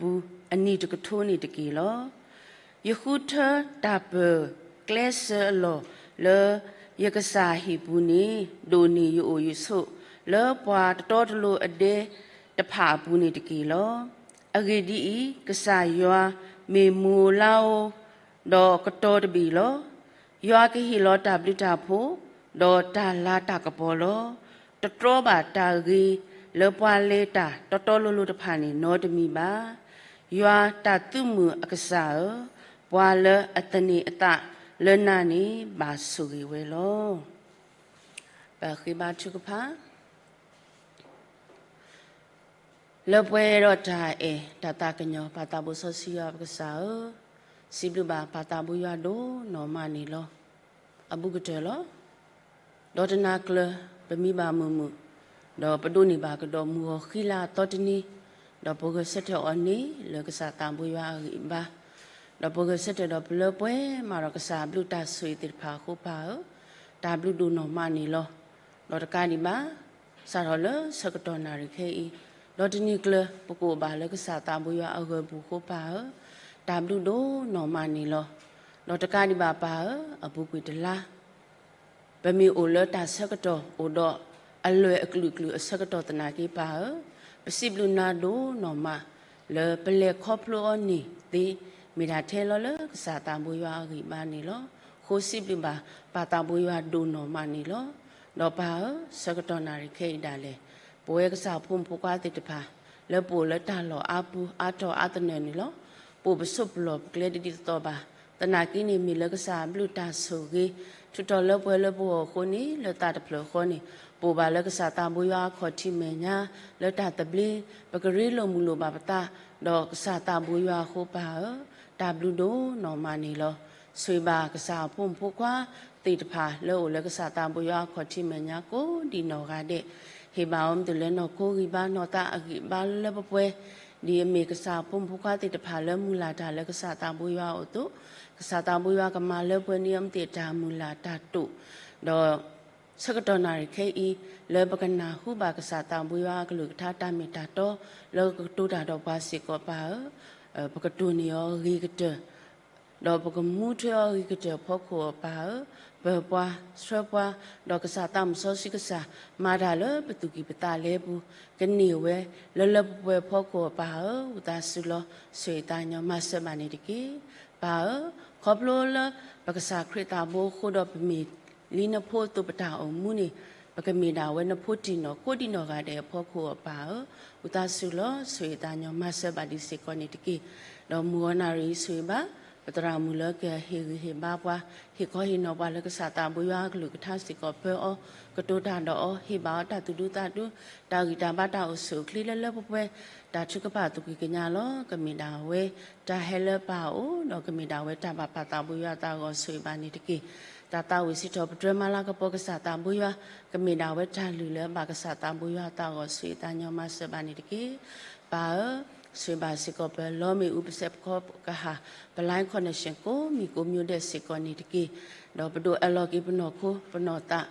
ယွၤအတၢ်ဆိၣ်ဂ့ၤလၢယအိၣ်လၢယပူၤ အနံၤတကထိန့ၣ်တက့ၢ်လီၤ. ယဃုထၢတၢ်ပၢၤကျဲစၢၤအလီၢ်လၢယကစၢ်ဟံၣ်ပူၤန့ၣ် ဒိၣ်န့ၢ်ယအိၣ်ယဆိး လၢပှၤတတီတလိၤအဒဲတဖၣ်အပူၤန့ၣ်တက့ၢ်လီၤ. အဂ့ၢ်ဒ်အံၤ, ကစၢ်ယွၤမ့ၢ်မုၢ်ဧိၤလါဧိၤ ဒီးကတီၤတဘ့ၣ်လီၤ. ယွၤကဟ့ၣ်လီၤတၢ်ဘျုးတၢ်ဖှိၣ် ဒီးတၢ်လၤတၢ်ကပီၤလီၤ. တတြီဘၣ်တၢ်ဂ့ၤလၢပှၤလဲၤတၢ်တီတီလိၤလိၤတဖၣ်န့ၣ် နီတမံၤဘၣ်. ယွၤတၢ်သုးမုၢ်အကစၢ်ဧၢ, ပှၤလၢအသန့ၤအသးလၢနၤန့ၣ် ဘၣ်ဆိၣ်ဂ့ၤဝဲလီၤ. ပဃ့ဘါထုကဖၣ် လၢပှဲၤဒီးတၢ်အဲၣ်တၢ်သးကညီၤ ပၢ်သးဘိစီဆှံယွၤပကစၢ်ဧၢ, စံးဘျုးဘၣ်ပၢ်သးဘိယွၤဒိၣ်နီၢ်မးန့ၣ်လီၤ. အဘူးကတၢၢ်လီၤ. ဒီးတနၤကျၢၤ ပမံဘၣ်မုာ်မုာ်, ဒီးပဒိးန့ၢ်ဘၣ်ကဒီးမုၢ်ဂီၤဃံလၤအသီတနံၤ, ဒီးပဂဲၤဆၢထၢၣ်အီၤန့ၣ် လၢကစၢ်သးဘိယွၤအဂံၢ်အဘါ, ဒီးပဂဲၤဆၢထၢၣ်ဒီးပလၢပှဲၤမးဒီးကစၢ်အဘျုးတၢ်ဆိၣ်ဂ့ၤသ့ၣ်တဖၣ်အဃိပၢ်ဧၢ, တၢ်ဘျုးဒိၣ်နီၢ်မးန့ၣ်လီၤ. ဒီးတကးဒံးဘၣ် စးထီၣ်လၢဆၢကတီၢ်နၣ်ရံၣ်ခဲအံၤ, ဒီးတနံၤကျၢၤ ပကအိၣ်ဘၣ်လၢကစၢ်သးဘိယွၤအဂၢၤပူၤအဃိပၢ်ဧၢ, တၢ်ဘျုးဒိၣ်နီၢ်မးန့ၣ်လီၤ. ဒီးတကးဒံးဘၣ်ပၢ်ဧၢ, အပူၤကွံာ်တလါ ပမ့ၢ်အိၣ်လၢတၢ်ဆၢကတီၢ်အိၣ်ဒီးအလွဲၢ်အကလုာ်ကလုာ်အဆၢကတီၢ်သနာ်က့ပၢ်ဧၢ, ပစံးဘျုးနၤဒိၣ်နီၢ်မး လၢပလဲၤခီဖျိအီၤန့ၣ်သ့ မ့ၢ်ဒၣ်ထဲလီၤလၢကစၢ်သးဘိယွၤအဂံၢ်အဘါန့ၣ်လီၤ. ဃိစံးဘျုးဘၣ်ပၢ်သးဘိယွၤဒိၣ်နီၢ်မးန့ၣ်လီၤ. ဒီးပၢ်ဧၢ, ဆၢကတီၢ်နၣ်ရံၣ်ခဲအံၤဒၣ်လဲာ် ပဝဲကစၢ်အဖိမုၣ်ဖိခွါသ့ၣ်တဖၣ် လၢပအိၣ်လၢတၢ်လီၢ်အါပူၤအါတီၢ်အါသနၢၣ်န့ၣ်လီၤ. ပအိၣ်ပဆိးပလီၢ်ပကျဲတဒ်သိးသိးဘၣ်. သနာ်က့န့ၣ် မ့ၢ်လၢကစၢ်အဘျုးတၢ်ဆိၣ်ဂ့ၤ ထုးထီၣ်လၢပှဲၤလၢပဂီၢ်အဃိန့ၣ် လၢသးတဖျၢၣ်ဃီန့ၣ် ပအိၣ်ဘၣ်လၢကစၢ်သးဘိယွၤအခီၣ်ထံးမဲာ်ညါ လၢတၢ်သဘျ့ ပကရ့လိာ်မုာ်လိာ်ဘၣ်ပသး ဒီးကစၢ်သးဘိယွၤအဃိပၢ်ဧၢ, တၢ်ဘျုးဒိၣ်နီၢ်မးန့ၣ်လီၤ. ဆိၣ်ဂ့ၤဘၣ်ကစၢ်အဖိမုၣ်ဖိခွါသ့ၣ်တဖၣ် လၢအိၣ်လၢကစၢ်သးဘိယွၤအခီၣ်ထံးမဲာ်ညါကိးဒံးနီၢ်ဂၤဒဲး, ဟ့ၣ်ဘၣ်အီၤမ့ၢ်တုၤလၢနီၢ်ခိဂံၢ်ဘါနီၢ်သးအဂံၢ်ဘါလၢပှဲၤပှဲၤ, ဒ်အမ့ၢ်ကစၢ်အဖိမုၣ်ဖိခွါသ့ၣ်တဖၣ်လၢမုၢ်လၢ်တၢ်လၢကစၢ်သးဘိယွၤအအိၣ်အသိး, ကစၢ်သးဘိယွၤကမၤလၢပှဲၤန့ၢ်အီၤမ့ၢ်တၢ်မုၢ်လၢ်တၢ်တိာ်, ဒီး ဆၢကတီၢ်နၣ်ရံၣ်ခဲအံၤ လၢပကနၢ်ဟူဘၣ်ကစၢ်သးဘိယွၤအကလုၢ်ကထါတၢ်မ့ၢ်တၢ်တီ လၢကကတိၤတၢ်ဒီးပှၤစ့ၢ်ကီးပၢ်ဧၢ, ပကတိၢ်န့ၢ်အီၤဂ့ၤကတၢၢ် ဒီးပကမူထွဲအီၤဂ့ၤကတၢၢ်အဖီခိၣ်အပၢ်ဧၢ, ပၢၤပှၤဆှၢပှၤ, ဒီးကစၢ်သးမုၣ်စီဆှံကစၢ် မၤတၢ်လၢပသူၣ်ကံၢ်ပသးလဲပူၤ ကန့ၢ်ဝဲလၢလၢပှဲၤပှဲၤအဖီခိၣ်အပၢ်ဧၢ, ဝံသးစူၤလီၤ ဆိၣ်ဂ့ၤသးညီမၤစၢၤဘၣ်န့ၣ်တက့ၢ်. ပၢ်ဧၢ, ခီဖျိလၢပကစၢ်ခရံာ်သးဘိအဃိဒီးပမ့ၢ် လံနဖိအသိးပတၢ်အိၣ်မူန့ၣ် ပကမ့ၢ်ဒၣ်ဝဲနဖိတံၢ်နီၢ်ကိးဒံးနီၢ်ဂၤဒဲးအဖီခိၣ်အပၢ်ဧၢ, ဝံသးစူၤလီၤ ဆိၣ်ဂ့ၤသးညီမၤစၢၤဘၣ်ဒံးစ့ၢ်ကီးန့ၣ်တက့ၢ်. ဒီးမုၢ်ဂီၤနၣ်ရံၣ်အံၤဆိၣ်ဂ့ၤဘၣ် ပသရၣ်မုၣ်လၢကဟ့ၣ်ဂံၢ်ဟ့ၣ်ဘါပှၤ, ဟ့ၣ်ခီဟ့ၣ်နီၤပှၤလၢကစၢ်သးဘိယွၤအကလုၢ်ကထါစ့ၢ်ကီးပၢအီၤ, ကတိၤတၢ်ဒီးအီၤ, ဟ့ၣ်ဘၣ်အီၤတၢ်သူၣ်ဒူသးဒူ, တၢ်ဂံၢ်တၢ်ဘါတၢ်အိၣ်ဆူၣ်အိၣ်ချ့လၢလၢပှဲၤပှဲၤ, တၢ်ထုကဖၣ်သူၣ်ကံၢ်ကညါလီၤ. ကမ့ၢ်ဒၣ်ဝဲတၢ်ဟဲလၢပၢ်အအိၣ်, ဒီးကမ့ၢ်ဒၣ်ဝဲတၢ်ဘၣ်ပၢ်သးဘိယွၤအသးအဂီၢ်ဆိၣ်ဂ့ၤဘၣ်န့ၣ်တက့ၢ်. တၢ်သးဝံၣ်စံးထီၣ်ပတြၢၤမၤလၤကပီၤကစၢ်သးဘိယွၤ, ကမ့ၢ်ဒၣ်ဝဲတၢ်လုၢ်လၢအဘၣ်ကစၢ်သးဘိယွၤအသးအဂီၢ်ဆိၣ်ဂ့ၤသးညီမၤစၢၤဘၣ်န့ၣ်တက့ၢ်. ပၢ်ဧၢ, ဆိၣ်ဂ့ၤဘၣ်စ့ၢ်ကီးပလီမ့ၣ်အူ ပစဲးပခီကဟၣ်, ပ line connection ကိးမံၤကိးမံၤဒဲးစ့ၢ်ကီးန့ၣ်တက့ၢ်. ဒီးပဒိးအၢၣ်လီၤက့ၤပနီၢ်ခိပနီၢ်သး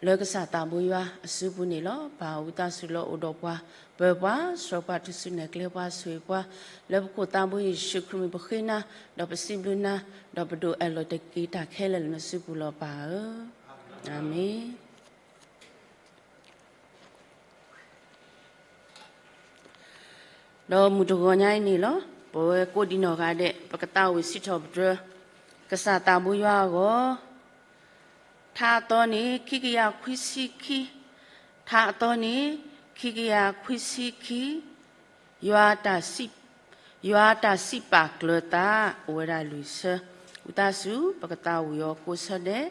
လၢကစၢ်သးဘိယွၤအစုပူၤန့ၣ်လီၤ. ပၢ်ဧၢ, ဝံသးစူၤလီၤအိၣ်ဒီးပှၤ, ပၢၤပှၤဆှၢပှၤ, ထုးစုနဲၣ်ကျဲပှၤ, ဆိၣ်ဂ့ၤပှၤ, လၢပခိၣ်သးဘိယ့ၣ်ၡူးခရံာ်မံၤပဃ့နၤ, ဒီးပစံးဘျုးနၤ, ဒီးပဒိးအၢၣ်လီၤတက့ၤတၢ်ခဲလၢာ်လၢနစုပူၤလီၤပၢ်ဧၢ, အၤမ့ၣ်. ဒီးမုၢ်တဂီၤညါအံၤန့ၣ်လီၤ, ပဝဲကိးဒံးနီၢ်ဂၤဒဲး ပကသးဝံၣ်စံးထီၣ်ပတြၢၤ ကစၢ်သးဘိယွၤအဂီၢ်, ထါအသီန့ၣ် ခံကယၤခွံဆံခံ, ထါအသီန့ၣ် ခံကယၤခွံဆံခံ, ယွၤတၢ်စံး, ယွၤတၢ်စံးပာ်ကျၢၤသး အိၣ်ဝဲဒၣ်လွံၢ်ဆၢ, ဝံသးစူၤ ပကသးဝံၣ်အီၤကိးဆၢဒဲး,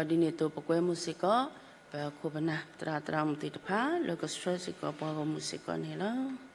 ဒီးဒ်န့ၣ်အသိးပကွဲမုာ်စ့ၢ်ကီး ပခိၣ်ပနၢ်သရၣ်သရၣ်မုၣ်သ့ၣ်တဖၣ် လၢကဆှၢစ့ၢ်ကီးပှၤဂီၢ်မုၢ်စ့ၢ်ကီးန့ၣ်လီၤ.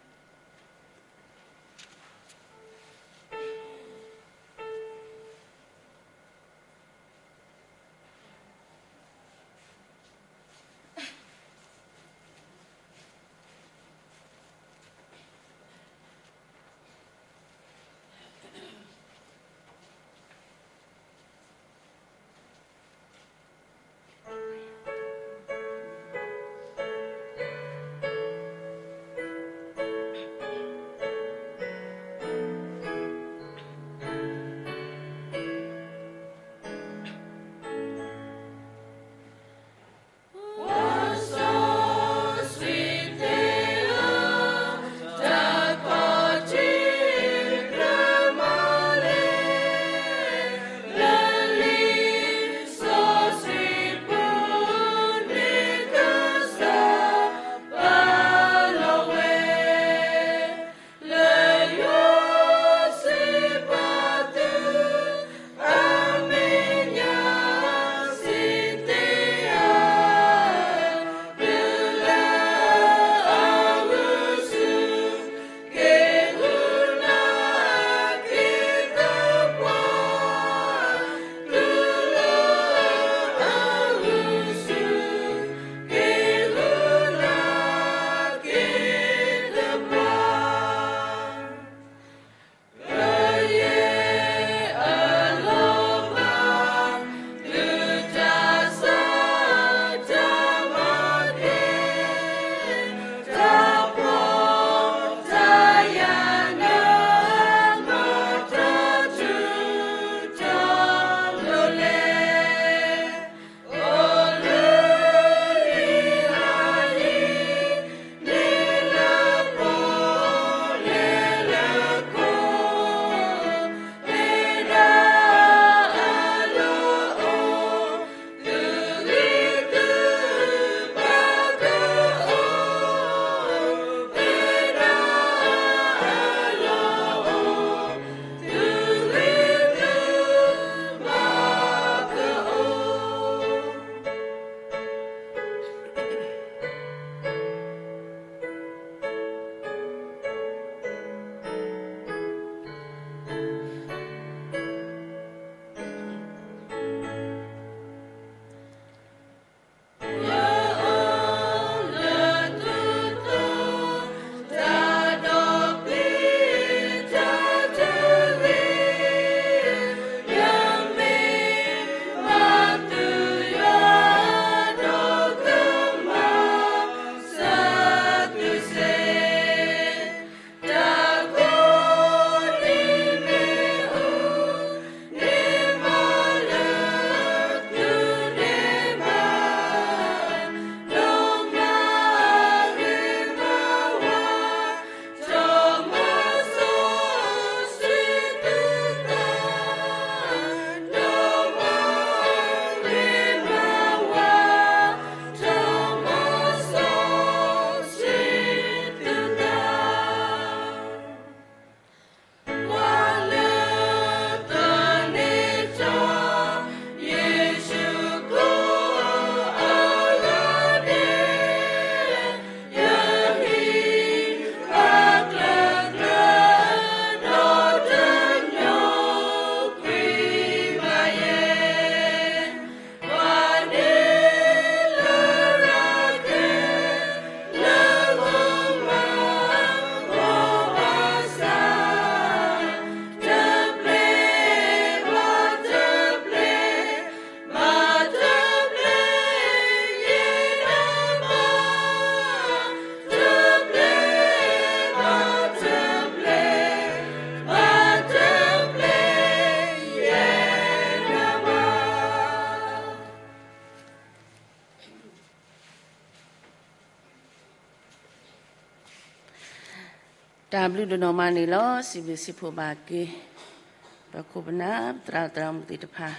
တၢ်ဘျုးဒိၣ်နီၢ်မးန့ၣ်လီၤ. စံးဘျုးစံးဖှိၣ်ဘၣ်က့ၤ ပခိၣ်ပနၢ် ပသရၣ်သရၣ်မုၣ်သ့ၣ်တဖၣ်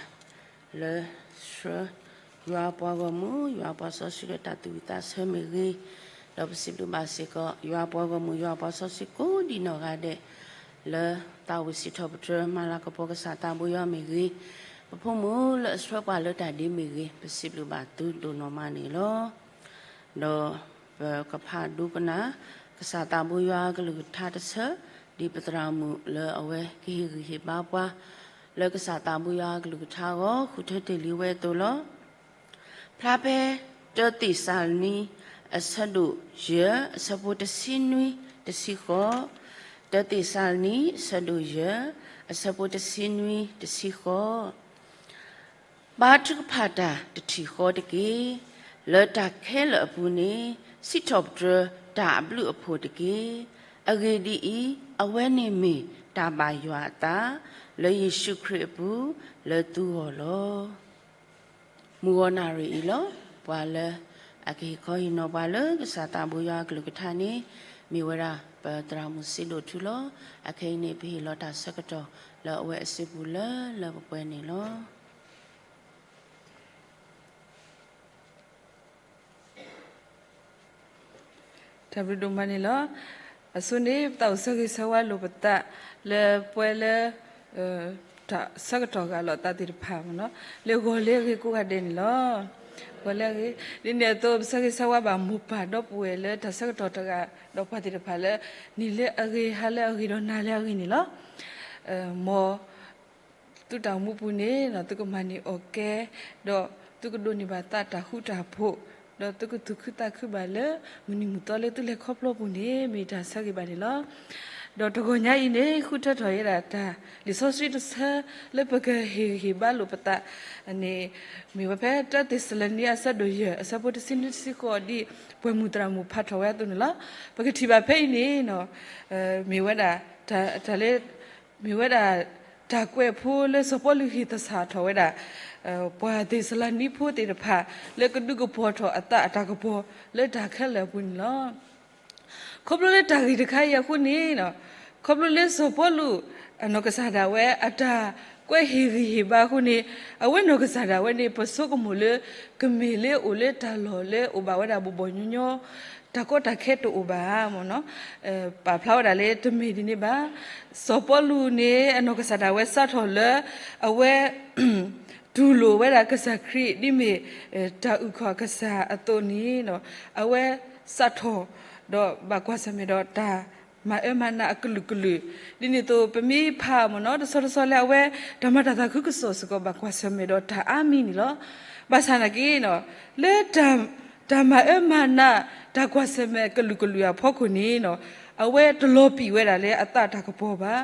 လၢဆှၢ ယွၤအပှၤဂီၢ်မုၢ် ယွၤအပှၤစီဆှံလၢတၢ်သူၣ်ဝံၣ်သးဆၢမ့ၢ်ဂ့ၤ, ဒီးပစံးဘျုးဘၣ်စ့ၢ်ကီး ယွၤအပှၤဂီၢ်မုၢ် ယွၤအပှၤစီဆှံကိးဒံးနီၢ်ဂၤဒဲး လၢသးဝံၣ်စံးထီၣ်ပတြၢၤ မၤလၤကပီၤကစၢ်သးဘိယွၤမ့ၢ်ဂ့ၤ, ပဖိမုၣ်လၢအဆှၢပှၤလၢတၢ်ဒ့မ့ၢ်ဂ့ၤ, ပစံးဘျုးဘၣ်သုဒိၣ်နီၢ်မးန့ၣ်လီၤ. ဒီးပကဖးဒိကနၣ် ကစၢ်သးဘိယွၤအကလုၢ်ကထါတဆၢ, ဒ်ပသရၣ်မုၣ်လၢအဝဲကဟ့ၣ်ဂံၢ်ဟ့ၣ်ဘါပှၤ လၢကစၢ်သးဘိယွၤအကလုၢ်ကထါအဂီၢ် ဃုထၢတ့ၢ်လံဝဲအသိးလီၤ. ဖျါဖဲ တၢသ့းစၤလနံ အဆၢဒိၣ်ယဲၢ် အဆၢဖိတဆံနွံ တဆံဃိး, တၢသ့းစၤလနံ အဆၢဒိၣ်ယဲၢ် အဆၢဖိတဆံနွံ တဆံဃိး ဘါထုကဖၣ်တၢ်တထံၣ်ဃီတက့ၢ်. လၢတၢ်ခဲလၢာ်အပူၤန့ၣ် စံးထီၣ်ပတြၢၤတၢ်အဘျုးအဖှိၣ်တက့ၢ်. အဂ့ၢ်ဒ်အံၤ, အဝဲန့ၣ်မ့ၢ်တၢ်ဘၣ်ယွၤအသး လၢယ့ၣ်ၡူးခရံာ်အပူၤ လၢသုဂီၢ်လီၤ. မုၢ်ဂီၤနၣ်ရံၣ်အံၤလီၤ. ပှၤလၢအကဟ့ၣ်ခီဟ့ၣ်နီၤပှၤလၢကစၢ်သးဘိယွၤအကလုၢ်ကထါန့ၣ် မ့ၢ်ဝဲဒၣ်ပသရၣ်မုၣ်စ့ဒိၣ်ထူလီၤ. အခဲအံၤန့ၣ် ပဟ့ၣ်လီၤတၢ်ဆၢကတီၢ်လၢအဝဲအစုပူၤလၢလၢပှဲၤပှဲၤန့ၣ်လီၤ. တၢ်ဘျုးဒိၣ်မးန့ၣ်လီၤ. အဆိန့ၣ် ပသးအိၣ်ဆၢဂ့ၤဆၢဝါလိာ်ပသး လၢပှဲၤလၢ တၢ်ဆၢကတီၢ်ဂာ်လိာ်အသးသ့ၣ်တဖၣ်မ့ၢ်နီၤ လၢဂီၤလၢအဂ့ၤကိးဂၤဒဲးန့ၣ်လီၤ. ဂီၤလၢအဂ့ၤ ဒ်န့ၣ်အသိး ပဆၢဂ့ၤဆၢဝါဘၣ်မိၢ်ပၢ်ဒီပုၢ်ဝဲၢ်လၢတၢ်ဆၢကတီၢ်တဂၤ ဒီးပှၤသ့ၣ်တဖၣ်လၢ နံၤလၢအဂ့ၤ ဟါလၢအဂ့ၤ ဒီးနၤလၢအဂ့ၤန့ၣ်လီၤ. မ် သုတၢ်အိၣ်မူပူၤန့ၣ် သုကမၤန့ၢ်အီၣ်ကဲ ဒီးသုကဒိးန့ၢ်ဘၣ်သးတၢ်ဃူတၢ်ဖိး ဒီးသုကသူၣ်ခုသးခုဘၣ်လၢ မုၢ်နံၤမုၢ်သီလၢသုလဲၤခီဖျိပူၤန့ၣ် မ့ၢ်တၢ်ဆၢဂ့ၤဘၣ်န့ၣ်လီၤ. ဒီးတဂီၤညါအံၤန့ၣ် ဃုထၢထီၣ်ဝဲဒၣ်တၢ်လံာ်စီဆှံတဆၢ လၢပကဟ့ၣ်ဂံၢ်ဟ့ၣ်ဘါလိာ်ပသးန့ၣ် မ့ၢ်ဝဲဖဲတၢသ့းစၤလနံ အဆၢဒိၣ်ယဲၢ် အဆၢဖိတဆံနွံတဆံဃိး ဒ်ပှၤမုၢ်သရၣ်မုၣ်ဖးထီၣ်ဝဲအသိးန့ၣ်လီၤ. ပကထံၣ်ဘၣ်ဖဲအံၤန့ၣ် မ့ၢ်ဝဲဒၣ် တၢ်လၢ မ့ၢ်ဝဲဒၣ် တၢ်ကွဲးဖိလၢစီၤပီလူးဟ့ၣ်သဆၣ်ထီၣ်ဝဲဒၣ် ပှၤသ့းစၤလနံဖိသ့ၣ်တဖၣ် လၢကဒုးကပီၤထီၣ်အသးအတၢ်ကပီၤလၢတၢ်ခဲလၢာ်အပူၤန့ၣ်လီၤ. ခီဖျိလၢတၢ်ဂ့ၢ်တခါအံၤအဃိန့ၣ် ခီဖျိလၢစီၤပီလူး အနီၢ်ကစၢ်ဒၣ်ဝဲ အတၢ်ကွဲးဟ့ၣ်ဂံၢ်ဟ့ၣ်ဘါအဃိန့ၣ် အဝဲနီၢ်ကစၢ်ဒၣ်ဝဲန့ၣ် ပဆိကမိၣ်လၢ ကမ့ၢ်လၢအိၣ်လၢတၢ်လီၢ်လၢအိၣ်ဘၣ်ဝဲဒၣ်ဘီၣ်ဘီၣ်ညီညီ တၢ်ကီတၢ်ခဲတအိၣ်ဘၣ်မ့ၢ်နီၤ ပာ်ဖျါဝဲဒၣ်လၢတမ့ၢ်ဒ်န့ၣ်ဘၣ်. စီၤပီလူးန့ၣ် အနီၢ်ကစၢ်ဒၣ်ဝဲစးထီၣ်လၢ အဝဲ တူၢ်လိာ်ဝဲဒၣ်ကစၢ်ခရံာ် ဒ်မ့ၢ် တၢ်အုၣ်က့ၤခီၣ်ကစၢ်အသိးန့ၣ် အဝဲစးထီၣ် ဒီးဘၣ်ကွၢ်ဆၢၣ်မဲာ်ဒီးတၢ်မၤအၢမၤနးအကလုာ်ကလုာ် ဒ်န့ၣ်အသိး ပမ့ၢ်ဖးမ့ၢ်နီၤ တဆီတဆီလၢအဝဲ တၢ်မၤတၢ်သးခုကစီၣ်စ့ၢ်ကီး ဘၣ်ကွၢ်ဆၢၣ်မဲာ်ဒီးတၢ်အါမံၤန့ၣ်လီၤ. ဘၣ်ဆၣ်နာ်က့ လၢ တၢ်မၤအၢမၤနး တၢ်ကွၢ်ဆၢၣ်မဲာ်ကလုာ်ကလုာ်အဖီခိၣ်န့ၣ် အဝဲတလီၤပံာ်ဝဲဒၣ်လၢအသးတၢ်ကပီၤဘၣ်.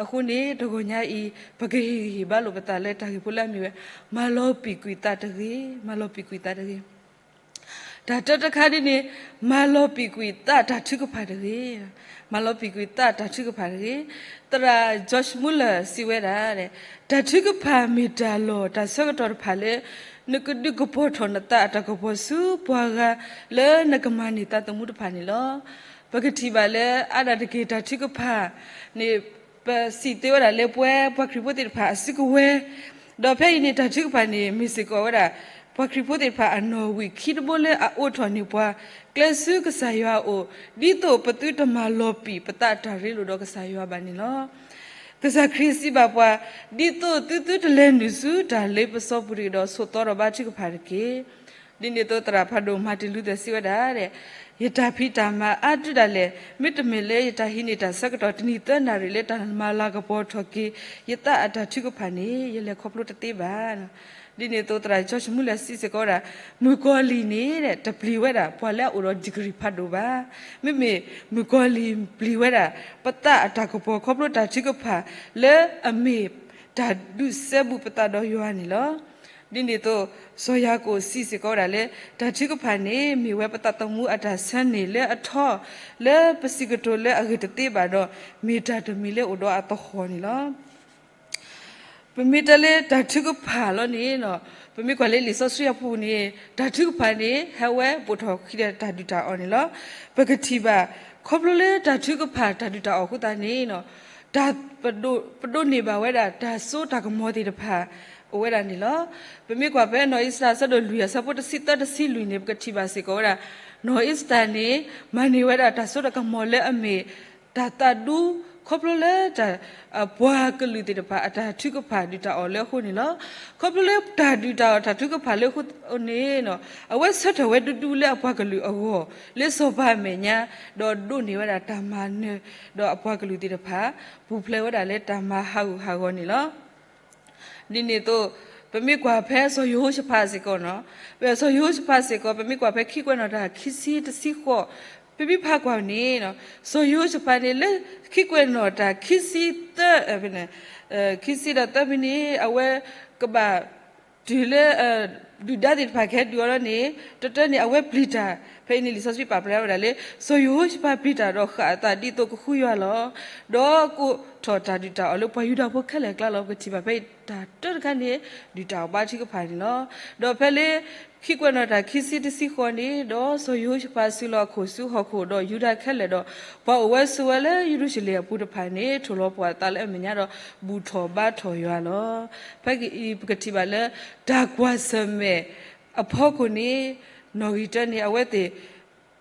အဃိန့ၣ် တဂီၤညါအံၤ ပကဟ့ၣ်ဂံၢ်ဟ့ၣ်ဘါလိာ်ပသးလၢတၢ်ဂ့ၢ်ဖိလၢအမ့ၢ်ဝဲ မၤလီၤပံာ်ကွံာ်သးတဂ့ၤ, မၤလီၤပံာ်ကွံာ်သးတဂ့ၤ. တၢ်တၢတခါဒ်န့ၣ် မၤလီၤပံာ်ကွံာ်သးတၢ်ထုကဖၣ်တဂ့ၤ, မၤလီၤပံာ်ကွံာ်သးတၢ်ထုကဖၣ်တဂ့ၤ. သရၣ် George Muller စံးဝဲဒၣ် တၢ်ထုကဖၣ်မ့ၢ်တၢ်လီၢ်တၢ်ဆၢကတီၢ်တဖၣ်လၢ နကဒုးကပီၤထီၣ်နသးအတၢ်ကပီၤဆူပှၤဂၤလၢနကမၤန့ၢ်သးသမူတဖၣ်န့ၣ်လီၤ. ပကထံၣ်ဘၣ်လၢအါဒၣ်တက့ၢ်တၢ်ထုကဖၣ်န့ၣ် ပစံးသ့ဝဲဒၣ်လၢပဝဲပှၤခရံာ်ဖိသ့ၣ်တဖၣ်အစုကဝဲၤ ဒီးဖဲအံၤန့ၣ် တၢ်ထုကဖၣ်န့ၣ် မ့ၢ်စ့ၢ်ကီးဝဲဒၣ် ပှၤခရံာ်ဖိသ့ၣ်တဖၣ်အနီၣ်ဝံာ်ခံတဘိလၢအအိးထီၣ်န့ၢ်ပှၤ ကျဲဆူကစၢ်ယွၤအအိၣ် ဒ်သိးပသုတမၤလီၤပံာ်ပသးတၢ်ရ့လိာ်ဒီးကစၢ်ယွၤဘၣ်န့ၣ်လီၤ. ကစၢ်ခရံာ်စံးဘၣ်ပှၤ ဒ်သိးသုသုတလဲၤနုာ်ဆူတၢ်လ့ပစီပူၤတဂ့ၤဒီး ဆိးသီဒီးဘါထုကဖၣ်တက့ၢ်. ဒ်န့ၣ်အသိး သရၣ်ဖးဒိၣ် Martin Luther စံးဝဲဒၣ် ယတၢ်ဖံးတၢ်မၤအါဒုဒၣ်လဲာ် မ့တမ့ၢ်လၢယတၢ်ဟံးန့ၢ်တၢ်ဆၢကတီၢ်တနံၣ်သၢနၣ်ရံၣ်လၢတၢ်မၤလၤကပီၤထီၣ်က့ၤ ယသးအတၢ်ထုကဖၣ်န့ၣ် ယလဲၤခီဖျိတသ့ဘၣ်. ဒ်န့ၣ်အသိး သရၣ် George Muller စံးစ့ၢ်ကီးဝဲဒၣ် မုၣ်ကီၤလံၢ်န့ၣ် တပျံၤဝဲဒၣ် ပှၤလၢအအိၣ်ဒီး degree ဖးဒိၣ်ဘၣ်. မ့မ့ၢ် မုၣ်ကီၤလံၢ်ပျံၤဝဲဒၣ် ပသးအတၢ်ကပီၤခီဖျိတၢ်ထုကဖၣ် လၢအမ့ၢ်တၢ်ဒုးစဲဘူးပသးဒီးယွၤန့ၣ်လီၤ. ဒ်န့ၣ်အသိး စီၤယၤကိာ်စံးစ့ၢ်ကီးဝဲဒၣ်လၢ တၢ်ထုကဖၣ်န့ၣ် မ့ၢ်ဝဲပသးသမူအတၢ်ဆၢန့ၢ်လၢအထီ လၢပစံးကတိၤလၢအဂ့ၢ်တသ့ဘၣ်ဒီး မ့ၢ်တၢ်တမံၤလၢအိၣ်ဒီးအသဟီၣ်န့ၣ်လီၤ. ပမ့ၢ်တဲလၢတၢ်ထုကဖၣ်လီၤန့ၣ် ပမ့ၢ်ကွၢ်လၢလံာ်စီဆှံအပူၤန့ၣ် တၢ်ထုကဖၣ်န့ၣ် ဟဲဝဲပိာ်ထီၣ်ခံဒီးတၢ်ဒုၣ်တၢ်အီၣ်န့ၣ်လီၤ. ပကထံၣ်ဘၣ် ခီဖျိလၢတၢ်ထုကဖၣ်တၢ်ဒုၣ်တၢ်အီၣ်အဃိသတးန့ၣ်, တၢ်ပဒိးန့ၢ်ဘၣ်ဝဲဒၣ်တၢ်စိတၢ်ကမီၤသ့ၣ်တဖၣ် အိၣ်ဝဲဒၣ်န့ၣ်လီၤ. ပမ့ၢ်ကွၢ်ဖဲနီၢ်အ့စတၢ်အဆၢဒိၣ်လွံၢ်အဆၢဖိတဆံသၢတဆံလွံၢ်န့ၣ် ပကထံၣ်ဘၣ်စ့ၢ်ကီးဝဲဒၣ် နီၢ်အ့စတၢ်န့ၣ် မၤန့ၢ်ဝဲဒၣ်တၢ်စိတၢ်ကမီၤလၢအမ့ၢ် တၢ်သးဒူ ခီဖျိလၢတၢ် အပှၤကလုာ်သ့ၣ်တဖၣ်အတၢ်ထုကဖၣ်ဒုၣ်တၢ်အီၣ်လၢအဃိန့ၣ်လီၤ. ခီဖျိလၢတၢ်ဒုၣ်တၢ်အီၣ်တၢ်ထုကဖၣ်လၢအဃိန့ၣ်, အဝဲဆၢထၢၣ်ဝဲဒူဒူလၢအပှၤကလုာ်အဂီၢ် လၢစီၤပၤအမဲာ်ညါ, ဒီးဒိးန့ၢ်ဝဲဒၣ်တၢ်မၤနၢၤ, ဒီးအပှၤကလုာ်သ့ၣ်တဖၣ် ပူၤဖျဲးဝဲဒၣ်လၢတၢ်မၤဟးဂူာ်ဟးဂီၤန့ၣ်လီၤ. ဒ်န့ၣ်အသိး ပမ့ၢ်ကွၢ်ဖဲစီၤယဟိၤၡဖးစ့ၢ်ကီးန့ၣ်, စီၤယဟိၤၡဖးစ့ၢ်ကီး ပမ့ၢ်ကွၢ်ဖဲခံကွဲးနီၣ်တၢ်ခံဆံတဆံဃိး, ပမ့ၢ်ဖးကွၢ်န့ၣ်, စီၤယဟိၤၡဖးန့ၣ် လၢခံကွဲးနီၣ်တၢ်ခံဆံသၢ, ခံဆံဒီးသၢဖဲန့ၣ် အဝဲကဘၣ်တုၤလၢ ဒုၣ်ဒါသ့ၣ်တဖၣ်ကဟဲဒုးအီၤလီၤန့ၣ်, တတၢန့ၣ် အဝဲပျံၤတၢ်, ဖဲအံၤန့ၣ်လံာ်စီဆှံပာ်ဖျါဝဲဒၣ်လၢ စီၤယဟိၤၡဖးပျံၤတၢ်ဒီးဃၣ်အသးဒ်သိးကဃုယွၤလီၤ. ဒီးကိးထီၣ်တၢ်ဒုၣ်တၢ်အီၣ်လၢပှၤယူဒၤဖိခဲလၢာ်အကျါလီၤ. ပကထံၣ်ဘၣ်ဖဲအံၤတၢ်တၢတခါန့ၣ် ဒုၣ်တၢ်အီၣ်ဘါထုကဖၣ်န့ၣ်လီၤ. ဒီးဖဲလၢ ခံကွဲးနီၣ်တၢ်ခံဆံတဆံဃိးန့ၣ်, ဒီးစီၤယဟိၤၡဖးစုလီၤအခိၣ်ဆူဟီၣ်ခိၣ်ဒီးယူဒၤခဲလၢာ်ဒီး ပှၤအိၣ်ဝဲဆိးဝဲလၢယရူၤၡလ့ၣ်အပူၤတဖၣ်န့ၣ် ထိၣ်လီၤပှီၢ်အသးလၢအမဲာ်ညါဒီး ဘူၣ်ထီၣ်ဘါထီၣ်ယွၤလီၤ. ဖဲအံၤပကထံၣ်ဘၣ်လၢ တၢ်ကွၢ်ဆၢၣ်မဲာ်အဖီခိၣ်န့ၣ်, နီၣ်ဂံၢ်တၢန့ၣ် အဝဲသ့ၣ်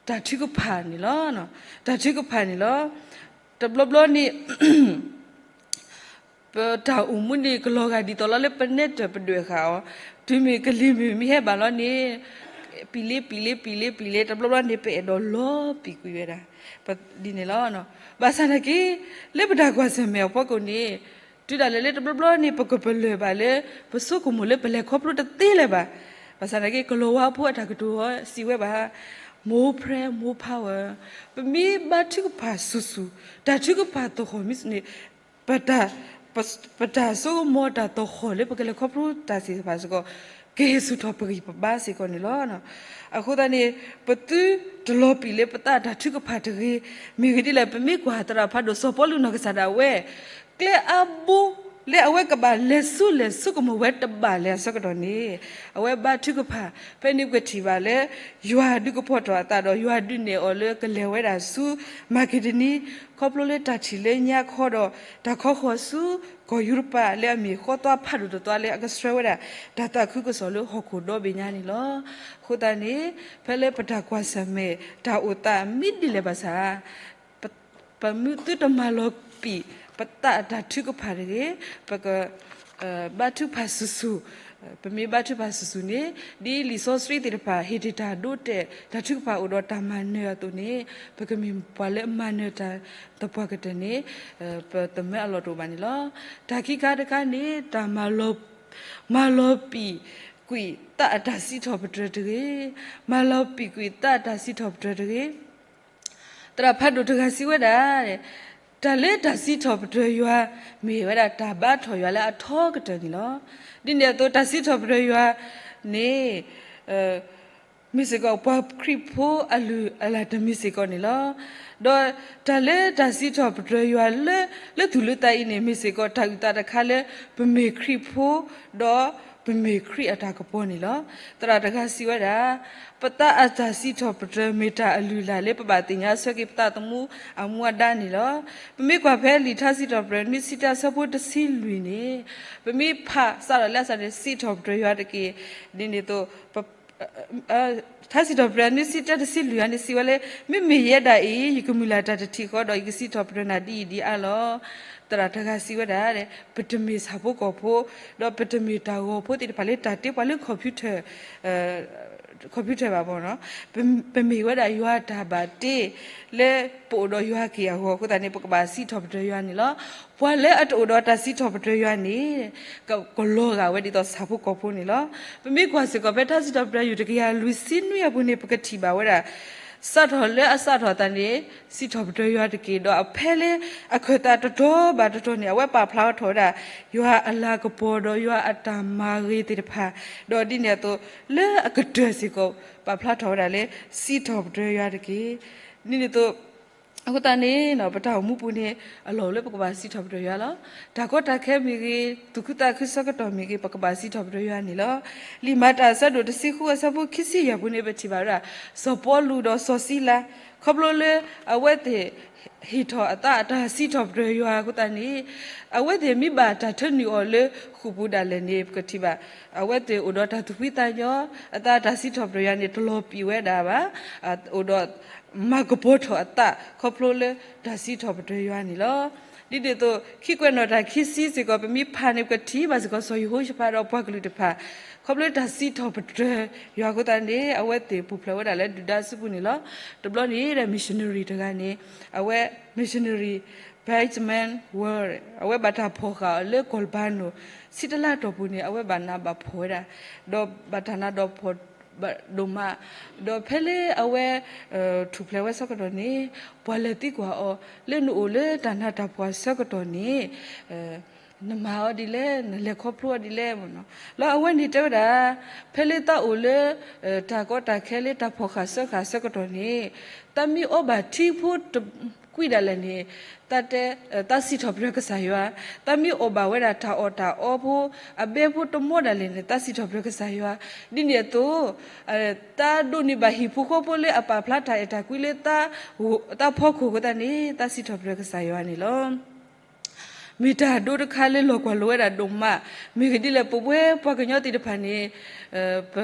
တၢ်ထုကဖၣ်န့ၣ်လီၤ. တၢ်ထုကဖၣ်န့ၣ်လီၤ. တဘျီဘျီန့ၣ် ပတၢ်အိၣ်မူန့ၣ် ကလီၤဂာ်ဒ်သိးလီၤလၢပနဲၣ်တၢၢ်ပဒွဲၣ်ဃာ်အီၤ, တုၤမ့ၢ်ကလံၤမုၢ်မ့ၢ်ဟဲဘၣ်လီၤန့ၣ်, ပံာ်လ့ပံာ်လ့ပံာ်လ့ပံာ်လ့ တဘျီဘျီန့ၣ် ပအဲၣ်ဒိးလီၤပံာ်ကွံာ်ဝဲဒၣ်, ဒ်န့ၣ်လီၤ. ဘၣ်ဆၣ်သနာ်က့ လၢပတၢ်ကွၢ်ဆၢၣ်မဲာ်အဖီခိၣ်န့ၣ်, တုၤဒၣ်လဲာ်လၢတဘျီဘျီန့ၣ် ပကပလၢၢ်ဘၣ်လၢ ပဆိကမိၣ်လၢပလဲၤခီဖျိတသ့လၢၤဘၣ်. ဘၣ်ဆၣ်သနာ်က့ ကလီၤဝါဖိအတၢ်ကတိၤစံးဝဲဘၣ်, more prayer, more power. ပမ့ၢ်ဘါထုကဖၣ်ဆူၣ်ဆူၣ်, တၢ်ထုကဖၣ်သဟီၣ်မ့ၢ်န့ၣ်, ပတၢ်, ပတၢ်ဆိကမိၣ်တၢ်သဟီၣ်လၢပကလဲၤခီဖျိတၢ်သ့ၣ်တဖၣ်စ့ၢ်ကီး ကဟ့ၣ်ဆူၣ်ထီၣ်ပဂံၢ်ပဘါစ့ၢ်ကီးန့ၣ်လီၤ. အဃိသတးန့ၣ် ပသုတလီၤပံာ်လၢပသးတၢ်ထုကဖၣ်တဂ့ၤ. မ့ၢ်ဂ့ၢ်ဒ်လဲၣ်, ပမ့ၢ်ကွၢ်သရၣ်ဖးဒိၣ်စီၤပီလူးနီၢ်ကစၢ်ဒၣ်ဝဲ ကျဲအါဘိလၢအဝဲကဘၣ်လဲၤဆူလဲၤဆိကမိၣ်ဝဲတဘၣ်လဲၤအဆၢကတီၢ်န့ၣ်, အဝဲဘါထုကဖၣ်, ဖဲန့ၣ်ပကထံၣ်ဘၣ်လၢ ယွၤဒုးကဖီၣ်ထီၣ်အသးဒီးယွၤဒုးနဲၣ်အီၤလၢကလဲၤဝဲဒၣ်ဆူ မၤက့ဒိနံ, ခီဖျိလၢတၢ်ထံၣ်လၢညါခီဒီး တၢ်ခီဃီၤဆူကီၢ်ယူရပၤလၢအမ့ၢ်ဃီသွါဖးဒိၣ်တသွါလၢအကဆှၢဝဲဒၣ် တၢ်သးခုကစီၣ်လၢဟီၣ်ခိၣ်ဒီဘ့ၣ်ညါန့ၣ်လီၤ. အဃိသတးန့ၣ် ဖဲလၢပတၢ်ကွၢ်ဆၢၣ်မဲာ်တၢ်အိၣ်သးမ့ၢ်ဒ်လဲၣ်ဘၣ်ဆၣ် ပသုတမၤလီၤပံာ်ပသးအတၢ်ထုကဖၣ်တဂ့ၤ, ပက ဘါထုကဖၣ်ဆူၣ်ဆူၣ်, ပမ့ၢ်ဘါထုကဖၣ်ဆူၣ်ဆူၣ်န့ၣ် ဒ်လံာ်စီဆှံသ့ၣ်တဖၣ် ဟ့ၣ်တ့ၢ်တၢ်ဒိတဲာ် တၢ်ထုကဖၣ်အိၣ်ဒီးတၢ်မၤနၢၤအသိးန့ၣ် ပကမ့ၢ်ပှၤလၢအမၤနၢၤတၢ်သပှၢ်ကတၢၢ်န့ၣ် ပသးမၢအလီၢ်တအိၣ်ဘၣ်န့ၣ်လီၤ. တၢ်ခံခါတခါန့ၣ် တၢ်မၤလီၤ, မၤလီၤပံာ်ကွံာ်သးအတၢ်စံးထီၣ်ပတြၢၤတဂ့ၤ, မၤလီၤပံာ်ကွံာ်သးအတၢ်စံးထီၣ်ပတြၢၤတဂ့ၤ. သရၣ်ဖးဒိၣ်တဂၤစံးဝဲဒၣ်, တၢ်လၢတၢ်စံးထီၣ်ပတြၢၤယွၤ မ့ၢ်ဝဲဒၣ်တၢ်ဘါထီၣ်ယွၤလၢအထီကတၢၢ်န့ၣ်လီၤ. ဒ်န့ၣ်အသိး တၢ်စံးထီၣ်ပတြၢၤယွၤန့ၣ် မ့ၢ်စ့ၢ်ကီးပှၤခရံာ်ဖိအလုၢ်အလၢ်တမံၤစ့ၢ်ကီးန့ၣ်လီၤ. ဒီးတၢ်လၢတၢ်စံးထီၣ်ပတြၢၤယွၤလၢ လၢသူၣ်လၢသးအံၤန့ၣ် မ့ၢ်စ့ၢ်ကီးတၢ်အုၣ်သးတခါလၢ ပမ့ၢ်ခရံာ်ဖိ ဒီးပမ့ၢ်ခရံာ်အတၢ်ကပီၤန့ၣ်လီၤ. သရၣ်တဂၤစံးဝဲဒၣ်, ပသးအတၢ်စံးထီၣ်ပတြၢၤမ့ၢ်တၢ်အလုၢ်အလၢ်လၢပဘၣ်သ့ၣ်ညါဆၢက့ၤပသးသမူအမူအဒါန့ၣ်လီၤ. ပမ့ၢ်ကွၢ်ဖဲလံာ်ထါစံးထီၣ်ပတြၢၤ နွံဆံတၢအဆၢဖိတဆံလွံၢ်န့ၣ်, ပမ့ၢ်ဖးစးထီၣ်လၢအစးန့ၣ် စံးထီၣ်ပတြၢၤယွၤတက့ၢ်. ဒ်န့ၣ်အသိး ထါစံးထီၣ်ပတြၢၤ နွံဆံတၢတဆံလွံၢ်အံၤန့ၣ် စံးဝဲလၢ မ့မ့ၢ်ယဲဒၣ်အံၤ ယကမုၢ်လၢ်တၢ်တထံၣ်ဃီဒီး ယကစံးထီၣ်ပတြၢၤနၤဒ်အံၤဒ်အါလီၤ. သရၣ်တဂၤစံးဝဲဒၣ်, ပတမ့ၢ်ဆၣ်ဖိကီၢ်ဖိ, ဒီးပတမ့ၢ်တၢ်ဂီၤဖိသ့ၣ်တဖၣ်လၢတၢ်တ့ပှၤလၢ computer, computer ဘၣ်ဘီနီၤ, ပမ့ၢ်ဝဲဒၣ်ယွၤတၢ်ဘၣ်တ့ လၢပအိၣ်ဒီးယွၤက့ၢ်အဂီၢ်အဃိသတးန့ၣ် ပကဘၣ်စံးထီၣ်ပတြၢၤယွၤန့ၣ်လီၤ. ပှၤလၢအတအိၣ်ဒီးတၢ်စံးထီၣ်ပတြၢၤယွၤန့ၣ် ကလီၤဂာ်ဝဲဒ်သိးဆၣ်ဖိကီၢ်ဖိန့ၣ်လီၤ. ပမ့ၢ်ကွၢ်စ့ၢ်ကီးဖဲထါစံးထီၣ်ပတြၢၤ ယူၢ်တကယၤလွံၢ်ဆံနွံအပူၤန့ၣ် ပကထံၣ်ဘၣ်ဝဲဒၣ် စးထီၣ်လၢအစးထီၣ်အသးန့ၣ် စံးထီၣ်ပတြၢၤယွၤတက့ၢ်. ဒီးအဖဲလၢအခၢၣ်သးတတီၤဘၣ်တတီၤန့ၣ် အဝဲပာ်ဖျါထီၣ်ဝဲဒၣ် ယွၤအလၤကပီၤဒီးယွၤအတၢ်မၤဂ့ၤသ့ၣ်တဖၣ်, ဒီးဒ်န့ၣ်အသိး လၢအကတၢၢ်စ့ၢ်ကီး ပာ်ဖျါထီၣ်ဝဲဒၣ်လၢ စံးထီၣ်ပတြၢၤယွၤတက့ၢ်. ဒ်န့ၣ်အသိး အဃိသတးန့ၣ် ပတၢ်အိၣ်မူပူၤန့ၣ် အလီၢ်အိၣ်လၢပကဘၣ်စံးထီၣ်ပတြၢၤယွၤလီၤ. တၢ်ကီတၢ်ခဲမ့ၢ်ဂ့ၤ, သူၣ်ခုသးခုဆၢကတီၢ်မ့ၢ်ဂ့ၤ, ပကဘၣ်စံးထီၣ်ပတြၢၤယွၤန့ၣ်လီၤ. လံာ်မၤတၢ်အဆၢဒိၣ်တဆံဃုအဆၢဖိခံဆံယဲၢ်ပူၤန့ၣ် ပထံၣ်ဘၣ်ဝဲဒၣ် စီၤပီလူးဒီးစီၤစံလၤ ခီဖျိလၢအဝဲသ့ၣ်ဟ့ၣ်ထီၣ်အသးအတၢ်စံးထီၣ်ပတြၢၤယွၤအဃိသတးန့ၣ်, အဝဲသ့ၣ်မ့ၢ်ဘၣ်တၢ်ထၢနုာ်အီၤလၢဃိာ်ပူၤဒၣ်လဲာ်န့ၣ် ပကထံၣ်ဘၣ် အဝဲသ့ၣ်အိၣ်ဒီးတၢ်သူၣ်ဖှံသးညီ, အသးတၢ်စံးထီၣ်ပတြၢၤယွၤန့ၣ် တလီၤပံာ်ဝဲဒၣ်ဘၣ်, အိၣ်ဒီးမၤကပီၤထီၣ်အသးခီဖျိလၢတၢ်စံးထီၣ်ပတြၢၤယွၤန့ၣ်လီၤ. ဒ်န့ၣ်အသိး ခံကွဲးနီၣ်တၢ်ခံဆံစ့ၢ်ကီး ပမ့ၢ်ဖးန့ၣ် ပကထံၣ်ဘၣ်စ့ၢ်ကီး စီၤယဟိၤၡဖးဒီးပှၤကလုာ်တဖၣ် ခီဖျိတၢ်စံးထီၣ်ပတြၢၤယွၤအဃိသတးန့ၣ် အဝဲသ့ၣ်ပူၤဖျဲးဝဲဒၣ်လၢဒုၣ်ဒါစုပူၤန့ၣ်လီၤ. တဘျီန့ၣ်ဒီး missionary တဂၤန့ၣ် အဝဲ missionary Benjamin Ward အဝဲဘၣ်တၢ်ဖီၣ်ဃာ်အီၤလၢကီၢ်လဘါနိၣ် ဆံတလါတီၢ်ပူၤန့ၣ် အဝဲဘၣ်နးဘၣ်ဖှီၣ်ဝဲဒၣ်, ဒီးဘၣ်တၢ်နးတၢ်ဖှီၣ်ဒိၣ်မး, ဒီးဖဲလၢအဝဲ ထူၣ်ဖျဲးဝဲဆၢကတီၢ်န့ၣ် ပှၤလဲၤသံကွၢ်အီၤ လၢနအိၣ်လၢတၢ်နးတၢ်ဖှီၣ်ဆၢကတီၢ်န့ၣ် နမၤအီၤဒ်လဲၣ်, နလဲၤခီဖျိအီၤဒ်လဲၣ်မ့ၢ်နီၤ. လၢအဝဲန့ၣ်တဲဝဲဒၣ် ဖဲလၢသးအိၣ်လၢ တၢ်ကီတၢ်ခဲလၢတၢ်ဖီၣ်ဃာ်စၢဃာ်ဆၢကတီၢ်န့ၣ် သးမ့ၢ်အီဘၣ်ထံဖိတကွံာ်ဒၣ်လဲာ်န့ၣ် သးတဲ သးစံးထီၣ်ပတြၢၤကစၢ်ယွၤ, သးမ့ၢ်အီၣ်ဘၣ်ဝဲဒၣ်တၢ်အီၣ်တၢ်အီဖိ အဘဲဖိတမီဒၣ်လဲာ်န့ၣ် သးစံးထီၣ်ပတြၢၤကစၢ်ယွၤ, ဒ်န့ၣ်အသိး သးဒိးန့ၢ်ဘၣ်ဟံၣ်ဖိဃီဖိလၢအပာ်ဖျါတၢ်အဲၣ်တၢ်ကွံလၢ သးဖီခိၣ်အဃိသတးန့ၣ် သးစံးထီၣ်ပတြၢၤကစၢ်ယွၤန့ၣ်လီၤ. မ့ၢ်တၢ်ဒိတခါလၢလီၤကွၢ်လိဝဲဒၣ်ဒိၣ်မး, မ့ၢ်ဂ့ၢ်ဒ်လဲၣ် ပဝဲပှၤကညီသ့ၣ်တဖၣ်န့ၣ် ပ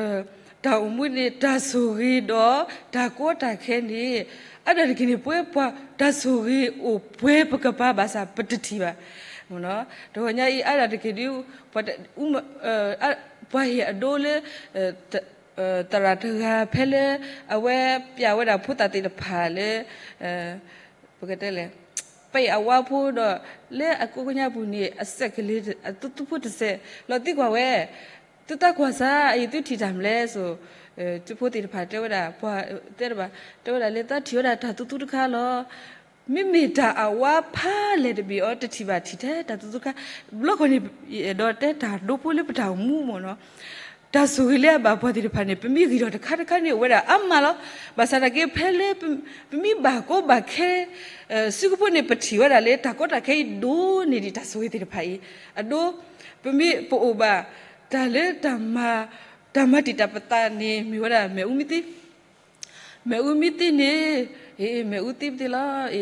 တၢ်အိၣ်မူန့ၣ် တၢ်ဆိၣ်ဂ့ၤဒီးတၢ်ကီတၢ်ခဲန့ၣ် အါဒၣ်တက့ၢ်န့ၣ် ပဝဲပှၤတၢ်ဆိၣ်ဂ့ၤအိၣ်ပှဲၤပကပၤဘၣ်ဆၣ် ပတထံၣ်ဘၣ်. တဂီၤညါအံၤ အါဒၣ်တက့ၢ်ဒ် ပှၤဟ့ၣ်အဒိလၢ သရၣ်တဂၤဖဲလၢ အဝဲပျးဝဲဒၣ်ဖိသၣ်သ့ၣ်တဖၣ်လၢ ပကတဲလဲၣ် ပအံၤအဝါဖိဒီး လၢအကိးကညါပူၤန့ၣ် အစဲးကလ့ၤ အသုသုဖိတစဲး လီၤသံကွၢ်ဝဲ, သုသးကွၢ်စၢ် အအံၤသုထံၣ်တၢ်မနုၤလဲၣ်စိၤ, သုဖိသ့ၣ်တဖၣ်တဲဝဲဒၣ် ပှၤတဲတဘၣ် တဲဝဲဒၣ်လၢ သးထံၣ်ဝဲဒၣ်တၢ်သုသုတခါလီၤ. မ့မ့ၢ်တၢ်အဝါဖးလဲၢ်တဘ့ၣ်အီၤ တထံၣ်ဘၣ်ထံၣ်ထဲတၢ်သုသုတခါ, ဘျီခီန့ၣ် အဲၣ်ဒိးတဲတၢ်ဒိဖိလၢပတၢ်အိၣ်မူမ့ၢ်နီၤ. တၢ်ဆိၣ်ဂ့ၤလၢအဘၣ်ပှၤသ့ၣ်တဖၣ်န့ၣ် ပမ့ၢ်ဂံၢ်ထီၣ်တခါတခါန့ၣ် အိၣ်ဝဲဒၣ်အါမးလီၤ. ဘၣ်ဆၣ်သနာ်က့ ဖဲလၢ ပမ့ၢ်ဘၣ်ကီဘၣ်ခဲ စုကဖိန့ၣ် ပထံၣ်ဝဲဒၣ်လၢ တၢ်ကီတၢ်ခဲအံၤဒိၣ်န့ၢ်ဒံးတၢ်ဆိၣ်ဂ့ၤသ့ၣ်တဖၣ်အံၤ, အဒိ ပမ့ၢ်ပအိၣ်ဘၣ် တၢ်လၢ တၢ်မၤတံာ်တာ်ပသးန့ၣ် မ့ၢ်ဝဲဒၣ် မ့ၣ်အူမံသံ မ့ၣ်အူမံသံန့ၣ် မ့ၣ်အူသံပသ့လီ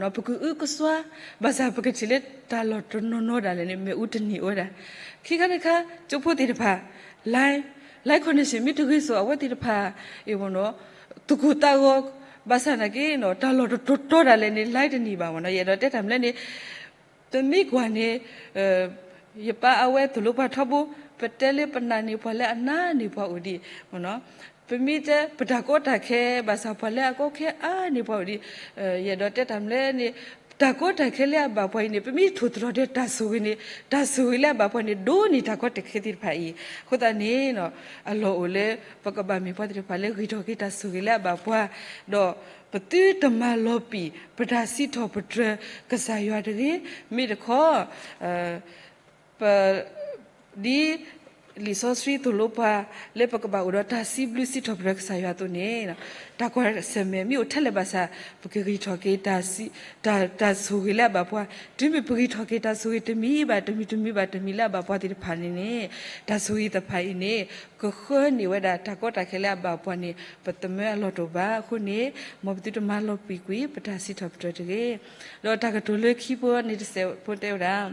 ၤ. ပကအုကစွါ ဘၣ်ဆၣ်ပကထံၣ်လၢတၢ်လီၢ်တနီၤနီၤဒၣ်လဲာ်န့ၣ် မ့ၣ်အူတန့ၢ်ဝဲဒၣ်. ခံခါတခါ ကၠိဖိသ့ၣ်တဖၣ် line connection မ့ၢ်တဂ့ၤစိၤ အဝဲသ့ၣ်တဖၣ် သကိးသးဂီၤ ဘၣ်ဆၣ်သနာ်က့ တၢ်လီၢ်တတီၤတီၤဒၣ်လဲာ်န့ၣ် line တန့ၢ်ဘၣ်မ့ၢ်နီၤ. ယအဲၣ်ဒိးတဲတၢ်မနုၤလဲၣ်န့ၣ် ပမ့ၢ်ကွၢ်န့ၣ် ယပၢ်အဝဲသိၣ်လိပှၤထီဘိ ပတဲလၢပနာ်န့ၢ်ပှၤလၢအနာ်န့ၢ်ပှၤအိၣ်ဒံး, ပမ့ၢ်တဲပတၢ်ကီတၢ်ခဲ ဘၣ်ဆၣ်ပှၤလၢအကီခဲအါန့ၢ်ပှၤအိၣ်ဒံး, ယအဲၣ်ဒိးတဲတၢ်မနုၤလဲၣ်န့ၣ် တၢ်ကီတၢ်ခဲလၢအဘၣ်ပှၤအံၤန့ၣ် ပမ့ၢ်ထိၣ်သတြီၤဒီးတၢ်ဆိၣ်ဂ့ၤန့ၣ် တၢ်ဆိၣ်ဂ့ၤလၢအဘၣ်ပှၤန့ၣ် ဒိၣ်န့ၢ်တၢ်ကီတၢ်ခဲသ့ၣ်တဖၣ်အံၤ, အဃိသတးန့ၣ် အလီၢ်အိၣ်လၢ ပကဘၣ်မ့ၢ်ပှၤသ့ၣ်တဖၣ်လၢဂံၢ်ထီၣ်က့ၤတၢ်ဆိၣ်ဂ့ၤလၢအဘၣ်ပှၤ, ဒီးပသုတမၤလီၤပံာ် ပတၢ်စံးထီၣ်ပတြၢၤကစၢ်ယွၤတဂ့ၤ, မ့ၢ်တခီ ပ ဒ်လံာ်စီဆှံသိၣ်လိပှၤ လၢပကဘၣ်အိၣ်ဒီးတၢ်စံးဘျုးစံးထီၣ်ပတြၢၤကစၢ်ယွၤအသိးန့ၣ်, တၢ်ကွၢ်ဆၢၣ်မဲာ်မ့ၢ်အိၣ်ထဲလဲၣ်ဘၣ်ဆၣ် ပကဂံၢ်ထီၣ်က့ၤ တၢ်ဆိၣ်ဂ့ၤလၢအဘၣ်ပှၤ, တုၤမ့ၢ်ပဂံၢ်ထီၣ်က့ၤတၢ်ဆိၣ်ဂ့ၤတမံၤဘၣ်တမံၤ တမံၤဘၣ်တမံၤလၢအဘၣ်ပှၤသ့ၣ်တဖၣ်န့ၣ်န့ၣ်, တၢ်ဆိၣ်ဂ့ၤသ့ၣ်တဖၣ်အံၤန့ၣ် ကဃၢန့ၢ်ဝဲဒၣ်တၢ်ကီတၢ်ခဲလၢအဘၣ်ပှၤန့ၣ် ပသးမၢအလီၢ်တအိၣ်ဘၣ်. အဃိန့ၣ် မ်ပသုတမၤလီၤပံာ်ကွံာ် ပတၢ်စံးထီၣ်ပတြၢၤတဂ့ၤ. ဒီးတၢ်ကတိၤလၢခံဖိန့ၣ်တစဲးဖိတဲဝဲဒၣ်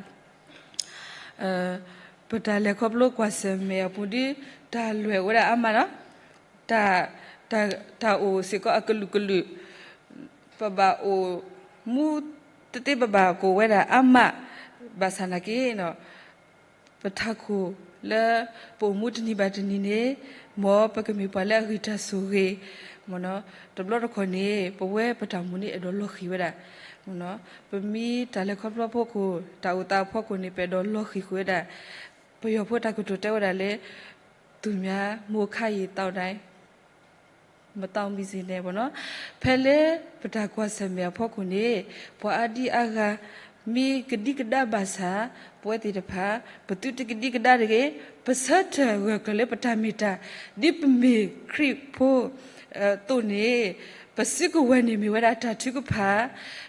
ပတၢ်လဲၤခီဖျိကွၢ်ဆၢၣ်မဲာ်အပူၤဒီး တၢ်လွဲၢ်ဝဲဒၣ်အါမးလီၤ. တၢ် တၢ်အိၣ်စ့ၢ်ကီးအကလုာ်ကလုာ်, ပဘၣ်အိၣ်မူသ့သ့ ပဘၣ်ကိၢ်ဝဲဒၣ်အါမး, ဘၣ်ဆၣ်သနာ်က့ ပထးခိၣ်လၢပအိၣ်မူတနံၤဘၣ်တနံၤန့ၣ် မ်ပကမ့ၢ်ပှၤလၢအဂံၢ်တၢ်ဆိၣ်ဂ့ၤ, တဘျီတခီၣ်န့ၣ် ပဝဲပတၢ်အိၣ်မူန့ၣ် အဲၣ်ဒိးလီၤဃံၤဝဲဒၣ် ပမ့ၢ်တၢ်လဲၤခီဖျိအဖီခိၣ် တၢ်အိၣ်သးအဖီခိၣ်န့ၣ် ပအဲၣ်ဒိးလီၤဃံၤဃုာ်ဝဲဒၣ်, ပယီၤဖိတၢ်ကတိၤတဲဝဲဒၣ်လၢ သူများမုန့်ခါရင်သောက်တိုင်း မသောက်မိစေနဲ့ပေါ့နော်. ဖဲလၢပတၢ်ကွၢ်ဆၢၣ်မဲာ်အဖီခိၣ်န့ၣ် ပှၤအါဒံအါဂၤ မ့ၢ်ကဒံကဒါဘၣ်ဆၣ် ပဝဲသ့ၣ်တဖၣ် ပသုတကဒံကဒါတဂ့ၤ, ပဆၢထၢၣ်ဂၢၢ်ကျၢၤလၢပတၢ်မ့ၢ်တၢ် ဒ်ပမ့ၢ်ခရံာ်ဖိ အသိးန့ၣ် ပစုကဝဲၤန့ၣ်မ့ၢ်ဝဲဒၣ်တၢ်ထုကဖၣ်,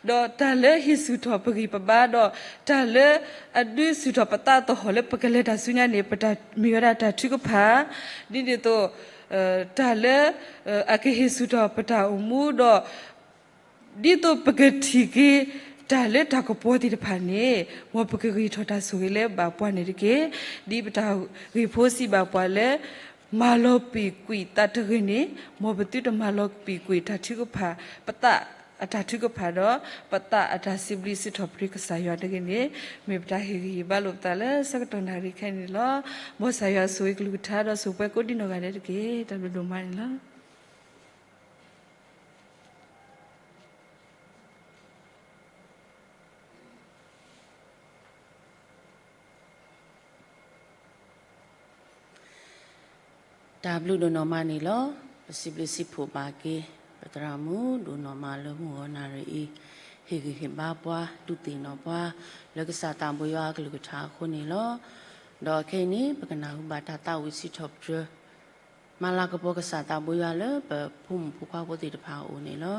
ဒီးတၢ်လၢဟ့ၣ်ဆူၣ်ထီၣ်ပဂံၢ်ပဘါ ဒီးတၢ်လၢအဒုးဆူၣ်ထီၣ်ပသးသဟီၣ်လၢပကလဲၤတၢ်ဆူညါန့ၣ် ပတၢ်မ့ၢ်ဝဲဒၣ်တၢ်ထုကဖၣ်, ဒ်န့ၣ်အသိး တၢ်လၢ အကဟ့ၣ်ဆူၣ်ထီၣ်ပတၢ်အိၣ်မူဒီး ဒ်သိးပကထံၣ်က့ၤတၢ်လၢတၢ်ကပီၤသ့ၣ်တဖၣ်န့ၣ်, မ်ပကဂံၢ်ထီၣ်တၢ်ဆိၣ်ဂ့ၤလၢဘၣ်ပှၤန့ၣ်တက့ၢ်. ဒ်ပတၢ်ဂ့ၢ်ဖိစံးဘၣ်ပှၤလၢ မၤလီၤပံာ်ကွံာ်သးတဂ့ၤန့ၣ်, မ်ပသုတမၤလီၤပံာ်ကွံာ်တၢ်ထုကဖၣ်, ပသးအတၢ်ထုကဖၣ်ဒီး ပသးအတၢ်စံးဘျုးစံးထီၣ်ပတြၢၤကစၢ်ယွၤတဂ့ၤန့ၣ်, မ့ၢ်ပတၢ်ဟ့ၣ်ဂံၢ်ဟ့ၣ်ဘါလိာ်ပသးလၢဆၢကတီၢ်နၣ်ရံၣ်ခဲအံၤန့ၣ်လီၤ. မ်ကစၢ်ယွၤဆိၣ်ဂ့ၤကလုၢ်ကထါဒီးဆိၣ်ပှဲၤကိးဒံနီၢ်ဂၤဒဲးတက့ၢ်. တၢ်ဘျုးဒိၣ်မးန့ၣ်လီၤ. တၢ်ဘျုးဒိၣ်နီၢ်မးန့ၣ်လီၤ. ပစံးဘျုးစံးဖှိၣ်ဘၣ်က့ၤ ပသရၣ်မုၣ်ဒိၣ်နီၢ်မးလၢမုၢ်ဂီၤနၣ်ရံၣ်အံၤ, ဟ့ၣ်ဂံၢ်ဟ့ၣ်ဘါပှၤ ဒုးသ့ၣ်နီၣ်ပှၤ လၢကစၢ်သးဘိယွၤအကလုၢ်ကထါအဃိန့ၣ်လီၤ. ဒီးခဲအံၤန့ၣ် ပကနၢ်ဟူဘၣ်တၢ်သးဝံၣ်စံးထီၣ်ပတြၢၤ မၤလၤကပီၤကစၢ်သးဘိယွၤလၢပဖိမုၣ်ဖိခွါဖိသ့ၣ်တဖၣ်အအိၣ်န့ၣ်လီၤ.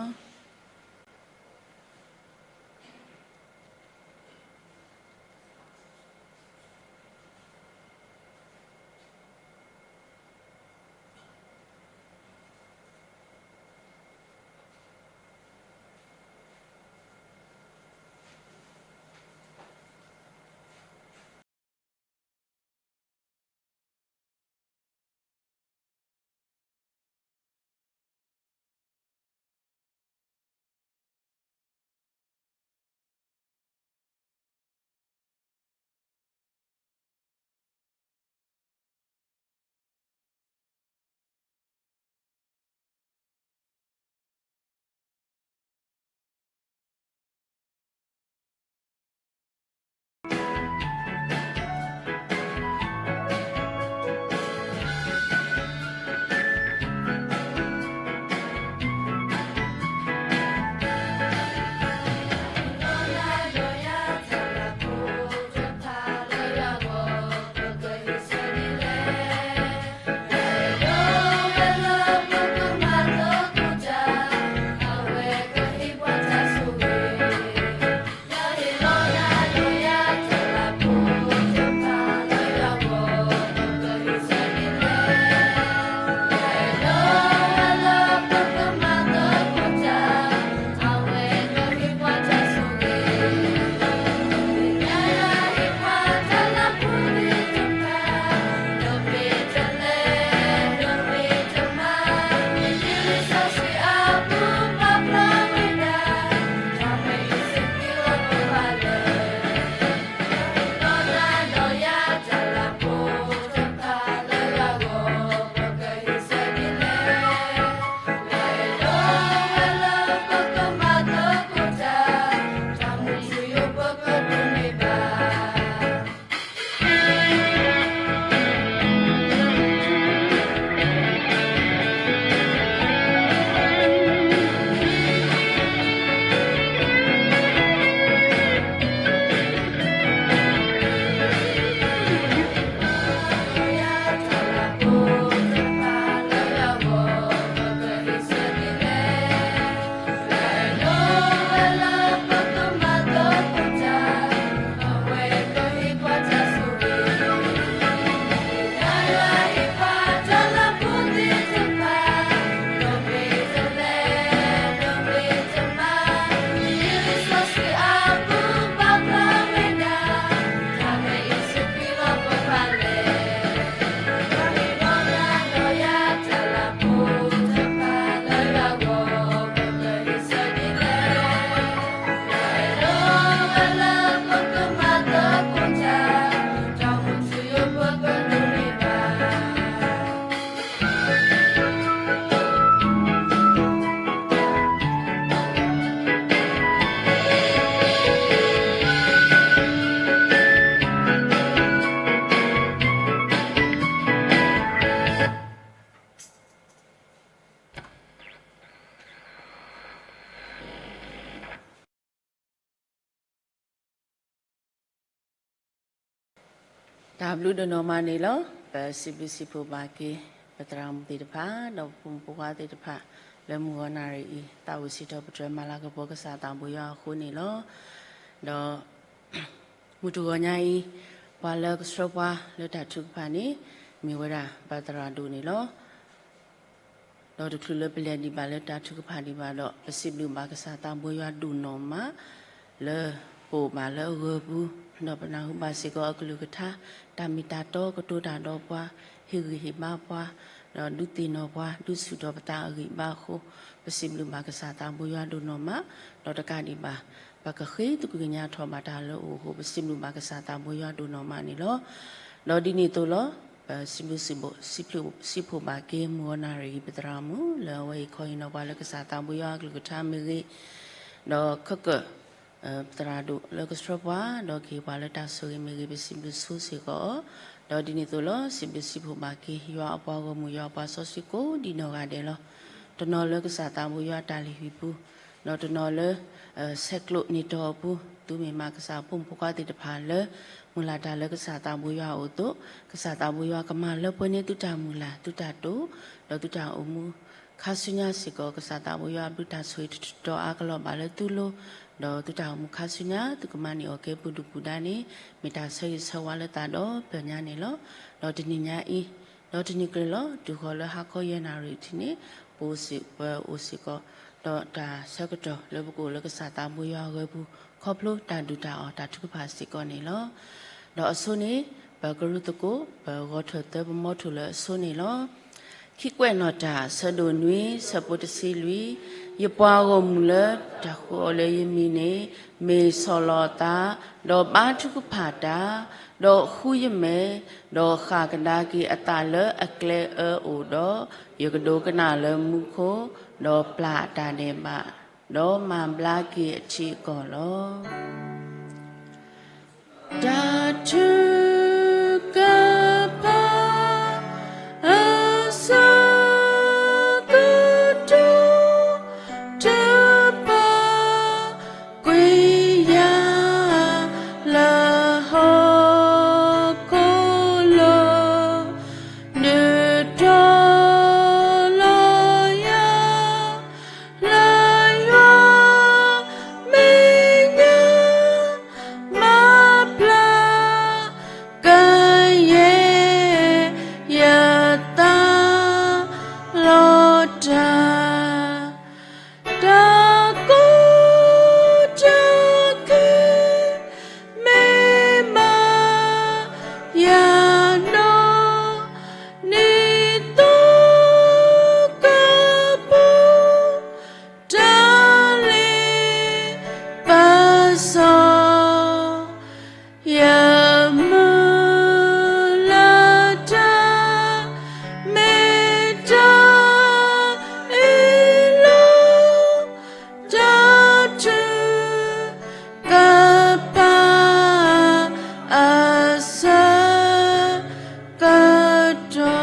တၢ်ဘျုးဒိၣ်နီၢ်မးန့ၣ်လီၤ. ပစံးဘျုးစံးဖှိၣ်ဘၣ်က့ၤ ပသရၣ်မုၣ်သ့ၣ်တဖၣ် ဒီးပဖိမုၣ်ဖိခွါသ့ၣ်တဖၣ် လၢမုၢ်ဂီၤနၣ်ရံၣ်အံၤ သးဝံၣ်စံးထီၣ်ပတြၢၤမၤလၤကပီၤကစၢ်သးဘိယွၤအဃိန့ၣ်လီၤ. ဒီး မုၢ်တဂီၤညါအံၤ ပှၤလၢကဆှၢပှၤလၢတၢ်ထုကဖၣ်န့ၣ် မ့ၢ်ဝဲဒၣ်ပသရၣ်ဒိၣ်န့ၣ်လီၤ. ဒီးတချုးလၢပလဲၤဒံးဘၣ်လၢတၢ်ထုကဖၣ်ဒံးဘၣ်ဒီး ပစံးဘျုးဘၣ်ကစၢ်သးဘိယွၤဒိၣ်နီၢ်မး လၢပအိၣ်ဘၣ်လၢအဂၢၤပူၤ, ဒီးပနၢ်ဟူဘၣ်စ့ၢ်ကီးအကလုၢ်ကထါ, တၢ်မ့ၢ်တၢ်တီကတိၤတၢ်ဒီးပှၤ, ဟ့ၣ်ဂံၢ်ဟ့ၣ်ဘါပှၤ, ဒီးဒုးသ့ၣ်နီၣ်ပှၤ, ဒုးဆူၣ်ထီၣ်ပသးအဂံၢ်ဘါအဃိ, ပစံးဘျုးဘၣ်ကစၢ်သးဘိယွၤဒိၣ်နီၢ်မး, ဒီးတကးဒံးဘၣ် ပကဃ့သကွံာ်ကညးထီၣ်ဘၣ်တၢ်လၢအအိၣ်အဃိ ပစံးဘျုးဘၣ်ကစၢ်သးဘိယွၤဒိၣ်နီၢ်မးန့ၣ်လီၤ. ဒီးဒ်န့ၣ်အသိးလီၤ, ပစံးဘျုးစံးဘိၣ် စံးဖျိ စံးဖှိၣ်ဘၣ်က့ၤ မုၢ်ဂီၤနၣ်ရံၣ်အံၤ ပသရၣ်မုၣ် လၢအဝဲအံၤခီဟ့ၣ်နီၤပှၤလၢကစၢ်သးဘိယွၤအကလုၢ်ကထါမ့ၢ်ဂ့ၤ, ဒီးခဲကၢၣ် ပသရၣ်ဒိၣ်လၢကဆှၢပှၤ ဒီးကဟ့ၣ်ပှၤလၢတၢ်ဆိၣ်ဂ့ၤမ့ၢ်ဂ့ၤ ပစံးဘျုးဆိစ့ၢ်ကီးအီၤ, ဒီးဒ်န့ၣ်အသိးလီၤ စံးဘျုးစံးဖှိၣ်ဘၣ်က့ၤ ယွၤအပှၤဂီၢ်မုၢ် ယွၤအပှၤစီဆှံကိးဒ်နီၢ်ဂၤဒဲးလီၤ. တနီၤလၢကစၢ်သးဘိယွၤအတၢ်လုၢ်ဟံၣ်ပူၤ, ဒီးတနီၤလၢ ဆဲးကျိးန့ၢ်တီၢ်အပူၤ, သုမ့ၢ်မးကစၢ်ဖိမုၣ်ဖိခွါသ့ၣ်တဖၣ်လၢ မုၢ်လၢ်တၢ်လၢကစၢ်သးဘိယွၤအအိၣ်အသိး, ကစၢ်သးဘိယွၤကမၤလၢပှဲၤန့ၢ်သုတၢ်မုၢ်လၢ် သုတၢ်တိာ်, ဒီးသုတၢ်အိၣ်မူ ခါဆူညါစ့ၢ်ကီး ကစၢ်သးဘိယွၤအဘျုးတၢ်ဆိၣ်ဂ့ၤတတီၤအါကလီၤဘၣ်လၢသုလိၤ, ဒီးသုတၢ်အိၣ်မူခါဆူညါ သုကမၤန့ၢ်အီၣ်ကဲပူၤဒုၣ်ပူၤဒါန့ၣ် မ့ၢ်တၢ်ဆၢဂ့ၤဆၢဝါလၢသးဒီဖျၢၣ်ညါန့ၣ်လီၤ. ဒီးတနံၤညါအံၤ, ဒီးတနံၤကျၢၤလီၤ တုၤဃီၤလၢဟါခီယဲၢ်နၣ်ရံၣ်ထံးန့ၣ်, ပအိၣ်စ့ၢ် ပအိၣ်စ့ၢ်ကီး ဒီးတၢ်ဆၢကတီၢ်လၢပကအိၣ်လၢကစၢ်သးဘိယွၤအဂၢၤပူၤ ခီဖျိတၢ်ဒုၣ်တၢ်အီၣ်တၢ်ထုကဖၣ်စ့ၢ်ကီးန့ၣ်လီၤ. ဒီးအဆိန့ၣ် ပကရူၢ်သကိး ပဂီၤထၢၣ်သၢပမီထိၣ်လၢအဆိန့ၣ်လီၤ. ခံကွဲးနီၣ်တၢ် ဆၢဒိၣ်နွံ ဆၢဖိတဆံလွံၢ်, ယပှၤဂီၢ်မုၢ်လၢတၢ်ဃုအီၤလၢယမံၤန့ၣ် မ့ၢ်ဆီၣ်လီၤအသး, ဒီးဘါထုကဖၣ်တၢ်, ဒီးဃုယမဲာ်, ဒီးဃၣ်ကဒါက့ၤအသးလၢအကျဲအၢအိၣ်ဒီး, ယကဒိကနၣ်လၢမူခိၣ်, ဒီးပျၢ်အတၢ်ဒဲးဘး, ဒီးမၤဘျါက့ၤအထံအကီၢ်လီၤ. တၢ်ထုကဖၣ် အဆၢကတီၢ် တပာ်ကွံာ်ယၤ လၢဟီၣ်ခိၣ်လိၤ ဒုးတီၤလီၤယၤ လၢယွၤမဲာ်ညါ မၤဘျါကယဲၢ်ယသး လီၤတၢ် တၢ်ကိးတၢ်ခဲ မ့ၢ်မၤယၤနီၢ် နံၣ်သိကပူၤ တၢ်လ့ပစီ ယမုၢ်လၢ်တၢ် မ့ၢ်တၢ်အ့ၣ်လိာ် တၢ်ထုကဖၣ် အဆၢကတီၢ်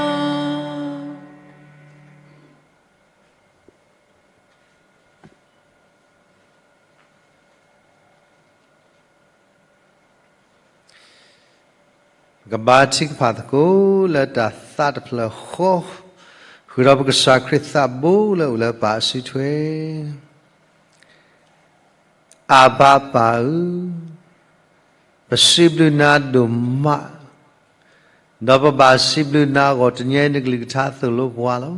ပကဘါထုကဖၣ်သကိးလၢတၢ်သးတဖျၢၣ်ဃီ, ဃုာ်ဒီးပကစၢ်ခရံာ်သးဘိလၢအအိၣ်လၢပၢ်အစုထွဲ, အၤဘၤပၢ်ဧၢ, ပစံးဘျုးနၤဒိၣ်မး, ဒီးပဘၣ်စံးဘျုးနၤအဂီၢ် တနံၤအံၤနကလုၢ်ကထါသိၣ်လိပှၤလီၤ.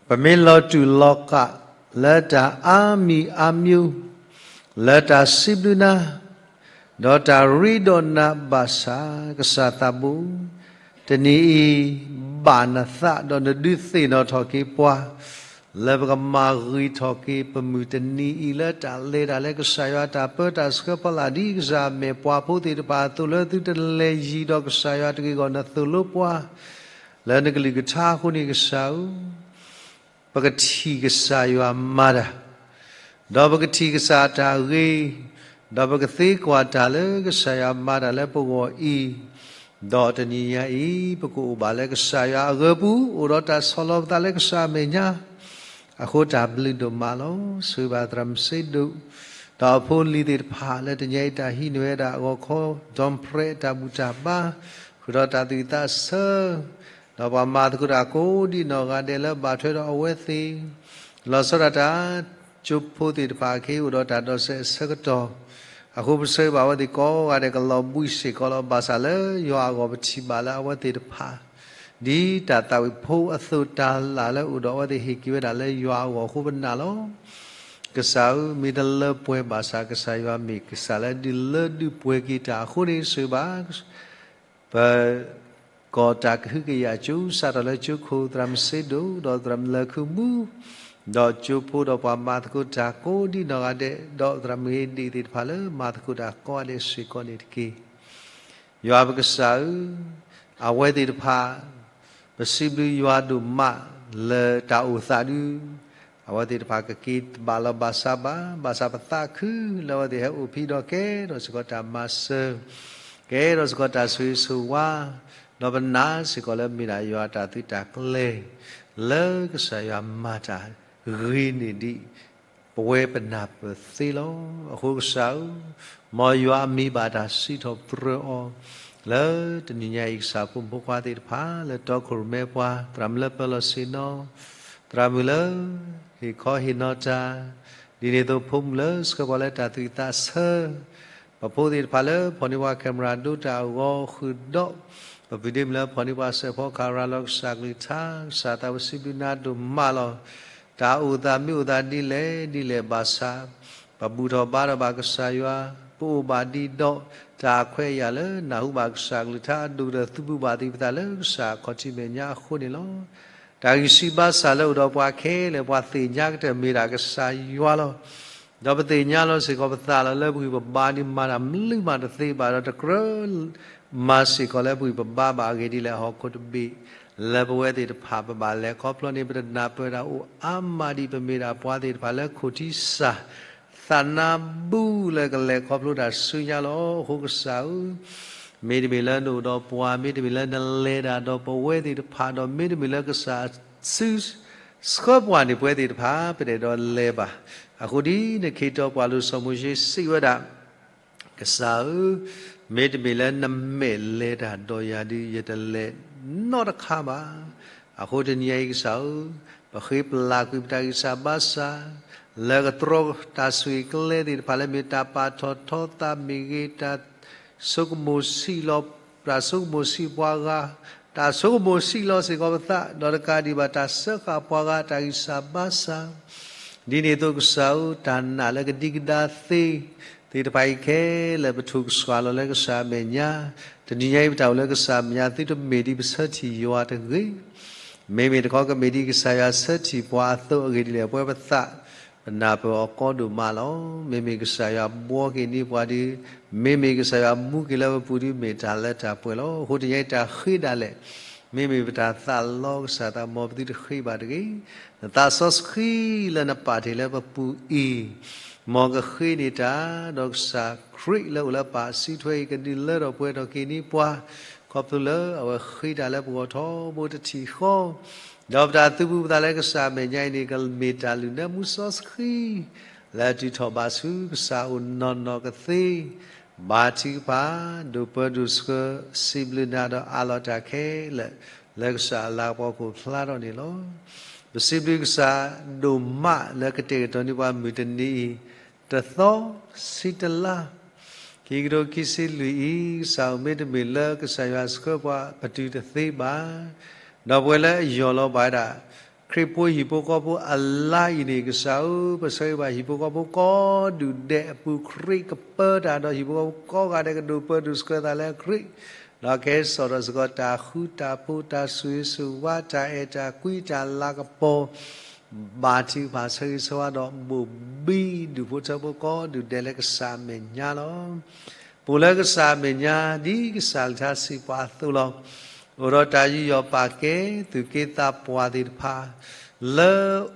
ပမ့ၢ်လီၤတူာ်လီၤကာ်လၢတၢ်အါမံၤအါမံၤ, လၢတၢ်စံးဘျုးနၤ, ဒီးတၢ်ရ့ဒီးနၤဘၣ်ဆၣ် ကစၢ်သးဘိ, တနံၤအံၤ ဘၣ်နသးဒီးနဒုးသ့ၣ်နီၣ်ထီၣ်က့ၤပှၤ လၢပကမၤဂ့ၤထီၣ်က့ၤပမုၢ်တနံၤအံၤ လၢတၢ်လဲၤတၢ်လၢကစၢ်ယွၤတၢ်ပၢတၢ်ဆှၢဖီလာ် ဒ်ကစၢ်မဲာ်ပှၤဖိသ့ၣ်တဖၣ်အသိး လၢသုတလဲၤယံၤဒီးကစၢ်ယွၤတဂ့ၤအဂီၢ် နသိၣ်လိပှၤ လၢနကလုၢ်ကထါအဃိန့ၣ် ကစၢ်ဧၢ, ပကထံၣ်ကစၢ်ယွၤမၤတၢ်, ဒီးပကထံၣ်ကစၢ်အတၢ်ဂ့ၤ, ဒီးပကသ့ကွၢ်တၢ်လၢကစၢ်ယွၤမၤတၢ်လၢပဂီၢ်အံၤ, ဒီးတနံၤညါအံၤ ပကအိၣ်ဘၣ်လၢကစၢ်ယွၤအဂၢၤပူၤ အိၣ်ဒီးတၢ်ဆီၣ်လီၤပသးလၢကစၢ်မဲာ်ညါ အဃိတၢ်ဘျုးဒိၣ်မးလီၤ. ဆိၣ်ဂ့ၤဘၣ်သရၣ်မုၣ်စ့ဒိၣ် ဒီးအဖိအလံၤသ့ၣ်တဖၣ် လၢတနံၤအံၤတၢ်ဟံးန့ၢ်ဝဲဒၣ်အဂီၢ်ခီ ဒွဲၣ်ပြဲးတၢ်ဘူၣ်တၢ်ဘါ, ဃုာ်ဒီးတၢ်သူၣ်ဝံၣ်သးဆၢ, ဒီးပှၤမၤသကိးတၢ်ကိးဒ်နီၢ်ဂၤဒဲးလၢဘၣ်ထွဲဒီးအဝဲသ့ၣ်, လီၤဆီဒၣ်တၢ် ကၠိဖိသ့ၣ်တဖၣ်အခံ အိၣ်ဒီးတၢ်ဒိးစဲးအဆၢကတီၢ်, အဃိပဆိၣ်ဂ့ၤဘၣ်အဝဲသ့ၣ်ကိးဂၤဒဲးကလီၤဘှံးစ့ၢ်ကီးလီၤ. ဘၣ်ဆၣ်လၢယွၤအဂီၢ်ပထံၣ်ဘၣ်လၢအဝဲသ့ၣ်တဖၣ် ဒ်တၢ်သးဝံၣ်ဖိအသိး တၢ်လၢ်လၢအိၣ်ဒီးအဝဲသ့ၣ်ဟ့ၣ်က့ၤဝဲဒၣ်လၢယွၤအဂီၢ်အဃိပနာ်လီၤ. ကစၢ်ဧၢ, မ့ၢ်တလၢပှဲၤဘၣ်ဆၣ် ကစၢ်ယွၤမ့ၢ်ကစၢ်လၢဒုးလၢဒုးပှဲၤက့ၤတၢ်အဃိန့ၣ် ဆိၣ်ဂ့ၤဘၣ် ပ ကီၢ်တၢ်ကဟုကယာ်ကၠိ စးထီၣ်လၢကၠိခိၣ်သရၣ်မုၣ်စ့ဒိၣ် ဒီးသရၣ်မုၣ်လၢၢ်ခုၣ်မူ ဒီးကၠိဖိဒီးပှၤမၤသကိးတၢ်ကိးဒ်နီၢ်ဂၤဒဲး ဒီးသရၣ်မုၣ်ဟ့ၣ်ဒ့ၣ်သ့ၣ်တဖၣ်လၢမၤသကိးတၢ်ကိးဂၤဒဲးစ့ၢ်ကီးန့ၣ်တက့ၢ်. ယွၤပကစၢ်ဧၢ, အဝဲသ့ၣ်တဖၣ် ပစံးဘျုးယွၤဒိၣ်မးလၢတၢ်အိၣ်သးဒု အဝဲသ့ၣ်တဖၣ်ကက့ၤဘၣ်လီၤဘၣ်စးဘၣ်, ဘၣ်ဆၣ်ပသးခုလၢအဝဲသ့ၣ်ဟဲအိၣ်ဖဲဒီး ကဲထီၣ်စ့ၢ်ကီးတၢ်မၤစၢၤ, ကဲထီၣ်စ့ၢ်ကီးတၢ်ဆိၣ်ဂ့ၤဆိၣ်ဝါ, ဒီးပနာ်စ့ၢ်ကီးလၢမ့ၢ်ဒၣ်ယွၤတၢ်သုးတၢ်ကျဲၤ လၢကစၢ်ယွၤမၤတၢ်ဂ့ၤန့ၢ်ဒံး ပဝဲပနၢ်ပၢၢ်သ့လီၤ. အဃိကစၢ်ဧၢ, မ်ယွၤအမံၤဘၣ်တၢ်စံးထီၣ်ပတြၢၤအီၤ လၢတနံၤညါအံၤ ကစၢ်ဖိမုၣ်ဖိခွါသ့ၣ်တဖၣ် လၢတီခိၣ်ရိၣ်မဲပှၤ, သရၣ်မုၣ်လၢပၢၤလီၢ်ဆ့ၣ်နီၤ, သရၣ်မုၣ်လၢဟ့ၣ်ခီဟ့ၣ်နီၤတၢ်, ဒ်န့ၣ်အသိးဖိမုၣ်လၢဆှၢပှၤလၢတၢ်သူၣ်ဝံၣ်သးဆၢ ပဖိသ့ၣ်တဖၣ်လၢဖီၣ်န့ၢ်ပှၤ camera ဒိတၢ်အဂီၢ်ဃုာ်ဒီး ပပုၢ်ဒ့မုၣ်လၢဖီၣ်န့ၢ်ပှၤစဲးဖီကဟၣ်ရၤလီၤကစၢ်ကလုၢ်ကထါ ကစၢ်သးဝဲစံးဘျုးနၤဒိၣ်မးလီၤ. တၢ်အိၣ်သးမ့ၢ်အိၣ်သးဒ်လဲၣ်ဒ်လဲၣ်ဘၣ်ဆၣ် ပဘူၣ်ထီၣ်ဘါထီၣ်ဘၣ်ကစၢ်ယွၤ, ပအိၣ်ဘၣ်ဒံးဒီးတၢ်အခွဲးအယာ်လၢနၢ်ဟူဘၣ်ကစၢ်ကလုၢ်ကထါအဒိၣ်ကတၢၢ် သုးဘူးဘၣ်သံးပသးလၢကစၢ်ခီၣ်ထံးမဲာ်ညါအဃိန့ၣ်လီၤ. တၢ်ဂံၢ်စၢ်ဘါစၢ်လၢအိၣ်ဒီးပှၤခဲလၢာ် ပှၤသ့ၣ်ညါကတၢၢ်မ့ၢ်ဒၣ်ကစၢ်ယွၤလီၤ. ဒီးပသ့ၣ်ညါလီၤစ့ၢ်ကီးပသးလီၤ လၢပဂံၢ်ပဘါဒ်မၤတၢ် မလုၢ်မၤတသ့ဘၣ်ဒီး တကြၢးမၤစ့ၢ်ကီးလၢပဂံၢ်ပဘါဘၣ်အဂ့ၢ်ဒ်လဲၣ် ဟီၣ်ခိၣ်တဘ့ၣ် လၢပဝဲသ့ၣ်တဖၣ် ပဘၣ်လဲၤခီဖျိန့ၣ် ပတနၢ်ပၢၢ်တၢ်အိၣ်အါမးဒံး ပမ့ၢ်ဒၣ်ပှၤသ့ၣ်တဖၣ်လၢခိၣ်ထံးစၢ် သးနါဘူးလၢကလဲၤခီဖျိတၢ်ဆူညါလီၤ. အဃိကစၢ်ဧၢ, မ့တမ့ၢ်လၢနအိၣ်ဒီးပှၤ, မ့တမ့ၢ်လၢနလဲၤတၢ်ဒီးပဝဲသ့ၣ်တဖၣ်ဒီး မ့တမ့ၢ်လၢကစၢ်စု ဆှၢပှၤန့ၣ် ပဝဲသ့ၣ်တဖၣ် ပတအဲၣ်ဒိးလဲၤဘၣ်. အဃိဒ်နခ့တီပှၤလိၤစီၤမိၤၡ့စံးဝဲဒၣ်, ကစၢ်ဧၢ, မ့တမ့ၢ်လၢနမဲာ်လဲၤတၢ်ဒီးယၤဒုး ယတလဲၤနီတခါဘၣ်. အဃိတနံၤအံၤကစၢ်ဧၢ, ပဃ့ပလၤကွံာ်ပတၢ်ဂံၢ်စၢ်ဘါစၢ် လၢကတြီတၢ်ဆိၣ်ဂ့ၤကျဲသ့ၣ်တဖၣ်လၢမ့ၢ်တၢ်ပာ်ထီၣ်ထီသးမ့ၢ်ဂ့ၤ, တၢ်ဆိကမိၣ်ဆံးလီၤ, တၢ်ဆိကမိၣ်ဆံးပှၤဂၤ, တၢ်ဆိကမိၣ်ဆံးလီၤစ့ၢ်ကီးပသး, ဒီးတကးဒံးဘၣ်တၢ်စၢဃာ်ပှၤဂၤတၢ်ဂံၢ်စၢ်ဘါစၢ် ဒ်န့ၣ်အသိးကစၢ်ဧၢ, တၢ်နာ်လၢကဒံကဒါသ့ သ့ၣ်တဖၣ်အံၤခဲလၢာ် ပထုးကဆှီလီၤလၢကစၢ်အမဲာ်ညါ, တနံၤညါအံၤပတၢ်အိၣ်လၢကစၢ်အမဲာ်ညါ သုတမ့ၢ်ဒ်ပဆၢထံၣ်ယွၤတဂ့ၤ, မ့မ့ၢ်တခီကမ့ၢ်ဒ်ကစၢ်ယွၤဆၢထံၣ်ပှၤအသိးအဂ့ၢ်ဒ်လဲၣ် ပဝဲပသး ပနၢ်ပၢၢ်အီၤကီဒိၣ်မးလီၤ. မ့မ့ၢ်ကစၢ်ယွၤဘှီက့ၤန့ၢ်ပှၤဒုး, မ့မ့ၢ်ကစၢ်ယွၤမူက့ၤလၢပပူၤဒုး မ့ၢ်တၢ်လၢတၢ်ပှဲၤလီၤ. အဃိတနံၤညါအံၤတၢ်ဃ့ဒၣ်လဲာ် မ့မ့ၢ်ပတၢ်သးလီကစၢ်သး မ်ပသုတဃ့ဘၣ်တဂ့ၤ. နသးစီဆှံလၢနပာ်တ့ၢ်လၢပပူၤအံၤ, မ်ကဃ့န့ၢ်တၢ်, ဒီးကစၢ်ခရံာ်လၢအိၣ်လၢပၢ်အစုထွဲအံၤ ကဒုးလၢထီၣ်ပှဲၤထီၣ်က့ၤန့ၢ်ပှၤ, ခီဖျိလၢအဝဲဃ့တၢ်လၢပဂီၢ်ထီဘိတထံၣ်ဃီ, ဒီးပတၢ်သုးဘူးပသးလၢကစၢ်အမဲာ်ညါအံၤန့ၣ် ကမ့ၢ်တၢ်လုၢ်နၢမူစီဆှံ လၢအတုၤထီၣ်ဘၣ်ဆူကစၢ်အအိၣ်နီၢ်နီၢ်ကသ့, ဘါထုကဖၣ်, ဒိၣ်ပၢဒိၣ်ဆှၢ, စံးဘျုးနၤဒီးအးလီၤတၢ်ခဲလၢာ် လၢကစၢ်အလၤကပီၤခိၣ်ဖျါထီၣ်န့ၣ်လီၤ. ပစံးဘျုးကစၢ်ဒိၣ်မးလၢကတဲာ်ကတီၤန့ၢ်ပှၤမုၢ်တနံၤအံၤ, တသီ, ဆံတလါ, ခံကထိခံဆံလွံၢ်အံၤ, ကစၢ်ဧၢ မ့တမ့ၢ်လၢကစၢ်ယွၤဆှၢပှၤ ပတုၤတသ့ဘၣ်. ဒီးပဝဲလၢအယီၢ်လီၤဘၣ်ဝဲဒၣ် ခရံာ်ဖိဟံၣ်ဖိဃီဖိအလါအံၤန့ၣ် ကစၢ်ဧၢ, ပဆၢဂ့ၤဘၣ်ဟံၣ်ဖိဃီဖိကိးဒူၣ်ဒဲးအပူၤ ခရံာ်ကပၢတၢ်ဒီးဟံၣ်ဖိဃီဖိကိးဂၤဒဲး ကဒိၣ်ပၢဒိၣ်ဆှၢသးလၢခရံာ်, ဒီးကဟဲစိာ်ထီၣ်စ့ၢ်ကီးတၢ်ဃူတၢ်ဖိး တၢ်ဆိၣ်ဂ့ၤဆိၣ်ဝါ တၢ်အဲၣ်တၢ်ကွံ တၢ်လၤကပီၤ ဘါထုကဖၣ်ဆၢဂ့ၤဆၢဝါဒီးဘိၣ်ဘံဒူၣ်ဖိထၢဖိကိးဒူၣ်ဒဲးလၢကစၢ်အမဲာ်ညါလီၤ. ပအိၣ်လၢကစၢ်အမဲာ်ညါ ဒ်ကစၢ်ကလုၢ်ကထါစံးပှၤအသိးလီၤ. အိၣ်ဒီးတၢ်ယူးယီၣ်ပာ်ကဲ သူၣ်က့သးပှၢ်သ့ၣ်တဖၣ် လၢ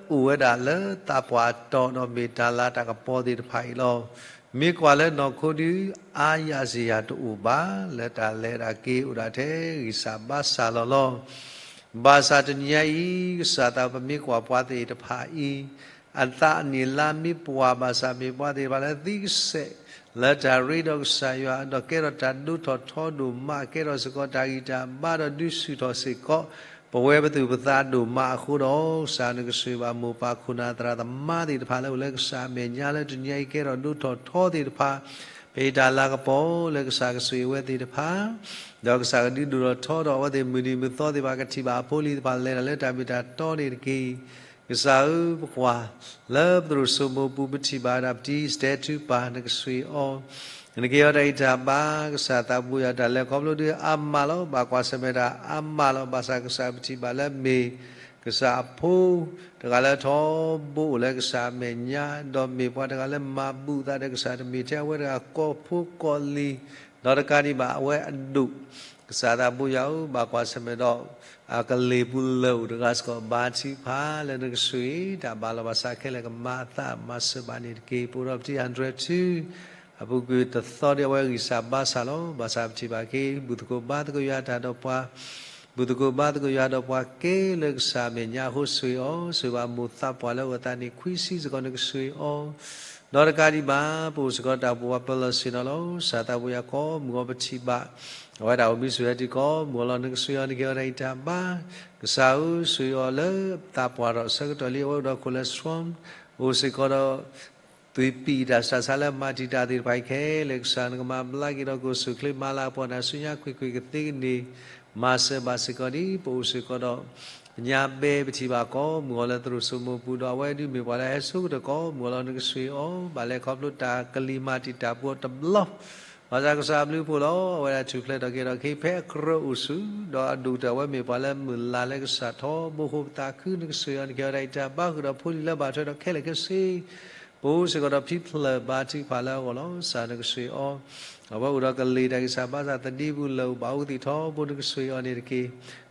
အိၣ်ဝဲဒၣ်လၢသးပှၢ်တီဒီးမ့ၢ်တၢ်လၤတၢ်ကပီၤသ့ၣ်တဖၣ်အံၤလီၤ. မ့ၢ်ကွၢ်လၢနီၢ်ခိဒု အါယၤစံယၤတအိၣ်ဘၣ်, လၢတၢ်လဲၤဒၣ်က့ၤအိၣ်ဒၣ်ထဲဂံၢ်စၢ်ဘါစၢ်လီၤလီၤ. ဘၣ်ဆၣ်တနံၤညါအံၤ ကစၢ်သးပမ့ၢ်ကွၢ်ပှၤသ့ၣ်တဖၣ်အံၤ အသးအနံၣ်လါမ့ၢ်ပှၢ်ဘၣ်ဆၣ် မ့ၢ်ပှၤသ့ၣ်တဖၣ်လၢသံကစဲး လၢတၢ်ရ့ဒီးကစၢ်ယွၤ ဒီးကဲထီၣ်တၢ်ဒိၣ်ထီၣ်ထီဒိၣ်မး ကဲထီၣ်စ့ၢ်ကီးတၢ်ဂံၢ်တၢ်ဘါဒီးဒုးဆူၣ်ထီၣ်စ့ၢ်ကီး ပဝဲပသူၣ်ပသးဒိၣ်မးအဃိဒီး ကစၢ်နကဆိၣ်ဂ့ၤဘၣ်မိၢ်ပၢ်ခိၣ်နၢ်သရၣ်သမါသ့ၣ်တဖၣ်လၢအိၣ်လၢကစၢ်အမဲာ်ညါလၢတနံၤညါအံၤကဲထီၣ်ဒိၣ်ထီၣ်ထီသ့ၣ်တဖၣ် ပတၢ်လၤကပီၤလၢကစၢ်ကဆိၣ်ဂ့ၤအဝဲသ့ၣ်တဖၣ်, ဒီးကစၢ်ကဒုးဒိၣ်ထီၣ်ထီဒီးအဝဲသ့ၣ်မုၢ်နံၤမုၢ်သီသ့ၣ်တဖၣ် ကထံၣ်ဘၣ်အဖိအလံၤသ့ၣ်တဖၣ်လဲၤတၢ်လၢတၢ်မ့ၢ်တၢ်တီန့ၣ်တက့ၢ်. ကစၢ်ဧၢ, ပကွၢ်လၢပသရိာ်စိမိၤပူၤ ပထံၣ်ဘၣ်ဝဲဒၣ်ပတံၤစတဲထူပၢ် နကဆိၣ်ဂ့ၤအီၤ, နကဟ့ၣ်အီၤတၢ်ဂံၢ်တၢ်ဘါ, ကစၢ်သးဘိယွၤ တၢ်လဲၤခီဖျိဒုးအါမးလီၤ. ဘၣ်ကွၢ်ဆၢၣ်မဲာ်တၢ်အါမးလီၤ. ဘၣ်ဆၣ်ကစၢ်ပထံၣ်ဘၣ်လၢမ့ၢ် ကစၢ်အဖိတဂၤလၢထီဘိအိၣ်လၢကစၢ်အမဲာ်ညါ, ဒီးမ့ၢ်ပှၤတဂၤလၢမၤဘူၣ်သးဒီးကစၢ် တမ့ၢ်ထဲအဝဲတဂၤ ကိးဖိကိးလံၤ, ဒီးတကးဒံးဘၣ်အဝဲအဒိၣ်, ကစၢ်သးဘိယွၤဧၢ, ဘၣ်ကွၢ်ဆၢၣ်မဲာ်ဒီး အကလ့ၢ်ပူၤလၢာ်အိၣ်တဂၤစ့ၢ်ကီး ဘါထုကဖၣ်လၢနကဆိၣ်ဂ့ၤ တၢ်ဘၣ်လီၤဘၣ်စးခဲလၢာ် ကမၤအသးမၤစၢၤဘၣ်န့ၣ်တက့ၢ်. ပအိၣ်ဒီးပတံၤ hundred two အပူၤကွံာ်တသီဒီး အဝဲဂံၢ်စၢ်ဘါစၢ်လီၤ. ဘၣ်ဆၣ်ပထံၣ်ဘၣ်က့ၤ ဘူၣ်သကိးဘါသကိးယွၤတၢ်ဒီးပှၤ, ဘူၣ်သကိးဘါသကိးယွၤဒီးပှၤကဲလၢကစၢ်အမဲာ်ညါအဃိ ဆိၣ်ဂ့ၤအီၤ, ဆိၣ်ဂ့ၤဘၣ်မိၢ်သးပှၢ်လၢအအိၣ်အသးနံၣ်ခွံဆံစ့ၢ်ကီး နကဆိၣ်ဂ့ၤအီၤ, ဒီးတကးဒံးဘၣ် ပအိၣ်စ့ၢ်ကီးတၢ်အိၣ်ဖှိၣ်ပှၤပၢၤလီၢ်ဆ့ၣ်နီၤလီၤ. ကစၢ်သးဘိယွၤ ကိးမုၢ်ဂီၤပထံၣ်ဘၣ် အဝဲဒၣ်အိၣ်မံဆိၣ်ဂ့ၤအီၤ ကိးမုၢ်ဂီၤလီၤ. နကဆိၣ်ဂ့ၤအီၤ နကဟ့ၣ်အီၤတၢ်ဂံၢ်တၢ်ဘါ, ကစၢ်ဧၢ, ဆိၣ်ဂ့ၤအီၤလၢသးပှၢ်ထီၣ်ဆၢကတီၢ်လံ အဝဲအိၣ်ဒီး cholesterol အိၣ်စ့ၢ်ကီးဒီး သွံၣ်ပံၣ်တၢ်စှၤဆါလၢမၤတံာ်တာ်သ့ၣ်တဖၣ်အံၤခဲလၢာ် ကစၢ်နကမၤဘျါက့ၤဒီး ကအိၣ်ဆူၣ်အိၣ်ချ့ မၤလၤကပီၤနၤဆူညါ ခွ့ၣ်ခွ့ၣ်ကသ့ကန့ၢ် မၤစၢၤဘၣ်စ့ၢ်ကီးဒ် ပအိၣ်စ့ၢ်ကီးဒီး ညါဘဲ ပထံၣ်ဘၣ် ကိးမုၢ်ဂီၤလၢသရိာ်စိမိၤပူၤ ဒီးအဝဲဒုးမ့ၢ်ပှၤလၢအဟဲဆိကတၢၢ် ကိးမုၢ်ဂီၤလီၤ. နကဆိၣ်ဂ့ၤအီၤဘၣ်လဲၤခီဖျိတၢ်ကလံၤမၤတံာ်တာ်ပူၤအီၤတဘျီ, ဘၣ်ဆၣ်ကစၢ်အဘျုးအဖှိၣ်လီၤ. အဝဲဒၣ်ထူၣ်ဖျဲးထီၣ်က့ၤထီၣ်က့ၤ ဖဲအကြၢးအိၣ်ဆူၣ် ဒီးအဒိၣ်ကတၢၢ် အဝဲမ့ၢ်ပှၤလၢမုၢ်လၢ်လၢကစၢ်ထီဘိဃိ ပသးခု နကဆိၣ်ဂ့ၤအီၤ နကဟ့ၣ်အီၤတၢ်ဂံၢ်တၢ်ဘါ ဃုာ်ဒီးဖိလံၤလၢဘၣ်ထွဲဒီးခဲလၢာ်ခဲဆ့ ပအိၣ်စ့ၢ်ကီးဒီးဖံဖျၢၣ်ဘါထုကဖၣ်လၢအဂီၢ်လီၤ. ကစၢ်နကဆိၣ်ဂ့ၤအီၤ, အဝဲအိၣ်ဒီးကလ့ၢ်တၢ်ဂံၢ်စၢ်ဘါစၢ် သဒံပူၤလၢာ်အိၣ် ဘၣ်အိၣ်ကသံၣ်ထီဘိ နကဆိၣ်ဂ့ၤအီၤန့ၣ်တက့ၢ်.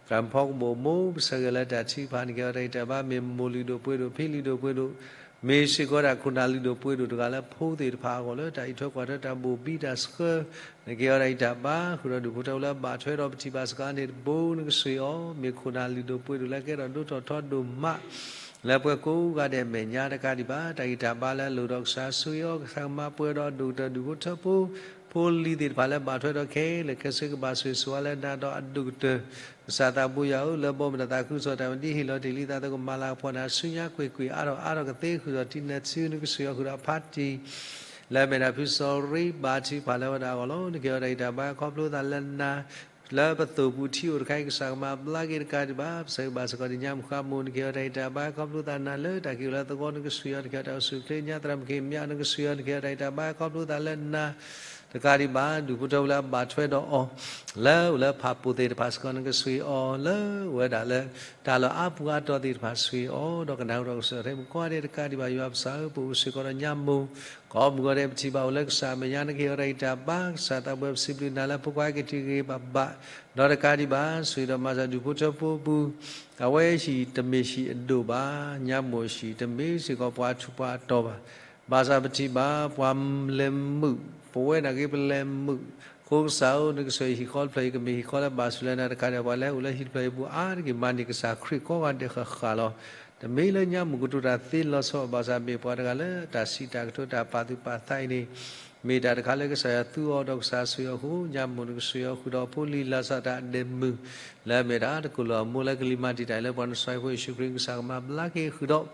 ကၢ်ဖီကဘိၣ်မိၢ် ပဆၢဂ့ၤလၢတၢ်ထုကဖၣ် နကဟ့ၣ်အီၤတၢ်ဂံၢ်တၢ်ဘါ မ့ၢ်မိၢ်လုၢ်ဒိၣ်ပှ့ၤဒိၣ် ဖံလုၢ်ဒိၣ်ပှ့ၤဒိၣ် မ့ၢ်စ့ၢ်ကီးဒၣ်ခိၣ်နၢ်လုၢ်ဒိၣ်ပှ့ၤဒိၣ်တဂၤလၢဖိသ့ၣ်တဖၣ်အဂီၢ် လၢတၢ်အံးထွဲကွၢ်ထွဲတၢ်ဘိၣ်ဘံတၢ်ဆှၢ နကဟ့ၣ်အီၤတၢ်ဂံၢ်တၢ်ဘါ ဃုာ်ဒီးဒူၣ်ဖိထၢဖိလၢအဘၣ်ထွဲဒီးပထံၣ်ဘၣ်စ့ၢ်ကီးန့ၣ်တဘိ နကဆိၣ်ဂ့ၤအီၤ မ့ၢ်ခိၣ်နၢ်လုၢ်ဒိၣ်ပှ့ၤဒိၣ်လၢကဲထီၣ်ဒိၣ်ထီၣ်ထီဒိၣ်မး လၢပှၤကိးဂၤဒဲးအမဲာ်ညါတကးဒံးဘၣ် တၢ်ဂံၢ်တၢ်ဘါလၢအလိၣ်ဒီးကစၢ်ဆိၣ်ဂ့ၤအီၤ ကစၢ်ကမၤပှဲၤဒီးအဒိၣ်ကတၢၢ်ဒူၣ်ဖိထၢဖိ ဖိလံၤသ့ၣ်တဖၣ်လၢဘၣ်ထွဲဒီးခဲလၢာ်ခဲဆ့ ကဘၣ်ဆိၣ်ဂ့ၤဆိၣ်ဝါလၢနၤဒီးအဒိၣ်ကတၢၢ် ကစၢ်သးဘိယွၤဧၢ လၢဘီမုၢ်တၢ်သးခုကစီၣ်တၢ်မနုၤ ဟ့ၣ်လီၤတ့ၢ်လံသးသကိး မၤလၤကပီၤနၤဆူညါ ခွ့ၣ်ခွ့ၣ်အါထီၣ်အါထီၣ်ကသ့ ဃုာ်ဒီးတံၤနၢၤထူ နကဆိၣ်ဂ့ၤအီၤ ဃုာ်ဒီးအဖါတံၢ် လၢအမဲာ်ဒၣ်ဖုစီၤရံ ဘါထုကဖၣ်လၢအဝဲဒၣ်အဂီၢ်လီၤ. နကဟ့ၣ်အီၤတၢ်ဂံၢ်တၢ်ဘါ ခီဖျိသးလၢနၤ လၢပသိၣ်ပူၤထံအိၣ်တခါအံၤ ကစၢ်ကမၤဘျါက့ၤတကးဒံးဘၣ် ပဆၢဂ့ၤဘၣ်စ့ၢ်ကီး တနံၤညါမုၢ်ဃါမိၢ် နကဟ့ၣ်အီၤတၢ်ဂံၢ်တၢ်ဘါ ခီဖျိသးနၤလၢတၢ်က့ၤအိၣ်လၢသဝီ နကဆိၣ်ဂ့ၤအီၤ နကဟ့ၣ်အီၤတၢ်အိၣ်ဆူၣ်အိၣ်ချ့ ညါသရၣ်မုၣ်က့ၤမၠး နကဆိၣ်ဂ့ၤအီၤ နကဟ့ၣ်အီၤတၢ်ဂံၢ်တၢ်ဘါ ခီဖျိသးလၢနၤ တကးဒံးဘၣ် ဒူၣ်ဖိထၢဖိလၢအဘၣ်ထွဲဒီးအီၤ လၢအိၣ်လၢဖးပိာ်သ့ၣ်တဖၣ်စ့ၢ်ကီး နကဆိၣ်ဂ့ၤအီၤ လၢအိၣ်ဝဲဒၣ်လၢ တၢ်လီၢ်အါပူၤအါတီၤသ့ၣ်တဖၣ် ဆိၣ်ဂ့ၤအီၤ ဒီးကနၣ်ဟူဒီးကစၢ်ထဲမုၣ်ကိးဂၤဒဲးတကးဒံးဘၣ် ယွၤပစၢ်ဧၢ ပအိၣ်စ့ၢ်ကီးဒီးညါမိၢ် ကိးမုၢ်ဂီၤဒဲးပထံၣ်ဘၣ်အိၣ်လၢကစၢ်အမဲာ်ညါ နကဟ့ၣ်အီၤတၢ်ဂံၢ်တၢ်ဘါ ကစၢ်သးဘိယွၤ ပစံးဘျုးနၤလၢဖိခွါဟဲက့ၤတုၤဂ့ၤဂ့ၤဘၣ်ဘၣ် ဒီးတကးဒံးဘၣ် ဆိၣ်ဂ့ၤဒီးမၤစၢၤဒူၣ်ဖိထၢဖိပူၤ အဝဲဟံၣ်တမ့ၢ်ဟံၣ်အဒိၣ်ဘၣ် ညါမိၢ်ဟံၣ် တမ့ၢ်စ့ၢ်ကီးပှၤထူးပှၤတီၤဘၣ် ဘၣ်ဆၣ်ပထံၣ်ဘၣ် ပှၤလဲၤမုာ် ပဝဲနာ်က့ပလဲၤမုာ် အဃိကစၢ်ဧၢ နကဆိၣ်ဂ့ၤဟံၣ်ဃီတဖျၢၣ်အံၤ ကမ့ၢ်ဟံၣ်ဃီလၢဘၣ်ဆိၣ်လၢနၤတကးဒံးဘၣ် ပှၤလၢအိၣ်လၢဟံၣ်တဖျၢၣ်အံၤပူၤအါတက့ၢ် မၤန့ၢ်ကစၢ်ခရံာ်ကိးဂၤဒဲးဃၣ်ဃၣ်လီၤ. တမ့ၢ်လၢညါမိၢ်ကတိၤတၢ်သ့လီၤဆီ ဘၣ်ဆၣ်မ့ၢ်ပှၤတဂၤလၢတၢ်စံးတၢ်ကတိၤတၢ်ပာ်သူၣ်ပာ်သးအံၤန့ၣ် မ့ၢ်တၢ်တခါလၢကစၢ်ယွၤသူအီၤဒီးကစၢ်ဆိၣ်ဂ့ၤအီၤအဃိ ညါမိၢ်နကဆိၣ်ဂ့ၤအီၤဃုာ်ဒီးဖိလံၤလၢ်စၢ်တၢ်အဒဲးမုၢ် လၢအမ့ၢ်တၢ်တကိၢ်လၢအမိၢ်လၢကလံၤမၤတံာ်တာ်အံၤလၢပှၤနစၢ်ဖိယ့ၣ်ၡူးခရံာ် ကစၢ်ကမၤဘျါက့ၤဃုာ်ဒီး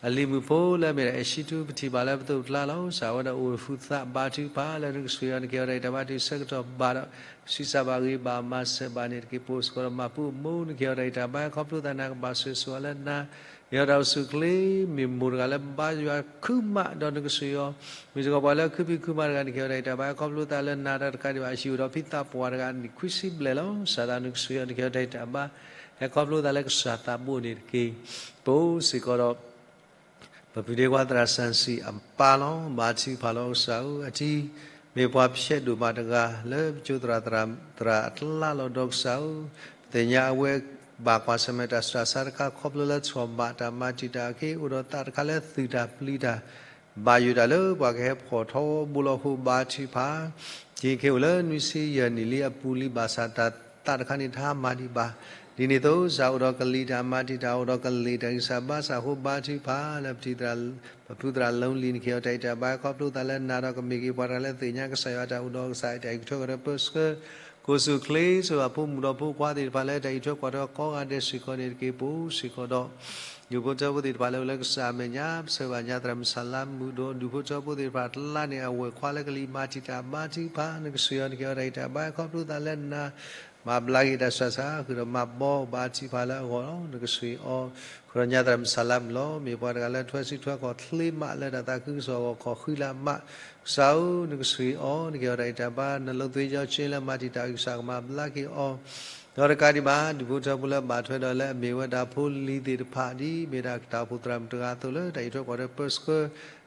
အလံၤမုၣ်ဖိလၢအမ့ၢ်ဒၣ်အဲၣ်ၡံထူ ပထံၣ်ဘၣ်လၢပသိးပကျါလီၤ. ကစၢ်ဝဲဒၣ်အိၣ်ဝဲဖုသးဘါထုကဖၣ်လၢနကဆိၣ်ဂ့ၤအီၤ နကဟ့ၣ်အီၤတၢ်ဂံၢ်တၢ်ဘါတုၤဆၢကတီၢ်ဘၣ်ဒီး ဆံးစၢ်ဘၣ်ဂ့ၤဘၣ်မၤစၢၤဘၣ်န့ၣ်တက့ၢ် ပအိၣ်စ့ၢ်ကီးဒီးမၤပူၤအမိၢ် နကဟ့ၣ်အီၤတၢ်ဂံၢ်တၢ်ဘါ ခီဖျိသးနၤကဘၣ်ဆိၣ်ဂ့ၤဆိၣ်ဝါလၢနၤ ဟ့ၣ်အီၤတၢ်အိၣ်ဆူၣ်အိၣ်ချ့ မ့ၢ်မိၢ်တဂၤလၢဘါယွၤခုမးဒီးနကဆိၣ်ဂ့ၤအီၤ မ့ၢ်စ့ၢ်ကီးပှၤလၢခုဖံးခုမၤတဂၤ နကဟ့ၣ်အီၤတၢ်ဂံၢ်တၢ်ဘါ ခီဖျိသးလၢနၤဒီးတကးဒံးဘၣ် အဟံၣ်အိၣ်ဒီးဖံသးပှၢ်တဂၤ နံၣ်ခွံဆံဘျဲၣ်လီၤ. ကစၢ်သးနကဆိၣ်ဂ့ၤအီၤ နကဟ့ၣ်အီၤတၢ်ဂံၢ်တၢ်ဘါ ဟဲခီဖျိသးလၢကစၢ်သးဘိန့ၣ်တက့ၢ် ပအိၣ်စ့ၢ်ကီးဒီး ပပုၢ်ဒ့ခွါသရၣ်စၢ်စံၣ်အပၢ်လီၤ. ဘါထုကဖၣ်လီၤကစၢ်ဧၢ အတံၤ မ့ၢ်ပှၤဖျဲးဒိၣ်မးတဂၤ လၢပကၠိသရၣ်သရၣ်အကျါလီၤ ဒီးကစၢ်ဧၢ ပသ့ၣ်ညါအဝဲ ဘၣ်ကွၢ်ဆၢၣ်မဲာ်တၢ်ဆူးတၢ်ဆါတခါ ခီဖျိလၢဆီၣ်ဘၣ်တၢ်မၤတံာ်တာ်အဃိ အိၣ်ဒီးသးတခါလၢသုၣ်တၢ်ပျံၤတၢ် ဘၣ်ယိၣ်တၢ်လၢပှၤကဟဲဖီၣ်ထီဘိလီၤအဃိ ဘါထုကဖၣ် က့ၤခဲအိၣ်လၢနွံဆံယဲၢ်နံၣ်လံအပူၤလံ ဘၣ်ဆၣ်တၢ်သးတခါန့ၣ် တဟါမၢ်ဒံးဘၣ်. ဒ်န့ၣ်အသိး ကစၢ်အိၣ်ဒီးကလံၤတၢ်မၤတံာ်တာ် အိၣ်ဒီးကလံၤတၢ်ဂံၢ်စၢ်ဘါစၢ်အဃိ ဘါထုကဖၣ်လၢ ပပုၢ်သရၣ်လီလံၤ နကဟ့ၣ်အီၤတၢ်ဂံၢ်တၢ်ဘါ ခီဖျိသးလၢနၤဒီးကမ့ၢ်က့ၤပှၤတဂၤလၢသ့ၣ်ညါကစၢ်ယွၤတၢ်အိၣ်ဒီးကစၢ်အတၢ်အံးထွဲကွၢ်ထွဲပၢဆှၢ ကိၢ်ဆူၣ်အိၣ်ချ့ ဆိၣ်ဂ့ၤဖိမုၣ်ဒီးဖိခွါသ့ၣ်တဖၣ်လၢတၢ်အံးထွဲကွၢ်ထွဲကိးဂၤဒဲးစ့ၢ်ကီးန့ၣ်တက့ၢ် ပအိၣ်စ့ၢ်ကီးဒီး ဒူၣ်ဖိထၢဖိသ့ၣ်တဖၣ်လၢအိၣ်လၢကစၢ်အမဲာ်ညါ ပဆၢဂ့ၤဘၣ်ညါသရၣ်မုၣ်စၤလါမုၣ်ဒီး ဒူၣ်ဖိထၢဖိသ့ၣ်တဖၣ်ကျါန့ၣ် အဝဲၢ်ခွါလၢကလံၤမၤတံာ်တာ်ဘါထုကဖၣ် နကစၢ်ယွၤ နကဲထီၣ်တၢ်အံးတၢ်ဘါ ခီဖျိသးလၢနၤ မၤဘျါက့ၤတၢ်ဆူးတၢ်ဆါ ဃုာ်ဒီးမၤဘီဘါထုကဖၣ်လၢအဂီၢ်လီၤ. နကစၢ်ယွၤ ဃုာ်ဒီးညါသရၣ်မုၣ်စၤလါမုၣ်လီၤ. မ့ၢ်ပှၤတဂၤလၢထွဲစုထွဲခီၣ်ချ့မး လၢတၢ်သးခုကစီၣ်အဂီၢ် ခီၣ်ဃံလၤမး, ကစၢ်ဧၢ နကစၢ်ယွၤ နကဲထီၣ်တၢ်အံးတၢ်ဘါ နလီၤသွ့ၣ်ညီက့လၢမၤတံာ်တာ်အံၤ ကစၢ်ကမၤဘျါက့ၤအီၤ ဒီးတကးဒံးဘၣ် ဒူၣ်ဖိထၢဖိလၢဘၣ်ထွဲဒီးလၢအမ့ၢ်ဝဲဒၣ်ဖိလံၤသ့ၣ်တဖၣ် ဒ်မ့ၢ်ဒၣ်တၢ်အိၣ်ဖှိၣ်သရၣ်မုၣ်တဂၤအသိးလၢ တၢ်အံးထွဲကွၢ်ထွဲပၢဆှၢ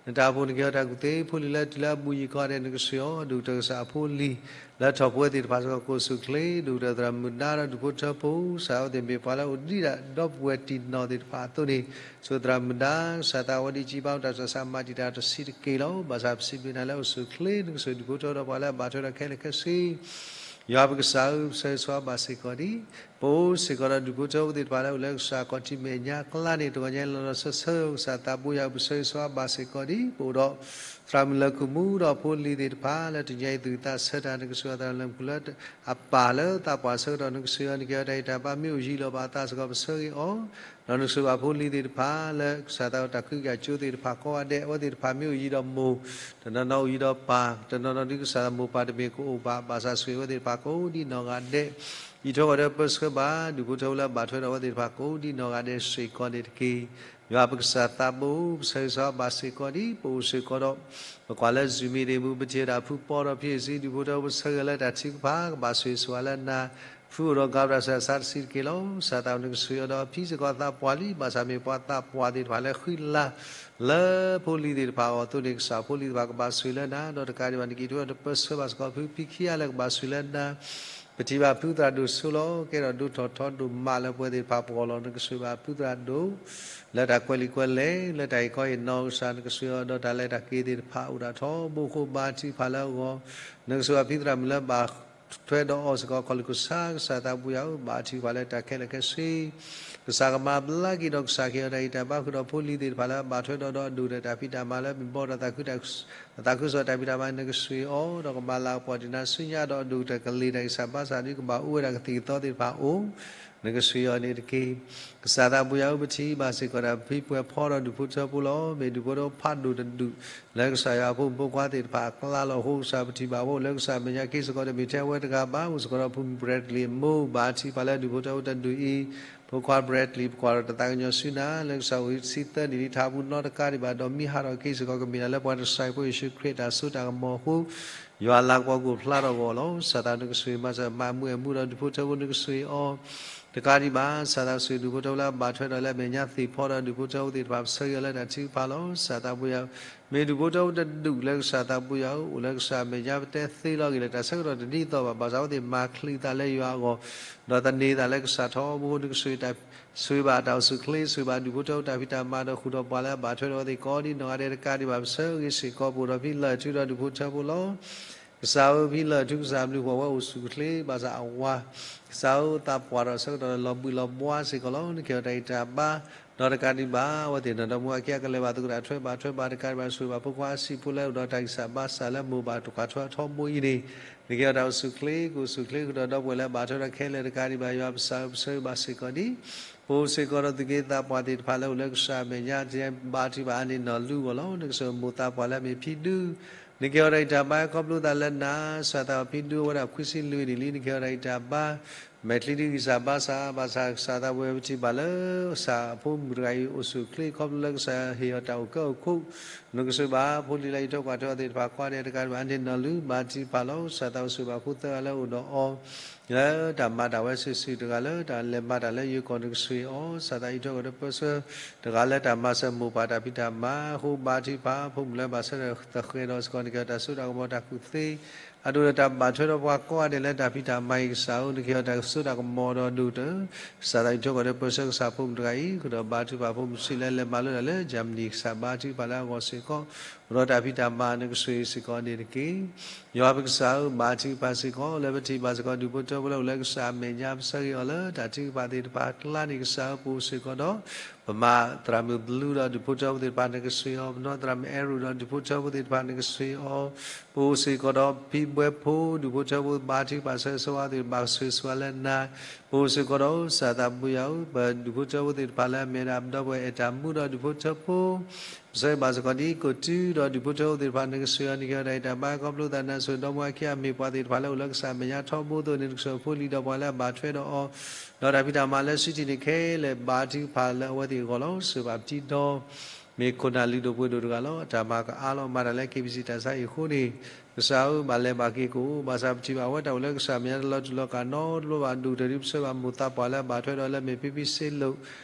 နတၢ်အိၣ်ဖှိၣ်န့ၣ်ကဲထီၣ်တၢ်ကူၣ်သ့ ဖိလံၤလၢတုၤလၢအဘူးယံၤခီန့ၣ် နကစၢ်ယွၤ ဒိၣ်ကတၢၢ်ကစၢ်အဖိလံၤ လၢထီၣ်ပဝဲသ့ၣ်တဖၣ်စ့ၢ်ကီး ကအိၣ်ဆူၣ်ချ့ ဒိၣ်ကတၢၢ်သရၣ်မုၣ်ဒါဒီးဒူၣ်ဖိထၢဖိ ကစၢ်အဝဲသ့ၣ်မ့ၢ်ပှၤလၢအိၣ်ဒံးဒၣ်ဒီပုၢ်ဝဲၢ်တံၢ်နီၢ်သ့ၣ်တဖၣ်အသိးန့ၣ် ဆိၣ်သရၣ်မုၣ်ဒါ ကစၢ်သးဝဲဒၣ်ကံဘါတၢ်ဆူးတၢ်ဆါမၤတံာ်တာ်တဆံးတက့ၢ်လီၤ. ဘၣ်ဆၣ်ပစံးဘျုးနၤလၢအိၣ်ဆူၣ်ချ့ နကစၢ်ဒူၣ်ဖိထၢဒီးပှၤလၢအဘၣ်ထွဲဒီးခဲလၢာ်ခဲဆ့ ယွၤပကစၢ်ဧၢ ပဆၢဂ့ၤဆၢဝါဘၣ်စ့ၢ်ကီးဒံး ပအိၣ်စ့ၢ်ကီးဒီးဒူၣ်ဖိထၢဖိသ့ၣ်တဖၣ်လၢအိၣ်လၢကစၢ်ခီၣ်ထံးမဲာ်ညါကျါန့ၣ် တဂီၤညါလီၤလီၤဆၢဆၢ ကစၢ်သးဘိယွၤ ပဆၢဂ့ၤဆၢဝါဘၣ်စ့ၢ်ကီးဒံး ပအိၣ်ဒီး သရၣ်မုၣ်လၢၢ်ခိၣ်မူဒီးဖိလံၤသ့ၣ်တဖၣ်လၢတညါအံၤသူၣ်ဝံၣ်သးဆၢတၢ် နကစၢ်ယွၤသရၣ်လၢၢ်မုၣ်လၢအပၢ်လၢသးပှၢ်ဆၢကတီၢ် နကစၢ်ယွၤ နကဲထီၣ်တၢ်အံးတၢ်ဘါ မ့ၢ်အိၣ်ယံၤလီၤဘၣ်အသးစ့ၢ်ကီး ပဆၢဂ့ၤအီၤ ဒီးနကစၢ်ဘၣ်ဖိလံၤသ့ၣ်တဖၣ်လၢကစၢ်သးတၢ်ခုကစီၣ်ကၠိသ့ၣ်တဖၣ်ကိးဂၤဒဲး အဝဲသ့ၣ်တဖၣ်မ့ၢ်အိၣ်ယံၤဒီးမိၢ် တနီၤနီၤအိၣ်ယံၤဒီးပၢ် တနီၤနီၤဒ်ကစၢ်မိၢ်ပၢ်တမ့ၢ်ကအိၣ်ဘၣ် ဘၣ်ဆၣ်ဆိၣ်ဂ့ၤအဝဲသ့ၣ်တဖၣ်ကိးဒ်နီၢ်ဂၤဒဲး အံးထွဲကွၢ်ထွဲပၢဆှၢဘၣ် ဒူၣ်ဖိထၢဖိလၢဘၣ်ထွဲဒီးအဝဲသ့ၣ်တဖၣ်ကိးဒ်နီၢ်ဂၤဒဲးစ့ၢ်ကီးန့ၣ်တက့ၢ်. ယွၤပကစၢ်သးဘိ ပဆၢဂ့ၤဆၢဝါဘၣ်စ့ၢ်ကီးဒံး ပအိၣ်စ့ၢ်ကီးဒီး ပကွၢ်လၢ Zoom meeting မူ ပထံၣ်ဝဲဒၣ်ဖုပီဒီးဖံအ့ၣ်စံ ဒူၣ်ဖိထၢဖိ ပဆၢဂ့ၤလၢတၢ်ထုကဖၣ် ကဘၣ်ဆိၣ်ဂ့ၤဆိၣ်ဝါလၢနၤ ဖုအိၣ်ဒီးကါပတၢ်ဆူးတၢ်ဆါတဆံးတက့ၢ်လီၤ. ကစၢ်သးနကစၢ်ယွၤဒီးဖံစ့ၢ်ကီးသးပှၢ်လံ ဘၣ်ဆၣ်မ့ၢ်ပှၤသးပှၢ်သ့ၣ်တဖၣ်လၢဃံလၤ လၢဖိလံၤသ့ၣ်တဖၣ်အဂီၢ်အသိးန့ၣ် ကစၢ်ဖိလံၤသ့ၣ်တဖၣ်ကဘၣ်ဆိၣ်ဂ့ၤလၢနၤ ဒီးတကးဒံးဘၣ် နကံးထွဲဒီးပၢဆှၢဘၣ်စ့ၢ်ကီးဖုဖံခံဂၤလၢကဘၣ်ဆိၣ်ဂ့ၤလၢနၤ ပထံၣ်ဘၣ်ဖုသရၣ်ဒိၣ်ဆိလီၤ ကဲထီၣ်ဒိၣ်ထီၣ်ထီဒိၣ်မးလၢပဝဲသ့ၣ်တဖၣ်ပဂီၢ်လီၤ. နကဆိၣ်ဂ့ၤဘၣ်ဖုသရၣ်ဒိၣ် လၢတၢ်ကွဲးလံာ်ကွဲးလဲၢ် လၢတၢ်ဟ့ၣ်ခီဟ့ၣ်နီၤ ကစၢ်နကစၢ်ယွၤဒီးတၢ်လဲၤတၢ်က့ၤသ့ၣ်တဖၣ်အိၣ်ဒၣ်ထီဘိဃိ ဘါထုကဖၣ်လၢအဂီၢ် နကဆိၣ်ဂ့ၤဘၣ်ဖံသရၣ်မုၣ်လၢဘၣ်ထွဲဒီးအီၤစ့ၢ်ကီး ခီၣ်လူၢ်ကစၢ် ကစၢ်သးပူၤယၤဧၢ ဘါထုကဖၣ်လၢတၢ်ခဲလၢာ်ခဲဆ့ ကစၢ်ကမၤဘျါက့ၤဒီးကစၢ်ကဟ့ၣ်အီၤတၢ်ဂံၢ်တၢ်ဘါဃုာ်ဒီးဖိလံၤသ့ၣ်တဖၣ်လၢအဘၣ်ထွဲဒီးဒီးအဒိၣ်ဒီးတၢ်ဖံးတၢ်မၤလၢမ့ၢ်ဘီဒီးသးခု သးခုကစီၣ်တၢ်ဖံးတၢ်မၤ နကဆိၣ်ဂ့ၤအီၤ ဒီးကမၤလၤကပီၤဒုးနၤဆူညါဒီးအဒိၣ်ကတၢၢ်ကလ့ၢ်တၢ်ဂံၢ်စၢ်ဘါစၢ်ဒ်ကဘၣ်အိၣ်ဝဲဒၣ်ကသံၣ်ကသီသ့ၣ်တဖၣ်အအိၣ် နကဆိၣ်ဂ့ၤအီၤန့ၣ်တက့ၢ်. ကစၢ်သးပူၤယၤဧၢ ပထံၣ်ဘၣ်စ့ၢ်ကီးတၢ်ဖံးပှဲၤဖီဒီးဒူၣ်ဖိထၢဖိလီၤ. မ့ၢ်ဒူၣ်ဖိထၢဖးဒိၣ်တဒူၣ် လၢကစၢ်ယွၤအဖိမုၣ်ဖိခွါသ့ၣ်တဖၣ်အကျါလီၤ. အဃိကစၢ်ပထံၣ်ဘၣ်ဝဲအိၣ်လၢကစၢ်အမဲာ်ညါက့ၤစ့ၢ်ကီး တမ့ၢ်ထဲအဝဲတဂၤဘၣ် အိၣ်စ့ၢ်ကီးဒီးဖိမုၣ် Bradley အမိၢ် ဘါထုကဖၣ်လၢဒူၣ်ဖိထၢဖိတဒူၣ်အံၤ ဖိခွါ Bradley ပကွၢ်ဒီးတၢ်သးကညီၤဆူနၤ လၢကစၢ်အိၣ်ဆံသၢနံၣ်လံထးပူၤနီတကးဒံးဘၣ် ဒီးမံဟးထီၣ်က့ၤစ့ၢ်ကီး ကမ့ၢ်ဒၣ်လၢပှၤတစဲးဖိယ့ၣ်ၡူးခရံာ်တၢ်စိတၢ်ကမီၤအဃိ ယွၤလၤကပီၤကအိၣ်ဖျါထီၣ်အဂီၢ်လီၤ. ကစၢ်သးနကဆိၣ်ဂ့ၤမၤစၢၤမၤမူအဲၣ်မူဒီးဒူၣ်ဖိထၢဖိ နကဆိၣ်ဂ့ၤအီၤ တကးဒံးဘၣ် ကစၢ်သးဆိၣ်ဂ့ၤဒူၣ်ဖိထၢဖိလၢအဘၣ်ထွဲဒီးလၢအမဲာ်ညါသ့ၣ်ဖီဒီးဒူၣ်ဖိထၢဖိသ့ၣ်တဖၣ် ပဆၢဂ့ၤအီၤလၢတၢ်ထုကဖၣ်လီၤ. ကစၢ်သးပူၤယၤ မ့ၢ်ဒူၣ်ဖိထၢဖိတဒူၣ်လၢကစၢ်သးပူၤယၤဧၢ အိၣ်လၢကစၢ်အမဲာ်ညါပတဲသ့လီၤဂ့ၤလၢတၢ်ဆၢကတီၢ်တဒ်သိးဘၣ် ဘၣ်ဆၣ်အဝဲသ့ၣ်မၤချံးသးလၢယွၤအဂီၢ် ဒီးသန့ၤသးလၢကစၢ်ထီဘိ နကဆိၣ်ဂ့ၤတၢ် ဆိၣ်ဂ့ၤဘၣ်တၢ်အိၣ်ဆူၣ်ချ့ ဆိၣ်ဂ့ၤဘၣ်ဒူၣ်ဖိထၢဖိတၢ်ဖံးတၢ်မၤဒီးဃုာ်ဒီးပှၤလၢအဘၣ်ထွဲဒီးအဝဲသ့ၣ်ကိးဒ်နီၢ်ဂၤဒဲးတကးဒံးဘၣ် ပဆၢဂ့ၤစ့ၢ်ကီးပအိၣ်ဒီးဖံလၢၢ်ထူဒီးဒူၣ်ဖိထၢဖိလီၤ. ကစၢ်ဧၢ ဖံလၢၢ်ထူ ကစၢ်ဘျုးဖှိၣ်ဝဲအိၣ်ဆူၣ်ချ့ ဘၣ်ဆၣ်အဝၤ ကစၢ်ဧၢ သးပှၢ်ဒီးဆၢကတီၢ်လီၤဘှံးလီၤဘှါစ့ၢ်ကီးလီၤ. နကဟ့ၣ်အီၤတၢ်ဂံၢ်တၢ်ဘါ ဒီးတကးဒံးဘၣ် အဝဲသ့ၣ်နီၢ်ဒီမါဝၤခံဂၤကလဲၤဘၣ်သကိးတၢ်ထွဲဘၣ်ထွဲဘၣ်တကးဒံးဘၣ် ဆိၣ်ဂ့ၤဘၣ်ဖိခွါအဟံၣ်ဖိလၢအိၣ်ဒီးတၢ်ဂံၢ်စၢ်ဘါစၢ်လၢမိၢ်ပၢ်တကွၢ်ထွဲထီဘိအံၤန့ၣ် နကဟ့ၣ်အီၤတၢ်အိၣ်ဆူၣ်ချ့ ကအိၣ်ဆူၣ်ချ့ဃုာ်ဒီးဒီပုၢ်ဝဲၢ်လၢအဘၣ်ထွဲဒီးခဲလၢာ်တကးဒံးဘၣ် ယွၤပကစၢ်ဧၢ ပဆၢဂ့ၤဘၣ်စ့ၢ်ကီးဒံး ပအိၣ်စ့ၢ်ကီးဒီးသူၣ်က့သးပှၢ်သ့ၣ်တဖၣ်လၢအိၣ်လၢကစၢ်အမဲာ်ညါ ဘါထုကဖၣ်အါန့ၢ်နီၢ်လူအဂီၢ်လီၤ. နကဆိၣ်ဂ့ၤမိၢ်သးပှၢ်လၢအမ့ၢ်ဖံဒူ နကဟ့ၣ်အီၤတၢ်ဂံၢ်တၢ်ဘါ ခီဖျိသးလၢနၤ ကစၢ်သးပှၢ်ဖံဒူ အဝဲဒၣ်ခွံဆံလွံၢ်နံၣ်လံ နကဟ့ၣ်အီၤတၢ်ဂံၢ်တၢ်ဘါ မဲာ်ချံဒ်ဂံၢ်စၢ်ဘါစၢ် ဘၣ်ဆၣ်ကစၢ်သးပှၢ်ပထံၣ်ဘၣ်လၢ ကစၢ်အဖိမုၣ်တဂၤအံၤ အိၣ်ဆူၣ်ချ့ခီဖျိလၢကစၢ်ဟ့ၣ်အီၤတၢ်အိၣ်ကဲအိၣ်ခိး နကဆိၣ်ဂ့ၤဘၣ်ဖိလံၤလၢအံးထွဲကွၢ်ထွဲအီၤသ့ၣ်တဖၣ်ကိးဂၤဒဲးတကးဒံးဘၣ် အါန့ၢ်နီၢ်လူ ဘါထုကဖၣ်လီၤ. ကစၢ်သးအိၣ်ဆိၣ်ဂ့ၤဘၣ်ဖိသၢဂၤလၢအအိၣ်ဒီးအီၤ လၢတၢ်မၤတၢ်ဝဲစုာ်စုာ် တဂၤလၢတၢ်လဲၤမၤတၢ်လၢယိၤကီၢ် နကဆိၣ်ဂ့ၤအီၤ ကစၢ်သးအံးထွဲကွၢ်ထွဲပၢဆှၢ တဂၤလၢတၢ်မၤစၢၤမိၢ်ပၢ်တၢ်ဖံးတၢ်မၤအဃိ ဘါထုကဖၣ် ဖိမုၣ်လၢဘၣ်ဆၢထၢၣ်သဃဲၤဒီးစ့ၢ်ကီး နကဟ့ၣ်အီၤတၢ်စိတၢ်ကမီၤတၢ်ကူၣ်သ့ အဒိၣ်ဒီးတၢ်ဘၣ်ထွဲဒီးပှၤကိးဂၤဒဲးလၢတၢ်ဖံးတၢ်မၤအံၤကစၢ်ဧၢ နကဟ့ၣ်အီၤတၢ်စိတၢ်ကမီၤဒီးအဒိၣ်ကတၢၢ် ကစၢ်သးအံးထွဲကွၢ်ထွဲပၢဆှၢကစၢ်ဖိမုၣ်တဂၤအံၤ ဃုာ်ဒီးဘါထုကဖၣ်ဖိမုၣ်ဆံးလၢလဲၤမၤလိတၢ်လၢ Germany ကစၢ်ဘါထုကဖၣ်လၢအဂီၢ်စ့ၢ်ကီး အိၣ်ဒီးတၢ်ဖံးတၢ်မၤ နကဆိၣ်ဂ့ၤစ့ၢ်ကီးန့ၣ်တက့ၢ်. ယွၤပကစၢ်ဧၢ ဘါထုကဖၣ်စ့ၢ်ကီး လၢပထံၣ်ဘၣ်စ့ၢ်ကီးဒူၣ်ဖိထၢဖိလၢအိၣ်လၢကစၢ်အမဲာ်ညါ ပဆၢဂ့ၤအီၤလၢတၢ်ထုကဖၣ်သ့ၣ်တဖၣ်အကျါန့ၣ် ကစၢ်ဧၢ ပအိၣ်စ့ၢ်ကီးဒီး ပမၤသရၣ်မုၣ်ဘလူးဒီးဒူၣ်ဖိထၢဖိသ့ၣ်တဖၣ် နကဆှၢအီၤ, ပနီၢ်သရၣ်မုၣ်အဲရူၣ်ဒီးဒူၣ်ဖိထၢဖိသ့ၣ်တဖၣ် နကဆှၢအီၤ, ပအိၣ်စ့ၢ်ကီးဒီးဖံဘှဲဖိ ဒူၣ်ဖိထၢဖိ ဘါထုကဖၣ်ဆၢဂ့ၤဆၢဝါသ့ၣ်တဖၣ် ကဆှၢဆိဝဲလၢနၤ, ပအိၣ်စ့ၢ်ကီးဒီးကစၢ်သးဘိယွၤဧၢ ပဒူၣ်ဖိထၢဖိသ့ၣ်တဖၣ်လၢအမ့ၢ်ဝဲဒၣ်ပဒီပုၢ်ဝဲၢ်အဲၣ်တၢ်မူဒီးဒူၣ်ဖိထၢဖိ ပဆၢဂ့ၤဘၣ်စ့ၢ်ကီးဒ် ကိၣ်တုဒီးဒူၣ်ဖိထၢဖိသ့ၣ်တဖၣ် နကဆှၢအီၤ နကဟ့ၣ်အီၤတၢ်အံၤတၢ်ဘါ ခီဖျိသးနၤဆိၣ်ဂ့ၤဒီမါဝၤခံဂၤမ့ၢ်ပှၤသ့ၣ်တဖၣ်လၢအိၣ်လၢကစၢ်မဲာ်ညါထီဘိအသိးန့ၣ် နကဆှၢဖိလံၤဒီးပှၤလၢအဘၣ်ထွဲဒီးအီၤ ဒီးတၢ်ဖံးတၢ်မၤလၢစုထံၣ်န့ၣ်ခဲလၢာ် ဘါထုကဖၣ်လၢအဝဲသ့ၣ်အဂီၢ်လီၤ. ဆှၢဘၣ်ပထံဒီ မ့ၢ်ခိၣ်နၢ်လုၢ်ဒိၣ်ပှ့ၤဒိၣ်တဂၤလီၤ. အတၢ်မၤကအါလီၤ. မၤတၢ်လၢ KBC တၢ်ဆါဟံၣ်အဃိန့ၣ် ကစၢ်ဧၢ ဘၣ်လဲၤဘၣ်က့ၤကအိၣ် ဘၣ်ဆၣ်ပထံၣ်ဘၣ်အဝဲတၢ်အိၣ်လၢကစၢ်မဲာ်ညါတလီၤတူာ်လီၤကာ်နီတဘျီဘၣ် ဒိၣ်ကတၢၢ်ဒ်ပဆၢဂ့ၤဘၣ်မိၢ်သးပှၢ်လၢအဘၣ်ထွဲဒီးလၢမ့ၢ်ဖံဖံစ့လိာ်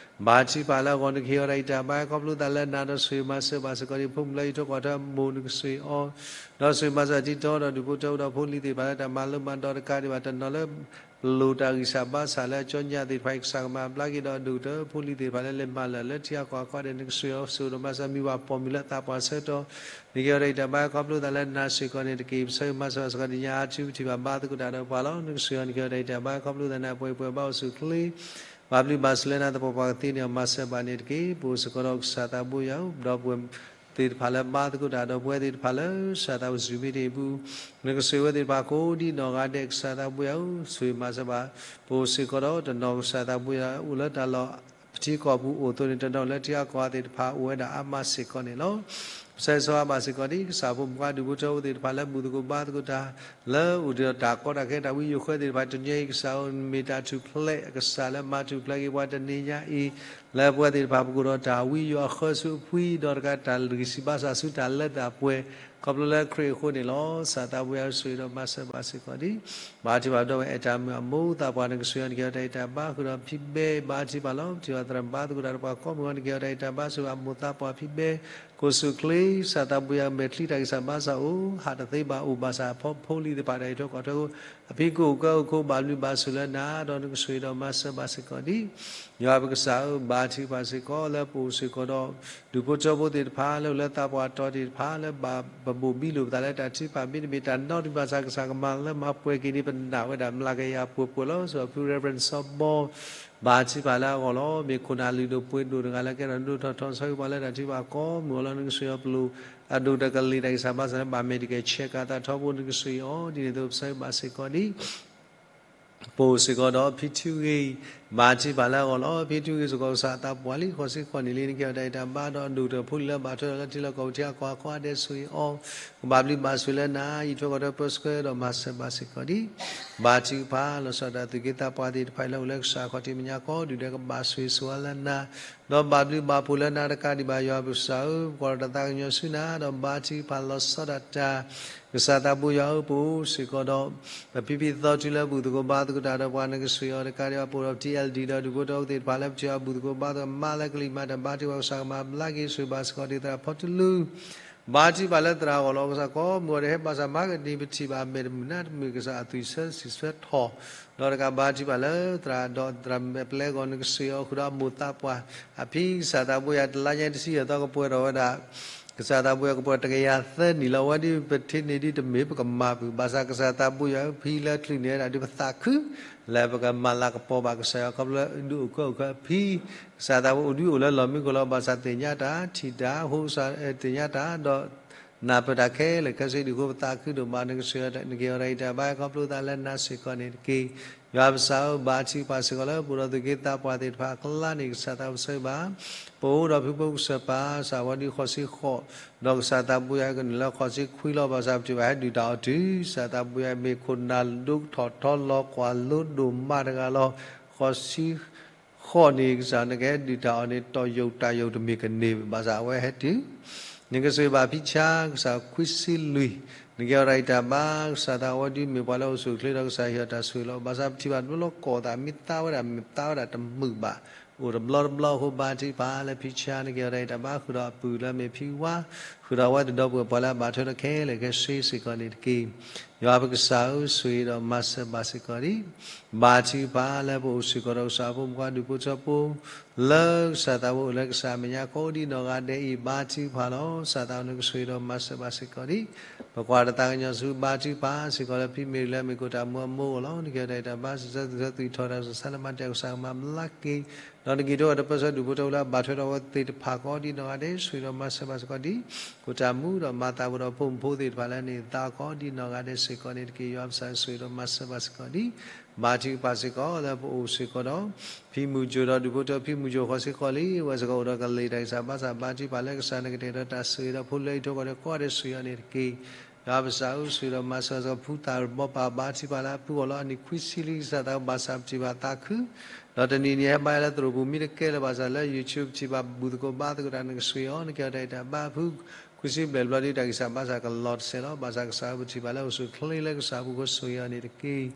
ဘါထုကဖၣ်လၢအဂီၢ် နကဟ့ၣ်အီၤတၢ်အံၤတၢ်ဘါ ခီဖျိသးလၢနၤဒီးဆိၣ်ဂ့ၤမၤစၢၤဘၣ်စ့ၢ်ကီးဒ် ဖိမုၣ်လၢယထွဲကွၢ်ထွဲအမိၢ် နကဆိၣ်ဂ့ၤအီၤ ဒီးဆိၣ်ဂ့ၤမၤစၢၤတံၤတီဒီးဒူၣ်ဖိထၢဖိဒီးဖိလံၤသ့ၣ်တဖၣ်လၢတၢ်မၤလိမၤဒိးတကးဒံးဘၣ် တနီၤလၢ ပလိၣ်တၢ်ဂံၢ်စၢ်ဘါစၢ်လၢအကၠီညါသ့ၣ်တဖၣ်အံၤ ကစၢ်ကမၤဘျါက့ၤဒီး ဒိၣ်ကတၢၢ်ဖိလံၤသ့ၣ်တဖၣ်လၢလဲၤမၤလၢာ်လၢထံအကီၢ်အကီၢ်ဒဲး နကဆိၣ်ဂ့ၤအီၤ ဆိၣ်ဂ့ၤဒီးမၤစၢၤမံၤဝၤပိာ်မုၣ်လၢအသးပှၢ်ဆၢကတီၢ် နကဟ့ၣ်အီၤတၢ်အံၤတၢ်ဘါ ခီဖျိသးလၢနၤစ့ၢ်ကီးန့ၣ်တက့ၢ်. ပဆၢဂ့ၤမၤစၢၤဘၣ်စ့ၢ်ကီး တနံၤညါအါထူပထံၣ်ဘၣ်ဘါသကိးတၢ်ဒီးပှၤလီၤ. နကဆိၣ်ဂ့ၤအီၤ နကဟ့ၣ်အီၤတၢ်အံၤတၢ်ဘါ ခီဖျိသးန့ၣ် အပှဲၤပှဲၤဘါအိၣ်ဆူၣ်ချ့ ဘၣ်ဘျုးဘၣ်ဆိၣ်လၢနၤ သပှၢ်ပှၢ်ကသ့န့ၣ် အမၤစၢၤဘၣ်န့ၣ်တက့ၢ်. ပအိၣ်စ့ၢ်ကီးဒီးကစၢ်သးဘိယွၤဧၢ ပဒီပုၢ်ဝဲၢ်သ့ၣ်တဖၣ်လၢဘါသကိးတၢ်ဒီး ပဝဲသ့ၣ်တဖၣ်လၢ ကစၢ်သးဘိ Zoom meeting အပူၤ နကဆိၣ်ဂ့ၤဝဲသ့ၣ်တဖၣ်ကိးဒ်နီၢ်ဂၤဒဲး ကစၢ်သးဘိယွၤဧၢ ဆိၣ်ဂ့ၤမၤစၢၤဘၣ်. ပအိၣ်စ့ၢ်ကီးဒီးတနီၤကစၢ်သးဘိယွၤ အိၣ်လၢတၢ်လီၢ် ပထံကီၢ်ပူၤအိၣ်အသိးန့ၣ် တနီၤလၢထံဂၤကီၢ်ဂၤသ့ၣ်တဖၣ် အိၣ်ဝဲဒၣ်အါမးစ့ၢ်ကီးန့ၣ်လီၤ. ပဆၢဂ့ၤဆၢဝါဘၣ်စ့ၢ်ကီးဒ် ကစၢ်ဖိမုၣ်ခွါဒူၣ်ဖိထၢဖိသ့ၣ်တဖၣ်လၢဘူၣ်သကိးဘါသကိးတၢ် လၢအိၣ်ဒီးတၢ်ကီတၢ်ခဲ တၢ်ဝံယိၤဃၢသ့ၣ်တဖၣ် တနံၤအံၤ ကစၢ်ဧၢ မ့ၢ်တၢ်ထူၣ်ဖျဲး ကစၢ်လၢမၤထူၣ်ဖျဲးက့ၤပှၤတနံၤညါအံၤ လၢပဝဲသ့ၣ်တဖၣ်ပကအိၣ်ဒီးတၢ်ဝံယိၤအဃၢဆူအဖှံ ဒီးတကးတၢ်ဂံၢ်စၢ်ဘါစၢ်ဆူတၢ်လၢတၢ်ပှဲၤ ခီဖျိလၢခရံာ်အဃိန့ၣ်လီၤ. ကစၢ်သးဘိယွၤဆိၣ်ဂ့ၤဒီးမၤစၢၤဘၣ်စ့ၢ်ကီးဒ် ဘါထုကဖၣ်ပဒီပုၢ်ဝဲၢ်အဲၣ်တၢ်မုၣ်အမိၢ်သးပှၢ် နကဆိၣ်ဂ့ၤအီၤ နကဟ့ၣ်အီၤတၢ်အံၤတၢ်ဘါ ဃုာ်ဒီးဖံဘဲ ဘါထုကဖၣ်လီၤ. ပထံၣ်ဘၣ်သရၣ်မုၣ်ဘါသကိးတၢ်ဒီးပှၤကိးမုၢ်ဂီၤ နကဟ့ၣ်အီၤတၢ်အံၤတၢ်ဘါ ဆိၣ်ဂ့ၤအမိၢ်သးပှၢ်ဖံဘဲ ကိးဆူၣ်ချ့ ကစၢ်သးဘိယွၤ မဲာ်ချံတၢ်ဂံၢ်စၢ်ဘါစၢ်အိၣ် ဟးတသ့ဘၣ်အိၣ်ဘၣ်ဆၣ် ဖိလံၤသ့ၣ်တဖၣ်တၢ်အံးထွဲကွၢ်ထွဲ အဖံကအိၣ်ကဲအိၣ်ခိး ဘၣ်ဘျုးဘၣ်ဆိၣ်လၢနၤ ဒီးနကဆိၣ်ဂ့ၤဒီးမၤစၢၤဘၣ်စ့ၢ်ကီးဒ် ယွၤပကစၢ်ဧၢ ဘါထုကဖၣ်စ့ၢ်ကီးလၢပအိၣ်စ့ၢ်ကီးဒီး ဒူၣ်ဖိထၢဖိသ့ၣ်တဖၣ် လၢအိၣ်လၢသးပှၢ်တီၤသ့ၣ်တဖၣ် လၢဘၣ်ပဘိၣ်ဘံလိာ်ပသးလၢတၢ်ထုကဖၣ် မ့တမ့ၢ်တၢ်နီတမံၤဘၣ်ဆၣ် ကစၢ်ကမၤလၢမၤပှဲၤက့ၤန့ၣ် ပနာ်ဝဲဒၣ်မျးကယၤပှဲၤပှဲၤလီၤ. စီၤဖု Reverend စီၤဘီ ဘါထုကဖၣ်လၢအဂီၢ်လီၤ. မ့ၢ်ခိၣ်နၢ်လုၢ်ဒိၣ်ပှ့ၤဒိၣ်တဂၤလၢကဲထီၣ်ဒိၣ်ထီၣ်ထီ ဆၢဂ့ၤပှၤလၢတၢ်ထုကဖၣ်ကိးမုၢ်ဂီၤလီၤ. နကဆိၣ်ဂ့ၤအီၤ ပလိၣ်အဒိၣ်တကလုာ် တၢ်ဂံၢ်စၢ်ဘါစၢ်လၢ biometric check အသးထီဘိ နကဆိၣ်ဂ့ၤအီၤ ဒ်န့ၣ်အသိး ပဆၢဂ့ၤဘၣ်စ့ၢ်ကီးဒ် ပအိၣ်စ့ၢ်ကီးဒီးဖံထူဂ့ၤ ဘါထုကဖၣ်လၢအဂီၢ်လီၤ. ဖံထူဂ့ၤစ့ၢ်ကီး ကစၢ်အသးပှၢ်လံ ဃိးဆံဃိးနံၣ်လံ နကဟ့ၣ်အီၤတၢ်အံးတၢ်ဘါ ဒီးအဒိၣ်ကတၢၢ်ဖိလံၤလၢဘၣ်ထွဲဒီးလၢထံလၢကီၢ်ပူၤ ထံဂၤကီၢ်ဂၤကိးဂၤဒဲးဆိၣ်ဂ့ၤအီၤ ကဘၣ်ဘျုးဘၣ်ဆိၣ်လၢနၤ အံးထွဲကွၢ်ထွဲပၢဆှၢဒီးမၤစၢၤဘၣ်စ့ၢ်ကီးဒ် ဘါထုကဖၣ် လီၤဆီဒၣ်တၢ် သူၣ်က့သးပှၢ်သ့ၣ်တဖၣ်အံၤလၢအိၣ်လၢကစၢ်ခီၣ်ထံးမဲာ်ညါကိးဒူၣ်ဒဲး ကဘၣ်ဆိၣ်ဂ့ၤဆိၣ်ဝါလၢနၤ ဒီးဘၣ်ဘျုးဘၣ်ဖှိၣ်လၢနၤတကးဒံးဘၣ် ယွၤပကစၢ်ဧၢ ပကွၢ်လီၤတၢ်သးကညီၤဆူနၤ ဒီးဘါထုကဖၣ်လီၤဆီဒၣ်တၢ် ကစၢ်သးဘိယွၤဧၢ ပအိၣ်စ့ၢ်ကီးဒီး ပဖံဖံသီထူလၢဘူၣ်သကိးဘါသကိးတၢ်ဒီးပှၤ နကဆိၣ်ဂ့ၤအီၤတကးဒံးဘၣ် ပအိၣ်ဒီးပထံ LD ဒီးဒူၣ်ဖိထၢဖိသ့ၣ်တဖၣ်လၢပထံၣ်အီၤဘူၣ်သကိးဘါသကိးမါလၢကလံၤမၤတၢ်ဘါထုကဖၣ် ကစၢ်ကမၤဘျါက့ၤဆိၣ်ဂ့ၤဘၣ်စ့ၢ်ကီးဒ်သရၣ်ဖီတလူ ဘါထုကဖၣ်လၢသရၣ်အဂီၢ်လီၤ. ကစၢ်ကိးမုၢ်ဂီၤဒီးဟဲဘၣ်ဆၣ်မၤကဒံပထံၣ်ဘၣ်အမဲာ်တမုာ်နါတမုာ် ကစၢ်အသွံၣ်ဆၢဆံးဆၢထီၣ် ဒီးတကးဘါထုကဖၣ်လၢသရၣ်ဒီးသရၣ်မုၣ်အပျဲၢ်အဂီၢ် နကဆိၣ်ဂ့ၤအီၤဃုာ်ဒီးအမိၢ်သးပှၢ် အဖံကစၢ်သးဘိယွၤ တလါညါတဆံယဲၢ်သီကပှဲၤထီၣ်ဝဲဒၣ် ကစၢ်သးဘိယွၤကပှဲၤတကယၤသၢနံၣ်လီၤ. အဝဲဒ်ပထံၣ်န့ၢ်ဒ်တမ့ၢ်ပကမၤပူၤ ဘၣ်ဆၣ်ကစၢ်သးဘိယွၤ ဖံလၢချုးန့ၢ်ဝဲဒၣ်ဒ်ပသးခု လၢပကမၤလၤကပီၤဘၣ်ကစၢ်ယွၤ ခီဖျိလၢဒုးအိၣ်ကၢအိၣ်ခၢအဖံ ကစၢ်သးဘိအိၣ်ဒုးအိၣ်လၢလီၢ်မံခိၣ်လီၤ. ဘၣ်ဆၣ်သ့ၣ်ညါတၢ် ထံၣ်တၢ် ဟိကစၢ်သ့ၣ်ညါတၢ် ဒီးနၢ်ပၢၢ်တၢ်ခဲလၢာ်ခဲဆ့ဒ်အဃိ ပသးခုဒိၣ်မး နကဆိၣ်ဂ့ၤအီၤ နကဟ့ၣ်အီၤတၢ်အံးတၢ်ဘါ ခီဖျိသးလၢနၤစ့ၢ်ကီးန့ၣ်တက့ၢ်. ယွၤပကစၢ်ဧၢ ဘါထုကဖၣ်စ့ၢ်ကီးလၢပအိၣ်ဒီးသူၣ်က့သးပှၢ်သ့ၣ်တဖၣ်အကျါန့ၣ် ကစၢ်သးဘိယွၤဧၢ ပအိၣ်ဒီးဖုဖိကစၢၢ်ပၢ် ကစၢ်ဝဲဒ်ဃိးဆံဃိး ဒီးကစၢ်သးဘိယွၤကနုာ်လၢဃိးဆံခွံလီၤ. ဘၣ်ဆၣ်ပထံၣ်ဘၣ်ဟဲဒုၣ်တၢ်အီၤတုၤ ကစၢ်သးဘိယွၤ မ့ၢ်ခိၣ်နၢ်ဒိၣ်ထီၣ်ထီလီၤကွၢ်လိဒိၣ်မးတဂၤလီၤ. ဃိးဆံဃိးန့ၣ် ကစၢ်နကဟဲဒုၣ်တၢ်အီၤန့ၣ် တီၢ်ယိာ်တၢ်ယိာ်တမ့ၢ်ကန့ၢ် ဘၣ်ဆၣ်အဝဲဟဲတုၤ နကဆိၣ်ဂ့ၤဘၣ်ဖံဆါ ကစၢ်ခွံဆံလွံၢ် နကဟ့ၣ်အီၤတၢ်အံးတၢ်ဘါ ကစၢ်သးဝဲဒ်မ့ၢ်ပှၤလၢအိၣ်ဆူၣ်အိၣ်ချ့ဒီးကစၢ်ဟ့ၣ်အီၤတၢ်ဆိၣ်ဂ့ၤလီၤ. ဘၣ်ဆၣ်ပထံၣ်ဘၣ်တဘျီလီၤ ကိးသးမ့ၢ်သါဝဲဒၣ် မ့ၢ်သါဝဲဒၣ်တမုာ်ဘၣ် အိၣ်တဘျီတဘျီအဃိ ဘါထုကဖၣ်လၢဖံဆါ နကဟ့ၣ်အီၤတၢ်အံးတၢ်ဘါ ဃုာ်ဒီးအပုၢ်လၢမ့ၢ်ဖံဝါ ဃုာ်ဒီးအဝဲသ့ၣ်ဒီပုၢ်ဝဲၢ်ပှၤလၢအဘၣ်ထွဲဒီးခဲလၢာ်ခဲဆ့စ့ၢ်ကီးန့ၣ်တက့ၢ်. ယွၤပကစၢ်ဧၢ, ဆိၣ်ဂ့ၤဒီးမၤစၢၤဘၣ်စ့ၢ်ကီးဒံး, ဘါထုကဖၣ်လၢပအိၣ်စ့ၢ်ကီးဒီးကစၢ်ဖိမုၣ်ခွါဒူၣ်ဖိထၢဖိ, လၢကစၢ်သးဘိအိၣ်လၢကစၢ်အမဲာ်ညါ ကိးဒံနီၢ်ဂၤဒဲးအံၤ ဘါထုကဖၣ်လီၤ. ကစၢ်သးဘိန့ၣ်ကဆိၣ်ဂ့ၤဒီးမၤစၢၤဘၣ်စ့ၢ်ကီးဒံး, ပကွၢ်တၢ်သးကညီၤဆူ ဘါထုကဖၣ်စ့ၢ်ကီးလၢဖံမ့ၢ်လၢအမ့ၢ်ကိၣ်တၢ်မူအမိၢ်အဂီၢ်လီၤ. နကဲထီၣ်တၢ်အံၤတၢ်ဘါ စံးဆၢသူၣ်ဆၢ သူၣ်ထီၣ်တၢ်စူၢ်တၢ်နာ်မၤတၢ်ကစၢ်ကမၤဘျါက့ၤ ဒီးနက့ၤထီၣ်ဒီးပၢဆှၢဒူၣ်ဖိထၢဖိလၢအဘၣ်ထွဲဒီးအဝဲသ့ၣ်တဖၣ်ကိးဒံနီၢ်ဂၤဒဲး ဆိၣ်ဂ့ၤဒီးမၤစၢၤဘၣ်စ့ၢ်ကီးဒံး, ကိၣ်တၢ်မူဒီးမၤသးဝဲဒီးဖိမုၣ်ဖိသ့ၣ်တဖၣ်လၢန့ၣ် သးကိးဒံနီၢ်ဂၤဒဲးစ့ၢ်ကီးန့ၣ်တက့ၢ်. ယွၤပကစၢ်ဆိၣ်ဂ့ၤဒီးမၤစၢၤဘၣ်စ့ၢ်ကီးဒံး, ဘါထုကဖၣ်စ့ၢ်ကီးလၢပအိၣ်စ့ၢ်ကီးဒီး ဖံမုၢ်ကၠိဒီးဒူၣ်ဖိထၢ ဖံမုၢ်ကၠိဃီစ့ၢ်ကီးလံ, အဝဲစ့ၢ်ကီးအိၣ်ဒီးကလ့ၢ်တၢ်ဂံၢ်စၢ်ဘါစၢ် ဘါထုကဖၣ်လၢကစၢ်နကတဲာ်ဒီးတၢ်ဆိၣ်ဂ့ၤဒီးဖိလၢဟံၣ်ဖိဃီဖိကိးဂၤဒဲးဆိၣ်ဂ့ၤအီၤန့ၣ်တက့ၢ်. ယွၤပကစၢ်ဧၢ, ဆိၣ်ဂ့ၤဒီးမၤစၢၤစ့ၢ်ကီး ဖုသးရဘီပၤ ဘါထုကဖၣ်လၢအဖုအီၤလီၤ အနံၣ်ခွံဆံလံ ကစၢ်သးဘိဘၣ်ဆၣ်ပထံၣ်ဘၣ်သးခု ဒီးတနံၤနံၤဟဲဘါယွၤလၢသရိာ်ပူၤ မ့ၢ်တကဲလၢၤဘၣ်ဆၣ်လၢ YouTube ပထံၣ်ဘၣ်ဘူၣ်သကိးဘါသကိးတၢ် နကဆိၣ်ဂ့ၤအီၤ နကဲထီၣ်တၢ်အံၤတၢ်ဘါအဖု ခွံဆံဘျဲၣ်တဘျီဒ်တၢ်ဂံၢ်စၢ်ဘါစၢ်ကလီၤတစဲးလီၤ. ဘၣ်ဆၣ်ကစၢ်အအိၣ်ပထံၣ်ဘၣ်လၢအိၣ်ဆူၣ်အိၣ်ချ့လၢကစၢ်အပူၤဃီဆိၣ်ဂ့ၤအီၤန့ၣ်တက့ၢ်.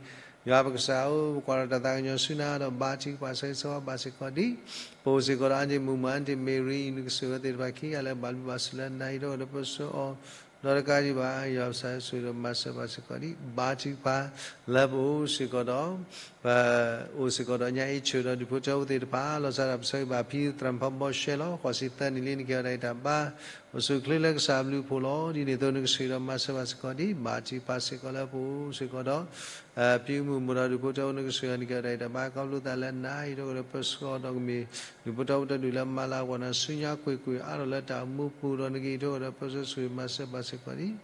ယွၤပကစၢ်ဧၢ, ပကွၢ်ဒီးတၢ်သးကညီၤဆူနၤဒီးဘါထုကဖၣ်ဆၢဂ့ၤဆၢဝါဘၣ်စ့ၢ်ကီးဒံး, ပအိၣ်စ့ၢ်ကီးဒီးအါန့ၢ်မုၢ်မၤ အါန့ၢ်မ့ၢ်ရံ နကဆိၣ်ဂ့ၤအဝဲသ့ၣ်တဖၣ်ခံဂၤလၢဘၣ်ဘျုးဘၣ်ဆိၣ်လၢနၤအံၤဒီးဒီးပၢဆှၢအီၤ ဒီးတကးဒံးဘၣ် ယွၤပကစၢ်ဆိၣ်ဂ့ၤဒီးမၤစၢၤဘၣ်စ့ၢ်ကီးဒံး, ဘါထုကဖၣ်လၢပအိၣ်စ့ၢ်ကီးဒီး ပအိၣ်စ့ၢ်ကီးဒီးညါအ့ၣ်ဆၢၣ်ဒီးဒူၣ်ဖိထၢဖိသ့ၣ်တဖၣ် လီၤဆီဒၣ်တၢ်ပဆၢဂ့ၤဘၣ်ဖံသရၣ်ဖီဘီရှဲလီၤ. ဃိးဆံသၢနံၣ်လံ နကဲထီၣ်တၢ်အံၤတၢ်ဘါ အိၣ်ဆူၣ်အိၣ်ချ့လၢကစၢ်အဘျုးအဖှိၣ်လီၤ. ဒ်န့ၣ်အသိးနကဆိၣ်ဂ့ၤဒီးမၤစၢၤဘၣ်စ့ၢ်ကီးဒံး, ဘါထုကဖၣ်စ့ၢ်ကီးလၢပအိၣ်စ့ၢ်ကီးဒီး ဖံမုၢ်မိၢ်ဒီးဒူၣ်ဖိထၢဖိ နကဆိၣ်ဂ့ၤအီၤ နကဲထီၣ်တၢ်အံၤတၢ်ဘါ ခီဖျိသးလၢနၤအံၤဒီးဒီးပၢဆှၢအီၤဒီးကမ့ၢ် ဒူၣ်ဖိထၢဖိတဒူၣ်လၢမၤလၤကပီၤနၤဆူညါကွ့ၢ်ကွ့ၢ် အါထီၣ်လၢတၢ်အိၣ်မူပူၤဒီးနက့ၤထီၣ်ဒီးပၢဆှၢဆိၣ်ဂ့ၤမၤစၢၤဘၣ်စ့ၢ်ကီးဒံး,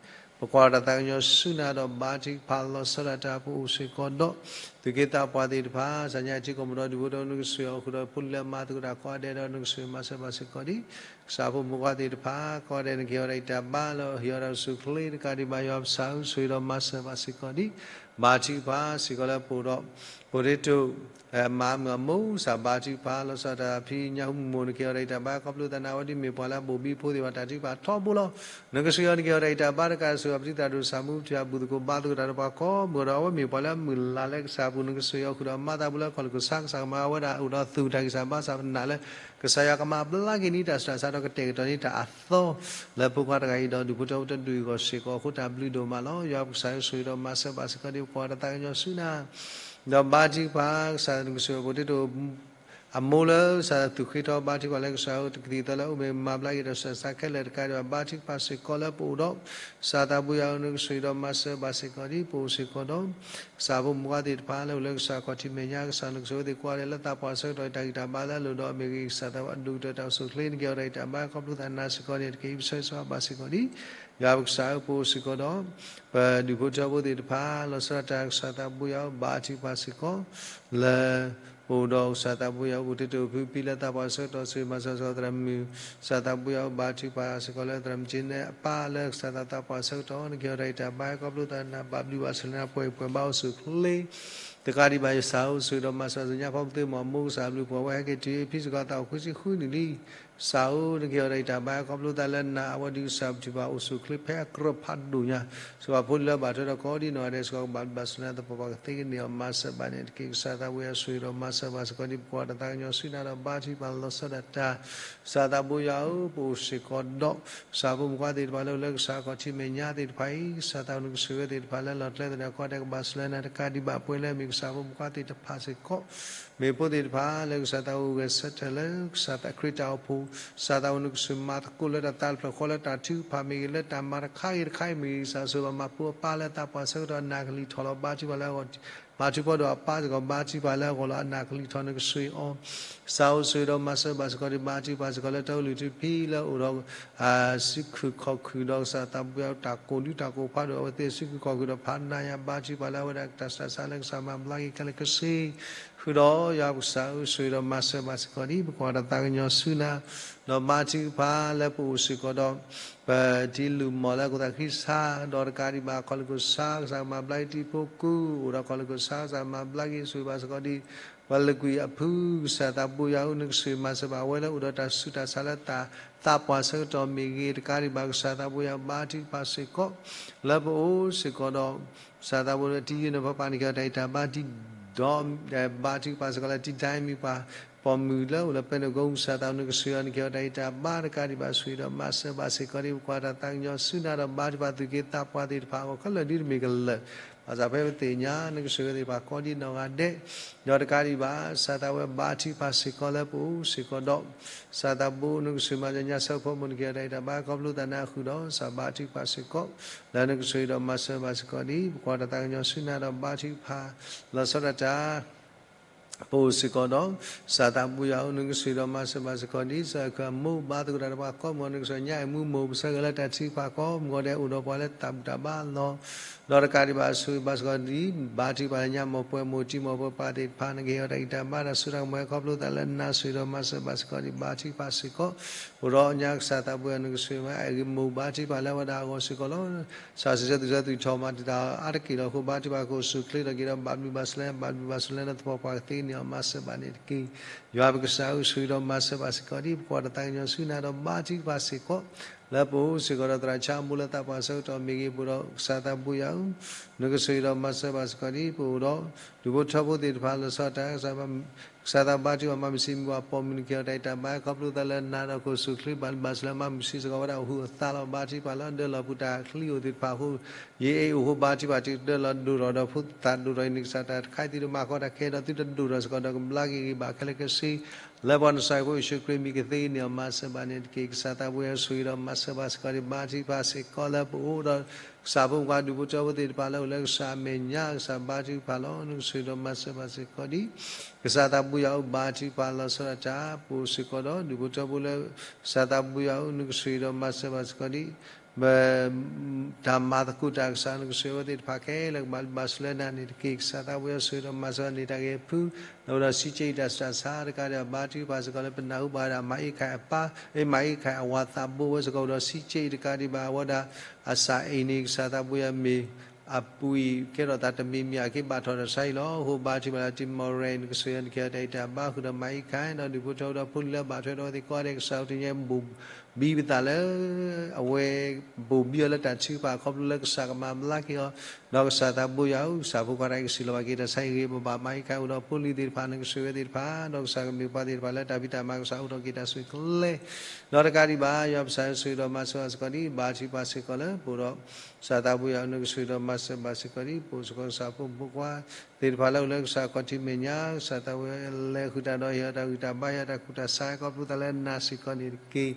ပကွၢ်တၢ်သးကညီၤဆူနၤဒီးဘါထုကဖၣ်လီၤဆီဒၣ်တၢ် ပအိၣ်စ့ၢ်ကီးဒီး သူၣ်က့သးပှၢ်သ့ၣ်တဖၣ် စၢညါထံကီၢ်ပူၤဒီးဒူၣ်ဖိထၢဖိ နကဆိၣ်ဂ့ၤအီၤဃုာ်ဒီးဖိလံၤလၢမၤသကိးတၢ်ကိးဂၤဒဲးဒီးနကဆိၣ်ဂ့ၤမၤစၢၤဘၣ်စ့ၢ်ကီးဒံး, ကစၢ်ဖိမုၣ်ခွါသ့ၣ်တဖၣ် ကိးဂၤဒဲးနကဟ့ၣ်အီၤတၢ်အံၤတၢ်ဘါလၢဟ့ၣ်အီၤတၢ်အိၣ်ဆူၣ်အိၣ်ချ့တကးဒံးဘၣ် ယွၤပကစၢ်ဧၢ ဆိၣ်ဂ့ၤဒီးမၤစၢၤဘၣ်စ့ၢ်ကီးဒံး, ဘါထုကဖၣ်စ့ၢ်ကီးလၢပအိၣ်ဒီး ပဒိၣ်တုာ် မၤမုာ်အမိၢ် ကစၢ်ဘါထုကဖၣ်လီၤဆီဒၣ်တၢ် ဖံညါမူမိၢ် နကဟ့ၣ်အီၤတၢ်အံၤတၢ်ဘါ ခီဖျိသးနၤအဝဲဒ်မ့ၢ်ပှၤလၢအဘိၣ်ဘံဖိသ့ၣ်တဖၣ်တၢ်ထုကဖၣ်ထီဘိလီၤ. နကဆိၣ်ဂ့ၤအီၤ နကဟ့ၣ်အီၤတၢ်အံၤတၢ်ဘါ တကးဆိၣ်ဂ့ၤအီၤပထံသးဒိၣ်ဆၣ်မူ ပထံၣ်ဘၣ်ဘူၣ်သကိးဘါသကိးတၢ်ဒီးပှၤကိးမုၢ်ဒီး အဝဲမ့ၢ်ပှၤလၢအမုၢ်လၢ်လၢကစၢ်အပူၤ နကဆိၣ်ဂ့ၤအီၤဃုာ်ဒီးမၤသးပူၤလၢခီၣ်လိာ်ကစၢ် ကစၢ်ကမၤအဝဲဒၣ်အိၣ်ဒီးသူၣ်တၢ်ဂံၢ်စၢ်ဘါစၢ်ပနာ်လၢ ကစၢ်ယွၤကမၤဘျါက့ၤန့ၢ်တၢ်ဆူးတၢ်ဆါဒီးကတဲာ်ကတီၤန့ၢ်တၢ်အသီ လၢဖိခွါတဂၤအံၤဒီးဒူၣ်ဖိထၢဖိတဒူၣ်အံၤအဂီၢ်စ့ၢ်ကီးအဃိ တၢ်ဘျုးဒိၣ်မးလီၤ. ယွၤပကစၢ်ဧၢ ဆိၣ်ဂ့ၤဒီးမၤစၢၤဘၣ်စ့ၢ်ကီးဒံး ပကွၢ်တၢ်သးကညီၤဆူနၤ ဒီးဘါထုကဖၣ် ကစၢ်နကဆိၣ်ဂ့ၤပဒိၣ်တုာ် အမိၢ်လၢကစၢ်သူၣ်ဃ့ထီ ဘါထုကဖၣ်လၢကစၢ်ဧၢ ကသံၣ်သီလၢအအိၣ်မ့ၢ်မၤဘျါက့ၤတၢ်ဆူးတၢ်ဆါခဲလၢာ်တကးဒံးဘၣ် ဘါထုကဖၣ်စ့ၢ်ကီးလၢပအိၣ်ဒီး ကစၢ်သးဘိယွၤဧၢ နကဆိၣ်ဂ့ၤဒီးမၤစၢၤဘၣ်စ့ၢ်ကီးဒံး ပအိၣ်စ့ၢ်ကီးဒီး ကစၢ်ဖိမုၣ်ခွါသ့ၣ်တဖၣ်လၢအိၣ်လၢကစၢ်ခီၣ်ထံးမဲာ်ညါ ကစၢ်နကဆိၣ်ဂ့ၤသ့ၣ်ကိးဂၤဒဲးလၢသးပှၢ်ဆၢကတီၢ်တၢ်ဂံၢ်တၢ်ဘါလၢအလိၤဒီးအမ့ၢ်ဂ့ၤ ကစၢ်သးဘိအဒိၣ်ကတၢၢ်တၢ်အိၣ်ဆူၣ်အိၣ်ချ့ နကဟ့ၣ်အီၤတၢ်အံၤတၢ်ဘါ ခီဖျိသးနၤစ့ၢ်ကီးန့ၣ် တက့ၢ် ပဆၢဂ့ၤဆၢဝါဘၣ်စ့ၢ်ကီးဒံး ယွၤပကစၢ်ဧၢ ပအိၣ်စ့ၢ်ကီးဒီး ပဒူၣ်ဖိထၢဖိသ့ၣ်တဖၣ် လီၤဆီဒၣ်တၢ် ကစၢ်သးဘိယွၤဧၢ ဘါထုကဖၣ်စ့ၢ်ကီး လၢ ပအိၣ်ဒီးကစၢ်သးဘိယွၤဧၢ ပအိၣ်တ့ၢ်တအိၣ်ဖုဖံလၢသးပှၢ်ဆၢကတီၢ်ဆိၣ်ဂ့ၤမၤစၢၤစ့ၢ်ကီးသရၣ်မုၣ် ကစၢ်သးဘိယွၤဧၢ ဘါထုကဖၣ်စ့ၢ်ကီးလၢသရၣ်မုၣ်က့န့ၣ်အပၢ်လၢကစၢ်သးပှၢ်ဆၢကတီၢ် နကဟ့ၣ်အီၤတၢ်အံၤတၢ်ဘါ ခီဖျိသးနၤဘၣ်ဘျုးဘၣ်ဆိၣ်လၢနၤပှဲၤပှဲၤဘါအိၣ်ဆူၣ်အိၣ်ချ့ တကးဒံးဘၣ် ယွၤပကစၢ်ဧၢ ဆိၣ်ဂ့ၤဒီးမၤစၢၤညါဖီမုၢ်သ့ၣ်မီၢ်မိၢ် ကစၢ်ဘျုးပှၤဝဲဟဲက့ၤတုၤဖံစ့ၢ်ကီးသးအိၣ်ခွံဆံဃုနံၣ်လံ ကစၢ်ဧၢ နကဟ့ၣ်အီၤတၢ်အံၤတၢ်ဘါ ခီဖျိသးလၢနၤအဝဲဒုးကစၢ်ပထံၣ်ဘၣ်အိၣ်ဆူၣ်အိၣ်ချ့ဖဲအကြၢးဖးဒိၣ်ညါ စ့ၢ်ကီးဖိလံၤလၢဘၣ်ထွဲဒီးကိးဒံနီၢ်ဂၤဒဲးစ့ၢ်ကီး ကဘၣ်ဘျုးဘၣ်ဆိၣ်လၢနၤသပှၢ်ပှၢ်ကသ့ကန့ၢ်အီၤ မၤစၢၤဘၣ်န့ၣ်တက့ၢ် ကစၢ်သးဘိယွၤ ဆိၣ်ဂ့ၤဒီးမၤစၢၤဘၣ်စ့ၢ်ကီးဒံး ပကွၢ်တၢ်သးကညီၤဆူနၤဒီးဘါထုကဖၣ်လီၤဆီဒၣ်တၢ် ကစၢ်သးဘိယွၤဧၢ ပအိၣ်စ့ၢ်ကီးဒီး ကစၢ်ဖိမုၣ်ခွါသ့ၣ်တဖၣ်လၢအိၣ်လၢကစၢ်ခီၣ်ထံးမဲာ်ညါသ့ၣ်တဖၣ်အံၤ ကစၢ်သးဘိနကဆိၣ်ဂ့ၤသ့ၣ်တဖၣ်လၢလီၤကျဲသနၢၣ်ကိးဂၤဒဲးကဘၣ်ဆိၣ်လၢနၤတကးဒံးဘၣ် ပှဲၤလၢအမ့ၢ်ကစၢ်ဖိမုၣ်ခွါသ့ၣ်တဖၣ်စ့ၢ်ကီး မ့ၢ်ဖိသ့ၣ်တဖၣ်လၢကစၢ်သးဘိဂဲၤဆၢထၢၣ်လၢ ကစၢ်ခရံာ်တၢ်အိၣ်ဖှိၣ် ကစၢ်သးဘိနကဆိၣ်မၤသကိးလၢတၢ်သးတဖျၢၣ်ဃီလၢတၢ်ထုကဖၣ်မ့ၢ်ဂ့ၤ လၢတၢ်မၤတခါဂ့ၤတခါအံၤမ့ၢ်ဂ့ၤ ကစၢ်ဆိၣ်ဂ့ၤဘၣ်မၤပူၤအပၢ်လၢသးပှၢ်ဆၢကတီၢ်အနၢ်ကလံၤထီၣ်လီၤ ဘါထုကဖၣ်လၢအဂီၢ် မၤထုကဖၣ်ဒီးအပၢ်စ့ၢ်ကီး ဘါထုကဖၣ်လၢအဂီၢ်လီၤ အနၢ်ကလံၤထီၣ်နကဆိၣ်ဂ့ၤအီၤ ကစၢ်ဧၢ ဆိၣ်ဂ့ၤဒီးမၤစၢၤဘၣ်စ့ၢ်ကီးဒံး ဘါထုကဖၣ်စ့ၢ်ကီးလၢ တၢ်အိၣ်လုၣ်ထူဖံးလၢအိၣ်ဒီး စုခုၣ်ခီၣ်ခုၣ်ဒီးကစၢ်သးဘိယွၤတၢ်ကိၢ်ဒူတၢ်ကိၢ်ဖးဒီး အဝဲသ့ၣ်စုခုၣ်ခီၣ်ခုၣ်ဒီးဖးနးယၤ ဘါထုကဖၣ်လၢအဝဲဒၣ်တၢ်ဆူးတၢ်ဆါလၢကစၢ်မၤဘျါက့ၤခဲလၢာ်ကဆ့ ဃုာ်ဒီး ယွၤပကစၢ်ဧၢ ဆိၣ်ဂ့ၤဒီးမၤစၢၤဘၣ်စ့ၢ်ကီးဒံး ပကွၢ်တၢ်သးကညီၤဆူနၤ ဒီးဘါထုကဖၣ်လၢပအိၣ်စ့ၢ်ကီးဒီး ပထံလုၢ်မီၢ်လၢအခိၣ်သးဃံဆါ ဒီးတကးဒံးဘၣ် ခီၣ်လိာ်ခိၣ်ဆါ ကစၢ်မၤဘျါက့ၤတံၤဖိကိး အိၣ်ဒီးခီၣ်လိာ်ခိၣ်ဆါ ကစၢ်မၤဘျါက့ၤ ဆိၣ်ဂ့ၤဘၣ်စ့ၢ်ကီးဒံး ပှၤလၢကွံာ်အဖု ကစၢ်သးဘိယွၤဧၢ နကဆိၣ်ဂ့ၤမၤစၢၤဘၣ်ဝဲလၢအိၣ်ဒီးတၢ်ဆူးတၢ်ဆါလၢတၢ် သးပှၢ်ဆၢကတီၢ်မ့ၢ်ဂ့ၤ တကးဒံးဘၣ် ကစၢ်သးဘိယွၤ ဘါထုကဖၣ်စ့ၢ်ကီး လၢပအိၣ်စ့ၢ်ကီးဒီး ကစၢ်သးဘိတံၤယုၢ်နဖီပာ်နကဲတၢ်အံၤတၢ်ဘါတံၤဒီး ဘါထုကဖၣ်စ့ၢ်ကီးလၢတံၤတၢ်အံၤမ့ၢ်ပှၤ ပိာ်မုၣ်လၢအိၣ်လၢပဲနုာ်ကိ ကစၢ်သးဘိယွၤ နကဆိၣ်ဂ့ၤအီၤ နကဟ့ၣ်အီၤတၢ်ဂံၢ်တၢ်ဘါတကးဒံးဘၣ် ဆိၣ်ဂ့ၤဒီးမၤစၢၤဘၣ်စ့ၢ်ကီးဒံး ပကွၢ်တၢ်သးကညီၤဆူနၤဒီး ဘါထုကဖၣ်သူၣ်က့သးပှၢ်သ့ၣ်တဖၣ်အဂီၢ် ခဲလၢာ်ဒ်တမ့ၢ်ကလၢာ် ဘၣ်ဆၣ်ဖဲပသ့ၣ်ညါ နကဆိၣ်ဂ့ၤသ့ၣ်တဖၣ်ကိးဒံးနီၢ်ဂၤဒဲး ဒီးတကးဒံးဘၣ် ကစၢ်သးဘိယွၤ ဘါထုကဖၣ်စ့ၢ်ကီးလၢပအိၣ်စ့ၢ်ကီးဒီး ကစၢ်သးဘိ နကဆိၣ်ဂ့ၤမၤစၢၤညါဆၢဖိမုၢ် နကဟ့ၣ်အီၤတၢ်ဂံၢ်တၢ်ဘါခီဖျိသးနၤအဃုာ်ဒီး ကစၢ်ဘါထုကဖၣ်စ့ၢ်ကီး လၢနကဆိၣ်ဂ့ၤဒီးမၤစၢၤဘၣ်စ့ၢ်ကီးဒံး ပကွၢ်တၢ်သးကညီၤဆူနၤဒီး ဘါထုကဖၣ်လီၤဆီဒၣ်တၢ် ပအိၣ်စ့ၢ်ကီးဒီး ကစၢ်သးဘိယွၤဧၢ နကဆိၣ်ဂ့ၤဒီးမၤစၢၤဘၣ်စ့ၢ်ကီးဒံး ကစၢ်ခရံာ်အမိၢ် ဘါသကိးတၢ်ဒီးပှၤကိးမုၢ်ဂီၤ နကဆိၣ်ဂ့ၤညါအဲၣ်မူမိၢ် ပဆၢဂ့ၤလၢတၢ်ထုကဖၣ်ကိးမုၢ်ဂီၤဒဲး အိၣ်ဒီးပှၤလၢတၢ်ဘူၣ်တၢ်ဘါအလီၢ် ဒီးတကးဒံးဘၣ် ဆိၣ်ဂ့ၤဘၣ်စ့ၢ်ကီးဒံး ဘါထုကဖၣ်လၢညါ မိၢ်ပှဲၤမိၢ်တံၢ်မိၢ်ပှဲၤပၢ်သ့ၣ်တဖၣ် နကဟ့ၣ်အီၤတၢ်ဂံၢ်တၢ်ဘါတၢ်စိတၢ်ကမီၤ ခီဖျိသးလၢနၤ ဆိၣ်ဂ့ၤဒီးမၤစၢၤဘၣ်စ့ၢ်ကီးဒံး ဘါထုကဖၣ်စ့ၢ်ကီး အိၣ်ဒီးညါကစၢ်သးဘိယွၤ နကဆိၣ်ဂ့ၤမၤစၢၤအဲၣ်ဂ့ၤမိၢ် ဘါထုကဖၣ်လၢအဝဲဒၣ်အဂီၢ်စ့ၢ်ကီးလီၤ. ကစၢ်စံးဆၢသူၣ်ဆၢသူၣ်ထီၣ်မၤတံာ်တာ်အါတက့ၢ်လီၤအဃိ ဘါထုကဖၣ်ကအိၣ်ဆူၣ်အိၣ်ချ့ထီၣ်က့ၤဒီး ဘၣ်ဘျုးဘၣ်ဆိၣ်လၢ ဘၣ်ဘျုးဘၣ်ဆိၣ်လၢနသပှၢ်ပှၢ်ကသ့န့ၢ်အီၤ မၤစၢၤဘၣ်န့ၣ်တက့ၢ်. ယွၤပကစၢ်ဧၢ ဆိၣ်ဂ့ၤဒီးမၤစၢၤဘၣ်စ့ၢ်ကီးဒံး ပကွၢ်တၢ်သးကညီၤဆူနၤဒီး ဘါထုကဖၣ်စ့ၢ်ကီး လၢပအိၣ်စ့ၢ်ကီးဒီးသရၣ်ဆါအမိၢ်လၢသးပှၢ်ဆၢကတီၢ်မ့ၢ်ဂ့ၤ ပအိၣ်ဒီးကစၢ်သးဘိယွၤဧၢ နကဆိၣ်ဂ့ၤဒီးမၤစၢၤဘၣ်စ့ၢ်ကီးဒံး ပအိၣ်ဒီး ဒူၣ်ဖိထၢဖိသ့ၣ်တဖၣ်လီၤဆီဒၣ်တၢ် ကစၢ်ဘါထုကဖၣ်မၤမုာ်ဆံးမံၤပှၤပိာ်မုၣ် နကဟ့ၣ်အီၤတၢ်ဂံၢ်တၢ်ဘါ ခီဖျိသးလၢနၤဒီးကအိၣ်ဆူၣ်အိၣ်ချ့ ဘၣ်ဘျုးဘၣ်ဆိၣ်လၢ မၤမုာ်ဆံးစ့ၢ်ကီးဝဲဒၣ်အိၣ်ဟုးအသးလီၤ. ဘါထုကဖၣ်လၢအဒၢလီၤပူၤတၢ်ချံအိၣ်သ့ၣ်တဖၣ်အဃိ ယအ့ၣ်အိၣ်ဃိ ဘါထုကဖၣ်တုၤဒၢလီၤဒိၣ်ထီၣ်ဒီးဖိသၣ်ဒိၣ်ထီၣ်အံၤ နကစၢ်တၢ်တခါအံၤသုတမၤဃီတၢ်ခဲဒီး သုတဒိၣ်ထီၣ်စ့ၢ်ကီးဒီး ကဘျါက့ၤဂ့ၤဘၣ်ခဲလၢာ်ခဲဆ့ လၢပှၤနစၢ်ဖိယ့ၣ်ၡူးခရံာ်မံၤကသ့န့ၢ်အီၤ မၤစၢၤဘၣ်န့ၣ်တက့ၢ်. ကစၢ်သးဘိယွၤ ဆိၣ်ဂ့ၤဒီးမၤစၢၤဘၣ်စ့ၢ်ကီးဒံး ဘါထုကဖၣ်စ့ၢ်ကီးလၢပအိၣ်ဒီး ကစၢ်ဖိမုၣ်ခွါဒူၣ်ဖိထၢဖိသ့ၣ်တဖၣ်လၢအိၣ်လၢ ကစၢ်အမဲာ်ညါ ကစၢ်ဘါထုကဖၣ်လီၤ နကဆိၣ်ဂ့ၤဒီးမၤစၢၤဘၣ်စ့ၢ်ကီးဒံး ကစၢ်သးဘိယွၤဧၢ ဘါထုကဖၣ်လီၤဆီဒၣ်တၢ် ပအိၣ်စ့ၢ်ကီးဒီး ဒူၣ်ဖိထၢဖိလၢ ကစၢ်သးဘိယွၤဧၢ နကဆိၣ်ဂ့ၤဒီးမၤစၢၤဘၣ်စ့ၢ်ကီးဒံး တၢ်မၤသကိးတၢ်ကစၢ် နကဆိၣ်ဂ့ၤအဝဲသ့ၣ်တဖၣ်ခဲလၢာ် ကဘၣ်ဘျုးဘၣ်ဆိၣ်လၢနၤန့ၣ်တက့ၢ်. ကစၢ်သးဘိယွၤ ဆိၣ်ဂ့ၤဒီးမၤစၢၤန့ၢ်တၢ်ဂ့ၤအဖု လၢအိၣ်ဒီးစံးက့အံၤတၢ်စံးတၢ်ဆါတကးဒံး ဘါထုကဖၣ်စ့ၢ်ကီးလၢပနၢ်ဟူဘၣ်ဝဲဒၣ် မၤအ့ၣ်ခၣ်အပၢ် မၤအ့ၣ်ခၣ်အဝၤသးဘိဝဲစ့ၢ်ကီး အိၣ်ဒီးစံးက့အံၤတကးဒံးဘၣ် အဝဲဒၣ်အစၢ်အံၤန့ၣ် ကစၢ်သးဘိယွၤမ့ၢ် အပူၤအံၤ ကဲထီၣ်သးတမံၤမံၤ အက့ၤဘၣ်ထီၣ်ဒီးဆါအံၤလီၤ. အဃိဘါထုကဖၣ်လၢ တံၤမီၣ်ရဲၣ် နကဆိၣ်ဂ့ၤ နကဟ့ၣ်အီၤတၢ်ဂံၢ်တၢ်ဘါဃုာ်ဒီး မၤအ့ၣ်ခၣ်ဒီး ဒူၣ်ဖိထၢဖိဒီးဖိလံၤလၢအဘၣ်ထွဲဒီးအဝဲသ့ၣ်ကိးဂၤဒဲး ကစၢ်ဧၢ တနံၤအံၤ ဘိၣ်ဘံပသးလၢ အဝဲ ဘိၣ်ဘံအီၤလၢတၢ်ထုကဖၣ်ခီဖျိလၢကစၢ်ကမၤဘျါက့ၤအီၤ ဒီးကစၢ်သးဘိယွၤဧၢ ကစၢ်ဖိခွါတၢ်အံၤကစံးလီၤဘၣ်က့ၤတၢ်ဆါအံၤဂ့ၤဘၣ်ဘၣ် မၤအ့ၣ်ခၣ်အိၣ်ဒီးဖိလံၤသ့ၣ်တဖၣ် နကဆိၣ်ဂ့ၤအဝဲသ့ၣ်တဖၣ် ဒီးကစၢ်ကမ့ၢ်ပှၤသ့ၣ်တဖၣ်လၢတၢ်ဖံးတၢ်မၤကစၢ်အိၣ်ထီၣ်က့ၤတၢ်ဆူၣ်ချ့ ဒီးတကးဒံးဘၣ် ယွၤပကစၢ်ဧၢ ဆိၣ်ဂ့ၤဒီးမၤစၢၤဘၣ်စ့ၢ်ကီးဒံး ဘါထုကဖၣ်စ့ၢ်ကီးလၢပအိၣ်ဒီး ကစၢ်သးဘိယွၤဧၢ နကဆိၣ်ဂ့ၤဒီးမၤစၢၤဘၣ်စ့ၢ်ကီးဒံး ပအိၣ်စ့ၢ်ကီးကစၢ်ဖိမုၣ်ဖိခွါသ့ၣ်တဖၣ်လၢအိၣ်လၢကစၢ်ခီၣ်ထံးမဲာ်ညါ ကစၢ်သးဘိယွၤ လဲၤဃုာ်တၢ်ဒီးဟ့ၣ်အီၤတၢ်ဂံၢ်တၢ်ဘါ ဟ့ၣ်အီၤတၢ်ကူၣ်တၢ်ဆးခီဖျိသးလၢနၤစ့ၢ်ကီးန့ၣ်တက့ၢ်.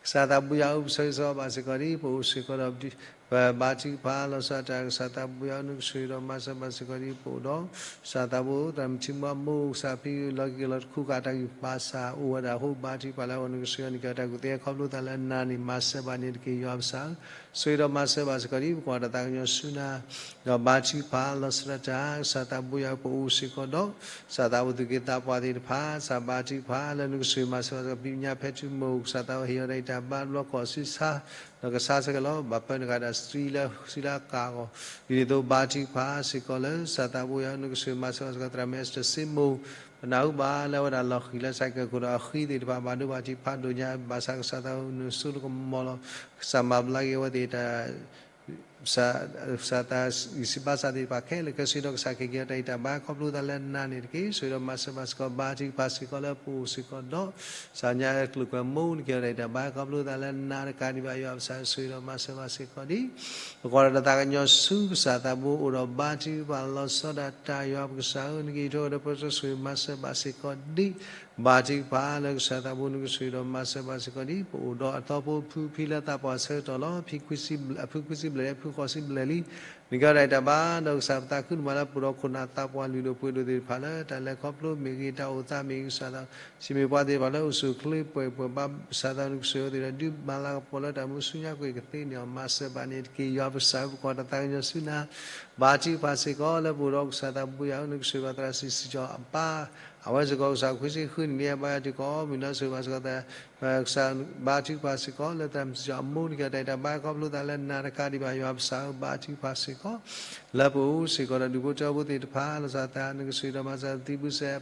ကစၢ်သးဘိယွၤဧၢ ပဆိၣ်ဂ့ၤဆိၣ်ဝါဘၣ်စ့ၢ်ကီးဒံး ပအိၣ်စ့ၢ်ကီးဒီး ပဘါထုကဖၣ်လီၤဆီဒၣ်တၢ် ကစၢ်သးဘိယွၤဧၢ နကဆိၣ်ဂ့ၤဒီးမၤစၢၤဘၣ်စ့ၢ်ကီးဒံး ပအိၣ်ဒီး ကစၢ်သးဘိသရၣ်မုၣ်ထံမူအမိၢ် ကစၢ်ဖံလီၤက့ၤလီၤတခူၣ်ကးတၢ်ဂံၢ်ဘါစၢ်အိၣ်ဝဲဒၣ်အဃိ ဘါထုကဖၣ်လၢအဂီၢ် နကဆိၣ်ဂ့ၤန့ၢ်က့ၤအီၤတၢ်ကူၣ်သ့ခီဖျိသးလၢနၤန့ၣ် မၤစၢၤဘၣ်န့ၣ်တက့ၢ်. ယွၤပကစၢ်ဧၢ ဆိၣ်ဂ့ၤဒီးမၤစၢၤဘၣ်စ့ၢ်ကီးဒံး ပကွၢ်တၢ်သးကညီၤဆူနၤ ဒီးဘါထုကဖၣ်လီၤဆီဒၣ်တၢ် ကစၢ်သးဘိယွၤဧၢ ပအိၣ်စ့ၢ်ကီးဒီး ကစၢ်သးဘိသူၣ်က့သးပှၢ်သ့ၣ်တဖၣ် ကစၢ်ဘါထုကဖၣ်လၢနကဆိၣ်ဂ့ၤမၤစၢၤဘၣ်စ့ၢ်ကီး ပညါဖဲထုမုၢ် ကစၢ်သးဘိဟ့ၣ်အီၤတၢ်ဂံၢ်တၢ်ဘါ ဘျီကီၢ်ဆူဆါ ဒီးကဆါဆၢက့ၤလီၤ ဘၣ်ပၢနုာ်ဃာ်ဒီးစံလၢ စံလၢအကးအဂီၢ် ဒ်န့ၣ်အသိး ဘါထုကဖၣ်စ့ၢ်ကီးလၢ ကစၢ်သးဘိယွၤဧၢ နကဆိၣ်ဂ့ၤမၤစၢၤဘၣ်စ့ၢ်ကီး သရၣ်မုၣ် Esther စ့မိၢ် ပနၢ်ဟူဘၣ်လၢအဝဲဒၣ်လီၤဃံၤလၢ စဲးကဲးခိၣ်ဒီးအဃံသ့ၣ်တဖၣ် ဘၣ်ဒိဘၣ်ထံးဖးဒိၣ်ညါ ဘၣ်ဆၣ်ကစၢ်သးဘိနဆိကမိၣ်လီၤ ကစၢ်မၤဘျါက့ၤအဝဲသ့ၣ်တၢ် ကစၢ်သးစံးဘၣ်စၢ်သ့ၣ်တဖၣ်ခဲလၢာ်ခဲဆ့ဒီး ကစၢ်ကဟ့ၣ်က့ၤအီၤတၢ်ဂံၢ်တၢ်ဘါခီဖျိသးလၢနၤန့ၣ်တက့ၢ်. ဆိၣ်ဂ့ၤဒီးမၤစၢၤဘၣ်စ့ၢ်ကီး ဘါထုကဖၣ်စ့ၢ်ကီးလၢပအိၣ်စ့ၢ်ကီးဒီး ကစၢ်ညါကျိာ်ကွဲးမိၢ် နကဟ့ၣ်အီၤတၢ်ဂံၢ်တၢ်ဘါခီဖျိသးလၢနၤတကးဒံးဘၣ် ယွၤပကစၢ်ဧၢ ဆိၣ်ဂ့ၤဒီးမၤစၢၤဘၣ်စ့ၢ်ကီးဒံး ပကွၢ်ဒီးတၢ်သးကညီၤဆူကစၢ်သးဘိအိၣ်ဒီးဘါထုကဖၣ်လီၤဆီဒၣ်တၢ် ယွၤပကစၢ်ဧၢ နကဟ့ၣ်ထီၣ်ဝဲဒီးပှၤဆိၣ်ဂ့ၤမၤစၢၤဘၣ်စ့ၢ်ကီးဒံး ဘါထုကဖၣ်လၢကစၢ်သးဘိနကဆိၣ်ဂ့ၤဒီးမၤစၢၤဘၣ်စ့ၢ်ကီးဒံး ပအိၣ်ဒီးအသီဖိဖုဖံလၢသးပှၢ်ဆၢကတီၢ်လီၤ. ဖံခွံဆံဘျဲၣ် အဖုခွံဆံဘျဲၣ် အဖုဃိးဆံဘျဲၣ်လံ. နကဟ့ၣ်အီၤတၢ်ဂံၢ်တၢ်ဘါဒီးကစၢ်ပသးခုဒိၣ်မးလၢပအိၣ်ဒီးခိၣ်နၢ်သးပှၢ်လုၢ်ဒိၣ်ပှ့ၤဒိၣ်သ့ၣ်တဖၣ်လၢတၢ်လဲၤခီဖျိမ့ၢ်ဂ့ၤ တၢ်အိၣ်သးမ့ၢ်ဂ့ၤ ကစၢ်သး စံးမ့ၢ်ပှၤသ့ၣ်တဖၣ်လၢအိၣ်ဆူၣ်အိၣ်ချ့ပှဲၤပှဲၤဘါ ကစၢ်သးနကဆိၣ်ဂ့ၤအဝဲသ့ၣ်ဒီး ဒုးမၤလၤကပီၤလၢတၢ်မူဆူညါကွံာ်ကသ့န့ၣ်အီၤ မၤစၢၤဘၣ်န့ၣ်တက့ၢ်. ယွၤပကစၢ်ဧၢ ပကွၢ်တၢ်သးကညီၤဆူနၤ ဘါထုကဖၣ်စ့ၢ်ကီးလၢပအိၣ်ဒီးကစၢ်သးဘိယွၤဧၢ နကဆိၣ်ဂ့ၤဘၣ်သရၣ်စံးစံးကၠီအပၢ် အဝဲစ့ၢ်ကီးကစၢ်ခွံဆံဃုနံၣ်န့ၣ် အဘါယွၤတုၤကီၢ်မုၢ်လီၤ ဆိၣ်ဂ့ၤဘၣ်စ့ၢ်ကီးသရၣ် ကစၢ်ဘါထုကဖၣ်စ့ၢ်ကီးလၢသရၣ်စံးစံးကၠီအမိၢ် နကဟ့ၣ်အီၤတၢ်ဂံၢ်တၢ်ဘါခီဖျိသးလၢနၤတကးဒံးဘၣ် ယွၤပကစၢ်ဧၢ ဘါထုကဖၣ်စ့ၢ်ကီး လၢပအိၣ်စ့ၢ်ကီးဒီးဒူၣ်ဖိထၢဖိသ့ၣ်တဖၣ် လီၤဆီသး နကဆိၣ်ဂ့ၤဒီးမၤစၢၤသံဘုစဲး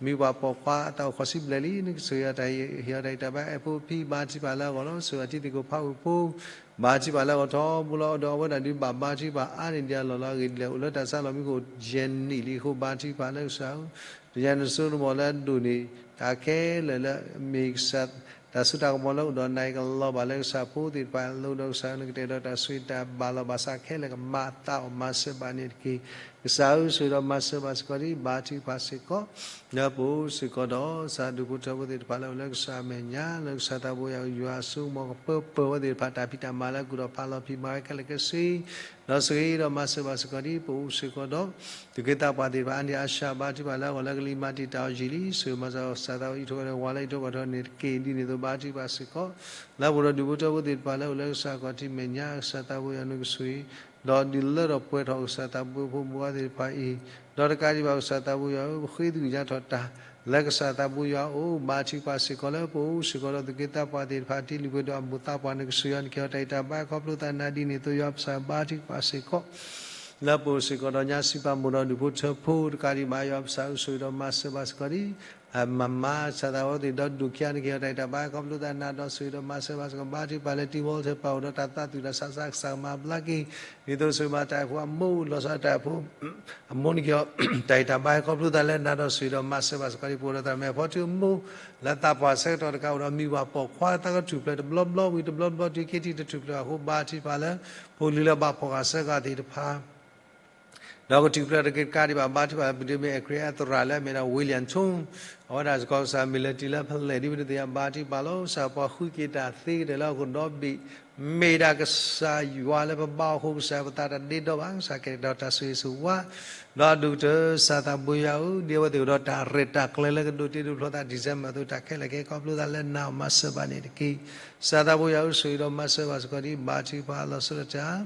မံၤပှၢ်ပိာ်ခွါအသးအိၣ်ဃိးဆံဘျဲၣ်လံ နကဆိၣ်ဂ့ၤအီၤတၢ်ဟ့ၣ်အီၤတၢ်ဂံၢ်တၢ်ဘါ အဲၣ်ဖိဖံဘါထုကဖၣ်လၢအဂီၢ်လီၤ. ဆိၣ်ဂ့ၤအီၤထံသ့ၣ်ကိးဖးဝ့ၢ်ဖိ ဘါထုကဖၣ်လၢအဂီၢ်ထီဘိလီၤ. ဒီးအဝဲဒၣ်ဒုးဘၣ်ဘါထုကဖၣ်အါန့ၢ်ဒံးအလီၢ်လီၤ. အဂ့ၢ်ဒ်လဲၣ် အိၣ်လၢတၢ်ဆါလီၢ်မံခိၣ်ယဲၢ်နံၣ်လံအဃိ ဘါထုကဖၣ်လၢကစၢ်ဧၢ သ့ၣ်ညါနစိနမီၤလၢအဒိၣ်န့ၢ် တၢ်ခဲလၢာ်လၢအမ့ၢ်ကစၢ် တၢ်စိတၢ်ကမီၤလၢအိၣ်ဒီးနၤအံၤကလီၤဘၣ်လၢကစၢ်ဖိသ့ၣ်တဖၣ်အလိၤဒီး ကစၢ်နကတဲာ်ဒီးတၢ်ဆိၣ်ဂ့ၤတၢ်ဘၣ်လီၤဘၣ်စးခဲလၢာ်ကဘၣ်သးအီၤမၤစၢၤဘၣ်န့ၣ်တက့ၢ်. ကစၢ်ဧၢ ဆိၣ်ဂ့ၤဒီးမၤစၢၤဘၣ်စ့ၢ်ကီးဒံး ဘါထုကဖၣ်စ့ၢ်ကီး လၢပအိၣ်စ့ၢ်ကီးဒီး ကစၢ်ဒူၣ်ဖိထၢဖိသ့ၣ်တဖၣ်လၢအိၣ်လၢကစၢ်အမဲာ်ညါ လၢကစၢ်သးဘိယွၤအစိကမီၤကပၢပၢၢ်ဝဲသ့ၣ်တဖၣ် တၢ်ဖံးတၢ်မၤလၢအကူၣ်ထီၣ်ဖးလီၤဖံးမၤဝဲခဲလၢာ်ခဲဆ့ ဒီးဆိၣ်ဂ့ၤဒီးမၤစၢၤဘၣ်စ့ၢ်ကီးဒံး ပအိၣ်စ့ၢ်ကီးဒီး သုးက့သးပှၢ်သ့ၣ်တဖၣ် အါန့ၢ်အါဆှး ဘါထုကဖၣ်လၢအဂီၢ်လၢကလံၤမၤတံာ်တာ်အီၤယံာ်လံ ဆိၣ်ဂ့ၤမၤစၢၤကစၢ်သးဘိယွၤအံးထွဲကွံာ်ဒီးဝးလၢအံးထွဲကွံာ်ထီၣ်န့ၣ်တက့ၢ်. ဒ်န့ၣ်အသိးဘါထုကဖၣ်စ့ၢ်ကီး လၢပအိၣ်ဒီးဒူၣ်ဖိထၢဖိသ့ၣ်တဖၣ်လၢအိၣ်လၢကစၢ်ခီၣ်ထံးမဲာ်ညါ ကစၢ်သးဘိယွၤနကဆိၣ်ဂ့ၤ ဒီးဒုးလၢထီၣ်ပှဲၤထီၣ်ကစၢ်သးဘိယွၤဖိမုၣ်ဖိခွါသ့ၣ်တဖၣ်အံၤ ဒီးတကးဒံးဘၣ်ကစၢ်သးဘိယွၤဧၢ ပဃ့သုကညးထီၣ်တၢ် လၢကစၢ်သးဘိယွၤအအိၣ် ဘါထုကဖၣ်စ့ၢ်ကီးလၢပအိၣ်စ့ၢ်ကီးဒီးသုးက့သးပှၢ်သ့ၣ်တဖၣ် တ့လွံၢ်ပှဲၤဒီးအမိၢ်သးပှၢ်နကဆိၣ်ဂ့ၤအီၤ နကဟ့ၣ်အီၤတၢ်ဂံၢ်တၢ်ဘါခီဖျိသးနၤဒ်န့ၣ်အသိး ယွၤပစၢ်ဘါထုကဖၣ်စ့ၢ်ကီး လၢပအိၣ်စ့ၢ်ကီးဒီးညါစံးပာ်မိၢ်ဒီးဒူၣ်ဖိထၢဖိ တကးဒံးဘၣ် ယွၤပစၢ်ဧၢ ဆိၣ်ဂ့ၤဒီးမၤစၢၤဘၣ်စ့ၢ်ကီးဒံး မၤမၤ ကစၢ်သးဘိသ့ၣ်ဒီးဒူၣ်ခံဂၤ နကဟ့ၣ်အီၤတၢ်ဂံၢ်တၢ်ဘါခီဖျိသးနၤ ဒီးဆိၣ်ဂ့ၤဒီးမၤစၢၤဘၣ်စ့ၢ်ကီး ဘါထုကဖၣ်လၢ Tim Walton ပၢ်အိၣ်ဒီးတၢ်သးသူၣ်တၢ်ဆးဆး ကစၢ်ကမၤဘျါက့ၤ ဒ်သိးဆိၣ်ဂ့ၤမၤတၢ်အိၣ်ဖှိၣ်အမိၢ် လီၤဆီဒၣ်တၢ်အိၣ်ဖှိၣ် အမိၢ်နကဟ့ၣ်အီၤ တၢ်ဂံၢ်တၢ်ဘါခီဖျိသးလၢနၤ ဒီးဆိၣ်ဂ့ၤဒီးမၤစၢၤဘၣ်စ့ၢ်ကီးဒံး ပအိၣ်ဒီးသရၣ်မုၣ်ဖီထူအမိၢ် လၢသးပှၢ်ဆၢကတီၢ်တကး အိၣ်ဒီးမံၤဝၤပိာ်ခွါ သးကထူၣ်ဖျဲးတဘျီဘျီဝံၤတဘျီဘျီ တုၤခံထံၣ်တထူၣ်ဖျဲးအဃိ ဘါထုကဖၣ်လၢ ဖိလံၤလၢဘၣ်ဖီၣ်ဃာ်ဆၢကတီၢ်သ့ၣ်တဖၣ် ဒီးကထူၣ်ဖျဲးတက့ၢ်တကးဒံးဘၣ် ဘါထုကဖၣ်လၢ ပဒိၣ်မ့ၢ်အဲၣ်ခရံာ်အသရၣ်လၢအမ့ၢ်ဒၣ် William Chung အဝဲဒၣ်စ့ၢ်ကီးကစၢ်မ့ၢ်လဲၤတုၤလၢဖဲလဲၣ်ဒ်ပဒုးသ့ၣ်ညါ ဘါထုကဖၣ်လီၤ ကစၢ်ပှၤဃုက့ၤတၢ်သ့ကတၢၢ်လၢဟီၣ်ခိၣ်ဒီဘ့ၣ် မ့ၢ်ဒၣ်ကစၢ်ယွၤလၢပဘါအဃိ ကစၢ်ပသးတဒ့ဒီဘၣ် ကစၢ်ကဲထီၣ်တၢ်ဆိၣ်ဂ့ၤဆိၣ်ဝါ ဒီးဒူၣ်ကတၢၢ် ကစၢ်သးဘိယွၤဧၢ ဒ်အဝဲသ့ၣ်အိၣ်ဒီးတၢ်ရဲၣ်တၢ်ကျဲၤလၢကဒိးတ့ဒိးဖျီသး December အသိး တၢ်ခဲလၢာ်ခဲဆ့ ခီဖျိသးလၢနၤအီၤမၤစၢၤဘၣ်န့ၣ်တက့ၢ်. ကစၢ်သးဘိယွၤဧၢ ဆိၣ်ဂ့ၤဒီးမၤစၢၤဘၣ်စ့ၢ်ကီးဒံး ဘါထုကဖၣ်လီၤဆီဒၣ်တၢ်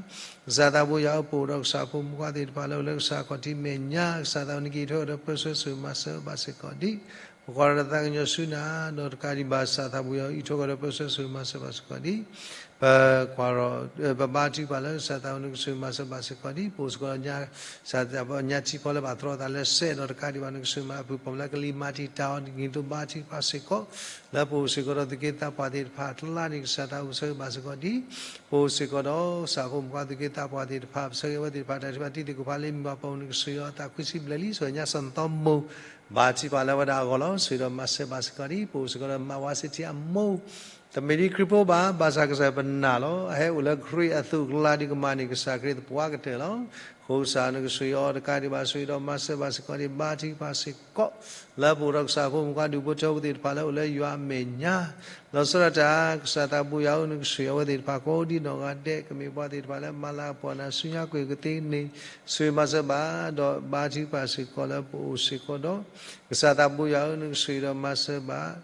ကစၢ်သးဘိယွၤဧၢ ပအိၣ်ဒီးကစၢ်ဖိမုၣ်ခွါသ့ၣ်တဖၣ်လၢအိၣ်လၢကစၢ်ခီၣ်ထံးမဲာ်ညါ ကစၢ်သးဘိနကဟ့ၣ်အံးထွဲဒီးပၢဆှၢ ဆိၣ်ဂ့ၤမၤစၢၤဘၣ်စ့ၢ်ကီးဒံး ပကွၢ်ဒီးတၢ်သးကညီၤဆူနၤ ဒီးတကးဒံးဘၣ် ကစၢ်သးဘိယွၤဧၢ အံးထွဲကွံာ်ဒီးပၢဆှၢ ဆိၣ်ဂ့ၤမၤစၢၤဘၣ်စ့ၢ်ကီးဒံး ပကွၢ်ဒီး ပဘါထုကဖၣ်လၢကစၢ်သးဘိနကဆိၣ်ဂ့ၤမၤစၢၤဘၣ်စ့ၢ်ကီးဒံး ပအိၣ်စ့ၢ်ကီးဒီး ကစၢ်သးဘိညါထံဖီလၢဘၣ်သရီသးလၢစဲး ဒီးတကးဒံးဘၣ် နကဆိၣ်ဂ့ၤမၤအဖုၣ်ပှၤလၢကလံၤမၤတံာ်တာ်အီၤ ဒ်န့ၣ်အသိးဘါထုကဖၣ်စ့ၢ်ကီး လၢပအိၣ်စ့ၢ်ကီးဒီးသုးက့သးပှၢ်သ့ၣ်တဖၣ်အကျါန့ၣ် ကစၢ်သးဘိဆိၣ်ဂ့ၤဘၣ်စ့ၢ်ကီးဒံး ပအိၣ်စ့ၢ်ကီးဒီး ကစၢ်ဖိမုၣ်ခွါသုးက့သးပှၢ်သ့ၣ်တဖၣ် ပဆၢဂ့ၤအဝဲသ့ၣ်တဖၣ် တၢ်ထုကဖၣ်တံၤသကိးဖးလံ မံၤဘၣ်ပှၤ နကဆိၣ်ဂ့ၤအီၤ သးခွံဆံဘျဲၣ်လံ ဆိၣ်ဂ့ၤညါစၢ်နီၢ်သီမိၢ် ဘါထုကဖၣ်လၢအဝဲဒၣ်အဂီၢ်လီၤ. ဆိၣ်ဂ့ၤဒီးမၤစၢၤဘၣ်စ့ၢ်ကီးဒံး ပအိၣ်စ့ၢ်ကီးဒီးမါဝါစ့ၢ်ထံအမိၢ် တမ့ၢ်ဒ်ခရံာ်ဖိဘၣ် ဘၣ်ဆၣ်ကစၢ်ယွၤပနာ်လီၤ. အဟဲအိၣ်လၢခရံာ်အသိးအကျါဒ်ကမၣ်န့ၣ် ကစၢ်ခရံာ်သပှၢ်ကတၢၢ်လီၤ. အဃိကစၢ်နကဆိၣ်ဂ့ၤအီၤတကးဒံးဘၣ် ဆိၣ်ဂ့ၤဒီးမၤစၢၤဘၣ်စ့ၢ်ကီးဒံး ဘါထုကဖၣ်စ့ၢ်ကီး လၢပအိၣ်ဒီးကစၢ်ဖိမုၣ်ခွါဒူၣ်ဖိထၢဖိသ့ၣ်တဖၣ်လၢအိၣ်လၢယွၤအမဲာ်ညါ လီၤဆီဒၣ်တၢ် ကစၢ်သးဘိယွၤဧၢ နကဆိၣ်ဂ့ၤအဝဲသ့ၣ်တဖၣ်ကိးဒ်နီၢ်ဂၤဒဲး ကမ့ၢ်ပှၤသ့ၣ်တဖၣ်လၢမၤလၤကပီၤနၤဆူညါကွံာ်ကသ့န့ၣ် ဆိၣ်ဂ့ၤမၤစၢၤဘၣ် ဒီးဘါထုကဖၣ်စ့ၢ်ကီးလၢပအိၣ်စ့ၢ်ကီးဒီး ကစၢ်သးဘိယွၤဧၢ နကဆိၣ်ဂ့ၤဒီးမၤစၢၤဘၣ်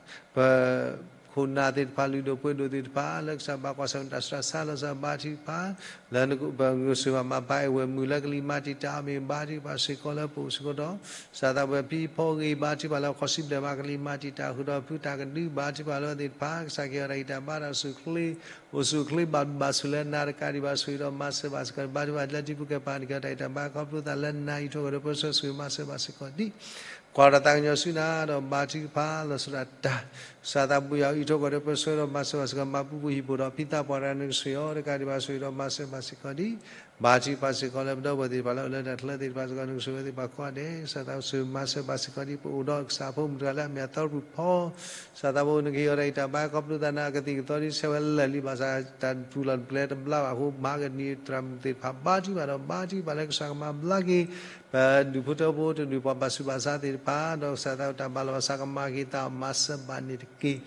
ပ ခိၣ်နၢ်သ့ၣ်တဖၣ် လုၢ်ဒိၣ်ပှ့ၤဒိၣ်သ့ၣ်တဖၣ် လၢကစၢ်ဘၣ်ကွၢ်ဆၢၣ်မဲာ်တၢ်ဆူးတၢ်ဆါ လီၤဆီဒၣ်ဘါထုကဖၣ် လၢနကဆိၣ်ဂ့ၤဘၣ်မၤပာ်အဲၣ်ဝဲၢ်မုၢ်လၢကလံၤမၤတံာ်တာ်အီၤ မ့ၢ်ဘါထုကဖၣ်စ့ၢ်ကီးလၢပအိၣ်စ့ၢ်ကီးဒီး ကစၢ်သးဘိယွၤဖံဖီဂ့ၤ ဘါထုကဖၣ်လၢခီၣ်စံဘျဲၣ်မးကလံၤမၤတံာ်တာ်ဃုာ်ဒီးဖုတၢ်ကဒု ဘါထုကဖၣ်လၢအဝဲသ့ၣ်တဖၣ် ကစၢ်ကဟ့ၣ်အီၤတၢ်ဂံၢ်တၢ်ဘါတၢ်အိၣ်ဆူၣ်အိၣ်ချ့ အိၣ်ဆူၣ်အိၣ်ချ့ဘၣ်ဘျုးဘၣ်ဆိၣ်လၢနၤတကးဒံးဘၣ် ဆိၣ်ဂ့ၤဒီးမၤစၢၤဘၣ်စ့ၢ်ကီး ဘါထုကဖၣ်လၢတံၤဖိကဲပၤ နကဟ့ၣ်အီၤတၢ်ဂံၢ်တၢ်ဘါခီဖျိသးလၢနၤ အံးထွဲကွံာ်ဒီးပၢဆှၢ ဆိၣ်ဂ့ၤမၤစၢၤဘၣ်စ့ၢ်ကီးဒံး ကွၢ်ဒီးတၢ်သးကညီၤဆူနၤ ဒီးဘါထုကဖၣ်လီၤဆီဒၣ်တၢ် ကစၢ်သးဘိယွၤဧၢ အံးထွဲကွံာ်ဒီးပၢဆှၢဒီးမၤစၢၤဘၣ်စ့ၢ်ကီး မၤပူၤပူၤဟံၣ်ပူၤဒီးဖံသးပှၢ်တဂၤ နကဆိၣ်ဂ့ၤအီၤတကးဒံးဘၣ် ဆိၣ်ဂ့ၤဒီးမၤစၢၤဘၣ်စ့ၢ်ကီးဒံး ဘါထုကဖၣ်စ့ၢ်ကီးလၢပဒီပုၢ်ဝဲၢ်သ့ၣ်တဖၣ်လၢအိၣ်လၢတၢ်ချၢသ့ၣ်တဖၣ်စ့ၢ်ကီး နကဆိၣ်ဂ့ၤအဝဲသ့ၣ်တဖၣ်ကိးဂၤဒဲး ကစၢ်သးဘိဆိၣ်ဂ့ၤမၤစၢၤဘၣ်စ့ၢ်ကီးဒံး ပအိၣ်ဒီးကစၢ်ဖိမုၣ်တဂၤလၢအမ့ၢ်အသီတပူၤဖီ ကစၢ်သးဘိနကဟ့ၣ်အီၤတၢ်ဂံၢ်တၢ်ဘါခီဖျိသးနၤ အကသံၣ်ကသီဒ်ဆၢဝဲလၢာ်လံ ဘၣ်ဆၣ်တၢ်ပူၤလီၢ်တပျဲတဘျါဘၣ်အဃိ မၤကနံၤသရၣ်မုၣ်သ့ၣ်တဖၣ် ဘါထုကဖၣ်ဒီး ဘါထုကဖၣ်လၢကစၢ်ကမၤဘျါက့ၤ ပဒူၣ်ဖိထၢဖိ တဒူၣ်ပှၤဘၣ်ဆူးဘၣ်ဆါသ့ၣ်တဖၣ် ဒီးကစၢ်သးဘိတၢ်ဘၣ်လီၤဘၣ်စးကမၤက့ၤသး မၤစၢၤဘၣ်န့ၣ်တက့ၢ်.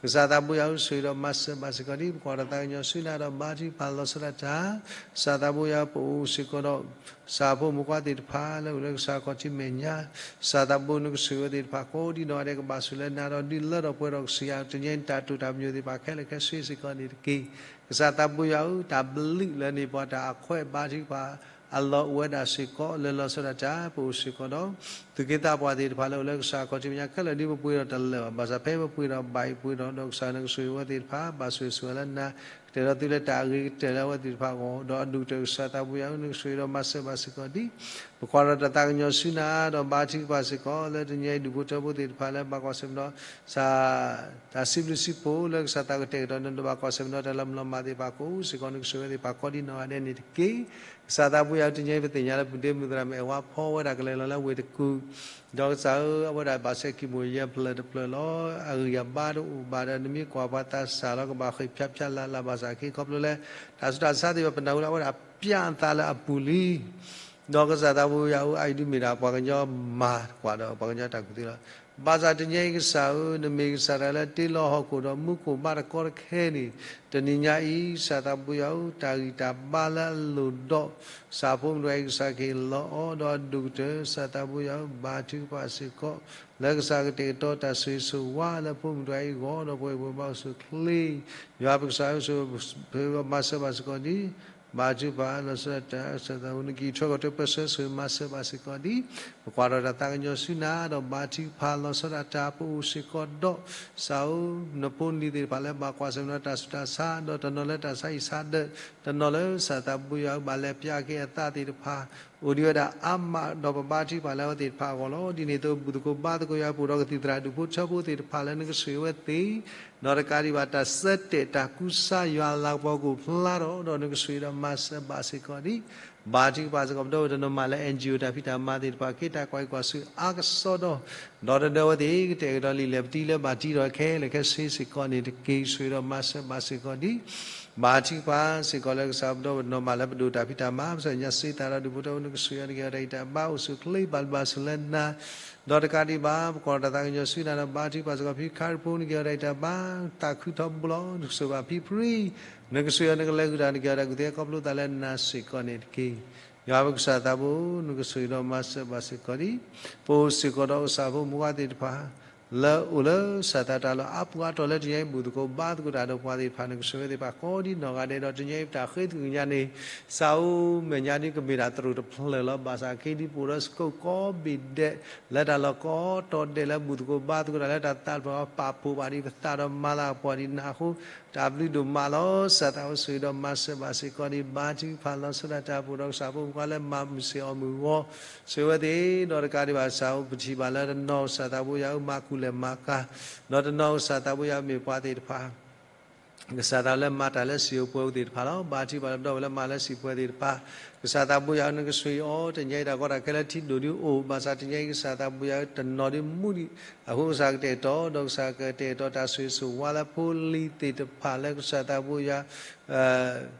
ကစၢ်သးဘိယွၤဧၢ ဆိၣ်ဂ့ၤဒီးမၤစၢၤဘၣ်စ့ၢ်ကီးဒံး ပကွၢ်ဒီးသးကညီၤဆူနၤဒီး ဘါထုကဖၣ်လီၤဆီဒၣ်တၢ် ကစၢ်သးဘိယွၤ ပအိၣ်စ့ၢ်ကီးဒီး ကစၢ်ဖိမုၣ်ခွါသ့ၣ်တဖၣ်လၢအိၣ်လၢကစၢ်ခီၣ်ထံးမဲာ်ညါ ကစၢ်သးဘိနကဆိၣ်ဂ့ၤအဝဲသ့ၣ်တဖၣ်ကိးဒ်နီၢ်ဂၤဒဲး ကဘၣ်ဆိၣ်လၢနၤဒီး ဒုးလၢထီၣ်ပှဲၤထီၣ်ကစၢ်ယွၤ တနံၤအံၤတၢ်တိာ်တၢ်ပညိၣ်သ့ၣ်တဖၣ်ခဲလၢာ်ခဲဆ့စ့ၢ်ကီးန့ၣ်တက့ၢ်. ကစၢ်သးဘိယွၤဧၢ တၢ်ဘျုးလၢန့ၢ်ပှၤတၢ်အခွဲး ဘါထုကဖၣ်အလီၢ်အိၣ်ဝဲဒၣ်စ့ၢ်ကီး လၢလီၤဆီဒၣ်တၢ် ပအိၣ်စ့ၢ်ကီးဒီး သုးက့သးပှၢ်သ့ၣ်တဖၣ်လၢအိၣ်လၢကစၢ်ခီၣ်ထံးမဲာ်ညါခဲလၢာ် ဒ်ပပှ့ၤဒီးတလၢာ်ဘၣ် ဘၣ်ဆၣ်ဖဲပပှ့ၤဒီးဘၣ်အံၤပှ့ၤဒီး ဒီးကစၢ်နကဆိၣ်ဂ့ၤအဝဲသ့ၣ်တဖၣ် ဘၣ်ဆိၣ်ဂ့ၤဆိၣ်ဝါလၢနၤ ကတဲာ်ဒီးသုလၢတၢ်အဂ့ၤကတၢၢ်လၢအဝဲသ့ၣ်တဖၣ်အဂီၢ် ဒီးအဒူၣ်ကတၢၢ်ကစၢ်သးဘိယွၤဧၢ နကဆိၣ်ဂ့ၤဒီးမၤစၢၤဘၣ်စ့ၢ်ကီးဒံး ပကွၢ်ထီၣ်တၢ်သးကညီၤဆူနၤဒီးဘါထုကဖၣ်စ့ၢ်ကီး လၢတနံၤအံၤဒူၣ်ဖိထၢဖိသ့ၣ်တဖၣ်လၢဘၣ်ကွၢ်ဆၢၣ်မဲာ်ဒီး တၢ်စံးဘျုးစံးဖှိၣ်လၢကစၢ်သးကတဲာ်ကတီၤ နဘၣ်ကွၢ်ဆၢၣ်မဲာ်ဒီးတၢ်လၢမုၢ်လီၤမၢ်သ့ၣ်တဖၣ်ကိးစ့ၢ်ကီး နကဆိၣ်ဂ့ၤဝဲသ့ၣ်တဖၣ်ကိးဒံနီၢ်ဂၤဒဲးန့ၣ်တက့ၢ်. ကစၢ်သးဘိယွၤဧၢ တနံၤအံၤပသ့ၣ်ညါလၢပဒ့မုၢ်သရၣ်မုၣ်အဲၣ်ဝါဖီဝဲဒၣ်ကလဲၤလီၤလၢဝ့ၢ်တကူၣ် ဒီးကစၢ်ဧၢ အဝဲဒၣ်ဘၣ်ဆဲးကံၢ်မိၣ်ယဲၢ်ဖျၢၣ်တဖျၢၣ်လီၤ. အဂံၢ်အဘါတအိၣ်ဘၣ်ဒီး နမ့ၢ်ကွၢ်ပှၤသးစၢ်လီၤ ကဘၣ်ဃ့ၢ်ဖၠါဖၠါလၢ်လၢ်ဘၣ်ဆၣ်က့ ခီဖျိလၢ တၢ်ဆူးတၢ်ဆါသ့ၣ်တဖၣ် ပနၢ်ဟူလၢအဝဲဒၣ်ပျၢ်အသးလၢအပူၤလံ ဒီးကစၢ်သးဘိယွၤဧၢ အအံၤဒုးမ့ၢ်ဒၣ်ပှၤကညီမၤကွၢ်ဒီးပှၤကညီတၢ်ကူၣ်သ့လီၤ. ဘၣ်ဆၣ်တနံၤအံၤကစၢ်ဧၢ နမ့ၢ်ကစၢ်တဂၤလၢတ့လီၤဟီၣ်ခိၣ်ဒီးမူခိၣ်ဘါတကီတခဲန့ၣ် တနံၤညါအံၤ ကစၢ်သးဘိယွၤဧၢ တၢ်ဂံၢ်တၢ်ဘါလၢအလိၣ်ဒီး ကစၢ်ဖိမုၣ်တဂၤအံၤ ကစၢ်ကဟ့ၣ်လီၤအီၤဒီးအဒိၣ်ကတၢၢ် ကစၢ်သးဘိယွၤဧၢ ဘါထုကဖၣ်စ့ၢ်ကီး လၢကစၢ်ကတဲာ်ကတီၤတၢ်ဆိၣ်ဂ့ၤဆိၣ်ဝါလၢဖိမုၣ်တဂၤအံၤအဂီၢ် ဒီးပဝဲပှၤဘါအိၣ်ဆူၣ်အိၣ်ချ့ ယွၤပကစၢ်ဧၢ ဆိၣ်ဂ့ၤမၤစၢၤဘၣ်စ့ၢ်ကီးဒံး ဘါထုကဖၣ်လီၤဆီဒၣ်တၢ် ကစၢ်သးဘိ နကအံးထွဲကွၢ်ထွဲပၢဆှၢဆိၣ်ဂ့ၤမၤစၢၤဘၣ်စ့ၢ်ကီးဒံး ပကွၢ်ထီၣ်တၢ်သးကညီၤဆူနၤဒီးဘါထုကဖၣ်လီၤဆီဒၣ်တၢ် ပအိၣ်စ့ၢ်ကီးဒီး ကစၢ်ဧၢ နဖိနလံၤသ့ၣ်တဖၣ်လၢဘၣ်ကွၢ်ဆၢၣ်မဲာ်ဒီးတၢ်ဆူးတၢ်ဆါ ဒီးတနီၤလၢတၢ်ဆါဟံၣ်ဆါဒၢး တနီၤလၢကစၢ်သးဘိယွၤဧၢ ဘၣ်လဲၤပျၢ်က့ၤအသးသ့ၣ်တဖၣ် အိၣ်ဒံးဝဲဒၣ်အါမး ဒီးပဘါထုကဖၣ်လၢအဝဲသ့ၣ်တဖၣ်အဂီၢ်လီၤ. ဒ်န့ၣ်အသိး ဘူၣ်သကိးဘါသကိးယွၤ ပအိၣ်ဒီးကသံၣ်သရၣ်ဒူၣ်ဖိထၢဖိသ့ၣ်တဖၣ်လၢနကဆိၣ်ဂ့ၤဝဲသ့ၣ် ဒီးတကးဒံးဘၣ် တၢ်ဆၢတဲာ်တၢ်ကူစါယွၤလၤကပီၤကအိၣ်ဖျါထီၣ် ဒီးနကဆိၣ်ဂ့ၤဒီးမၤစၢၤဘၣ်စ့ၢ်ကီးဒံး ဘါထုကဖၣ်စ့ၢ်ကီး ပဒီပုၢ်ဝဲၢ်တနီၤမးလၢ NGO တၢ်ဖံးတၢ်မၤသ့ၣ်တဖၣ် က့တၢ်ကွၢ်အံၤကွၢ်ဆူၣ်အါကစီဒီ ဒီးတဒၢဝဲသ့ၣ် ကတဲာ်ကတီၤလံာ်လဲၢ်ပတံလၢဘၣ်တံထီၣ်ခဲလၢာ်ခဲဆ့စ့ၢ်ကီးန့ၣ်တက့ၢ် ဆိၣ်ဂ့ၤဒီးမၤစၢၤဘၣ်စ့ၢ်ကီးဒံး ဘါထုကဖၣ်စ့ၢ်ကီးလၢကစၢ်ပဒီပုၢ်ဝဲၢ်တနီၤမးလၢပဒိၣ်တၢ်ဖံးတၢ်မၤ ပဆၢညါစ့သးဒီးဒူၣ်ဖိထၢဖိ နကဆိၣ်ဂ့ၤအီၤ နကဟ့ၣ်အီၤတၢ်ဂံၢ်တၢ်ဘါ အိၣ်ဆူၣ်အိၣ်ချ့ ဘၣ်ဘျုးဘၣ်ဆိၣ်လၢနၤ ဒီးတကးဒံးဘၣ် ပကွၢ်ထီၣ်တၢ်သးကညီၤဆူနၤဒီးဘါထုကဖၣ်စ့ၢ်ကီး ဖံခါရံၣ်ဖိ နကဟ့ၣ်အီၤတၢ်ဂံၢ်တၢ်ဘါ သးခုထီဘိလီၤ နကဆိၣ်ဂ့ၤအီၤ နကလဲၤဃုာ်တၢ် နကဟ့ၣ်အီၤတၢ်ကူၣ်သ့ခီဖျိသးလၢနၤစ့ၢ်ကီးန့ၣ်တက့ၢ်. ယွၤပကစၢ်သးဘိ နကဆိၣ်ဂ့ၤဒီးမၤစၢၤဘၣ်စ့ၢ်ကီးဒံး ပအိၣ်စ့ၢ်ကီးဒီးကစၢ်ဖိမုၣ်ခွါသ့ၣ်တဖၣ် လၢအိၣ်လၢကစၢ်သးတၢ်လီၢ်အါပူၤအါတီၢ်လၢတနံၤအံၤ ဘူၣ်သကိးဘါသကိးတၢ်ဒီးပှၤသ့ၣ်တဖၣ် နကဆိၣ်ဂ့ၤသ့ၣ်တဖၣ်ကိးဒံနီၢ်ဂၤဒဲး ဒီးတနံၤအံၤပတၢ်ဃ့ကညးန့ၣ် ကစၢ်ဧၢ မဲာ်ညါဒ်ကမ့ၢ်ဒၣ်သရိာ်တဖျၢၣ်လီၤ. ဘၣ်ဆၣ်က့ဒ်ပအိၣ်ဒီးစကိးကိးဘ့ၣ်ဒဲး လၢတၢ်လီၢ်ကိးတီၤဒဲး လၢဘူၣ်သကိးဘါသကိးတၢ်လၢတၢ်သးတဖျၢၣ် ပာ်ဖှိၣ်ဘၣ်ဒံး ပသးဒီးမၤလၤကပီၤဒံးနၤအဃိ တၢ်ဘျုးဒိၣ်မးလီၤ. ကစၢ်သးဘိ ဆိၣ်ဂ့ၤဒီးမၤစၢၤဘၣ်စ့ၢ်ကီးဒံး ဘါထုကဖၣ်လီၤဆီဒၣ်တၢ် ပအိၣ်ဒီးကစၢ်ဖိမုၣ်ခွါလၢမၤမုာ်စ့ၢ်အီၣ်မုာ်အဂီၢ် ဆိၣ်ဂ့ၤဝဲသ့ၣ် ဒီးတကးဒံးဘၣ် ကစၢ်ဧၢ ပထံၣ်ဘၣ်လၢတနီၤကစၢ်သးဘိယွၤဧၢ မၤကူၣ်လဲၤမၤကၤ ဒီးတနီၤကစၢ်သးဘိယွၤမ့ၢ်ပှၤသ့ၣ်တဖၣ် ကစၢ်သးလၢမၤတၢ်လၢစံာ်ဧိၤပှဲၤဧိၤသ့ၣ်တဖၣ်လီၤ. ဘါထုကဖၣ်လၢပဒီပုၢ်ဝဲၢ်လၢမၤလၢစံာ်ပှဲၤသ့ၣ်တဖၣ် ကစၢ်သးဘိယွၤဧၢ နကဆိၣ်ဂ့ၤအီၤ တနံၤအံၤတၢ်ကီတၢ်ခဲလၢထံဒိၣ်ဒုအိၣ် ဘၣ်ဆၣ်တနံၤအံၤကစၢ်သးဘိယွၤဧၢ တနီၤဒုမူဒံး အဃိကစၢ်ကတဲာ်ကတီၤ ဒီးကစၢ်ကတဲာ်ကတီၤတၢ်ဆိၣ်ဂ့ၤဆိၣ်ဝါလၢဖိလံၤသ့ၣ်တဖၣ်လၢကစၢ်သးဘိယွၤ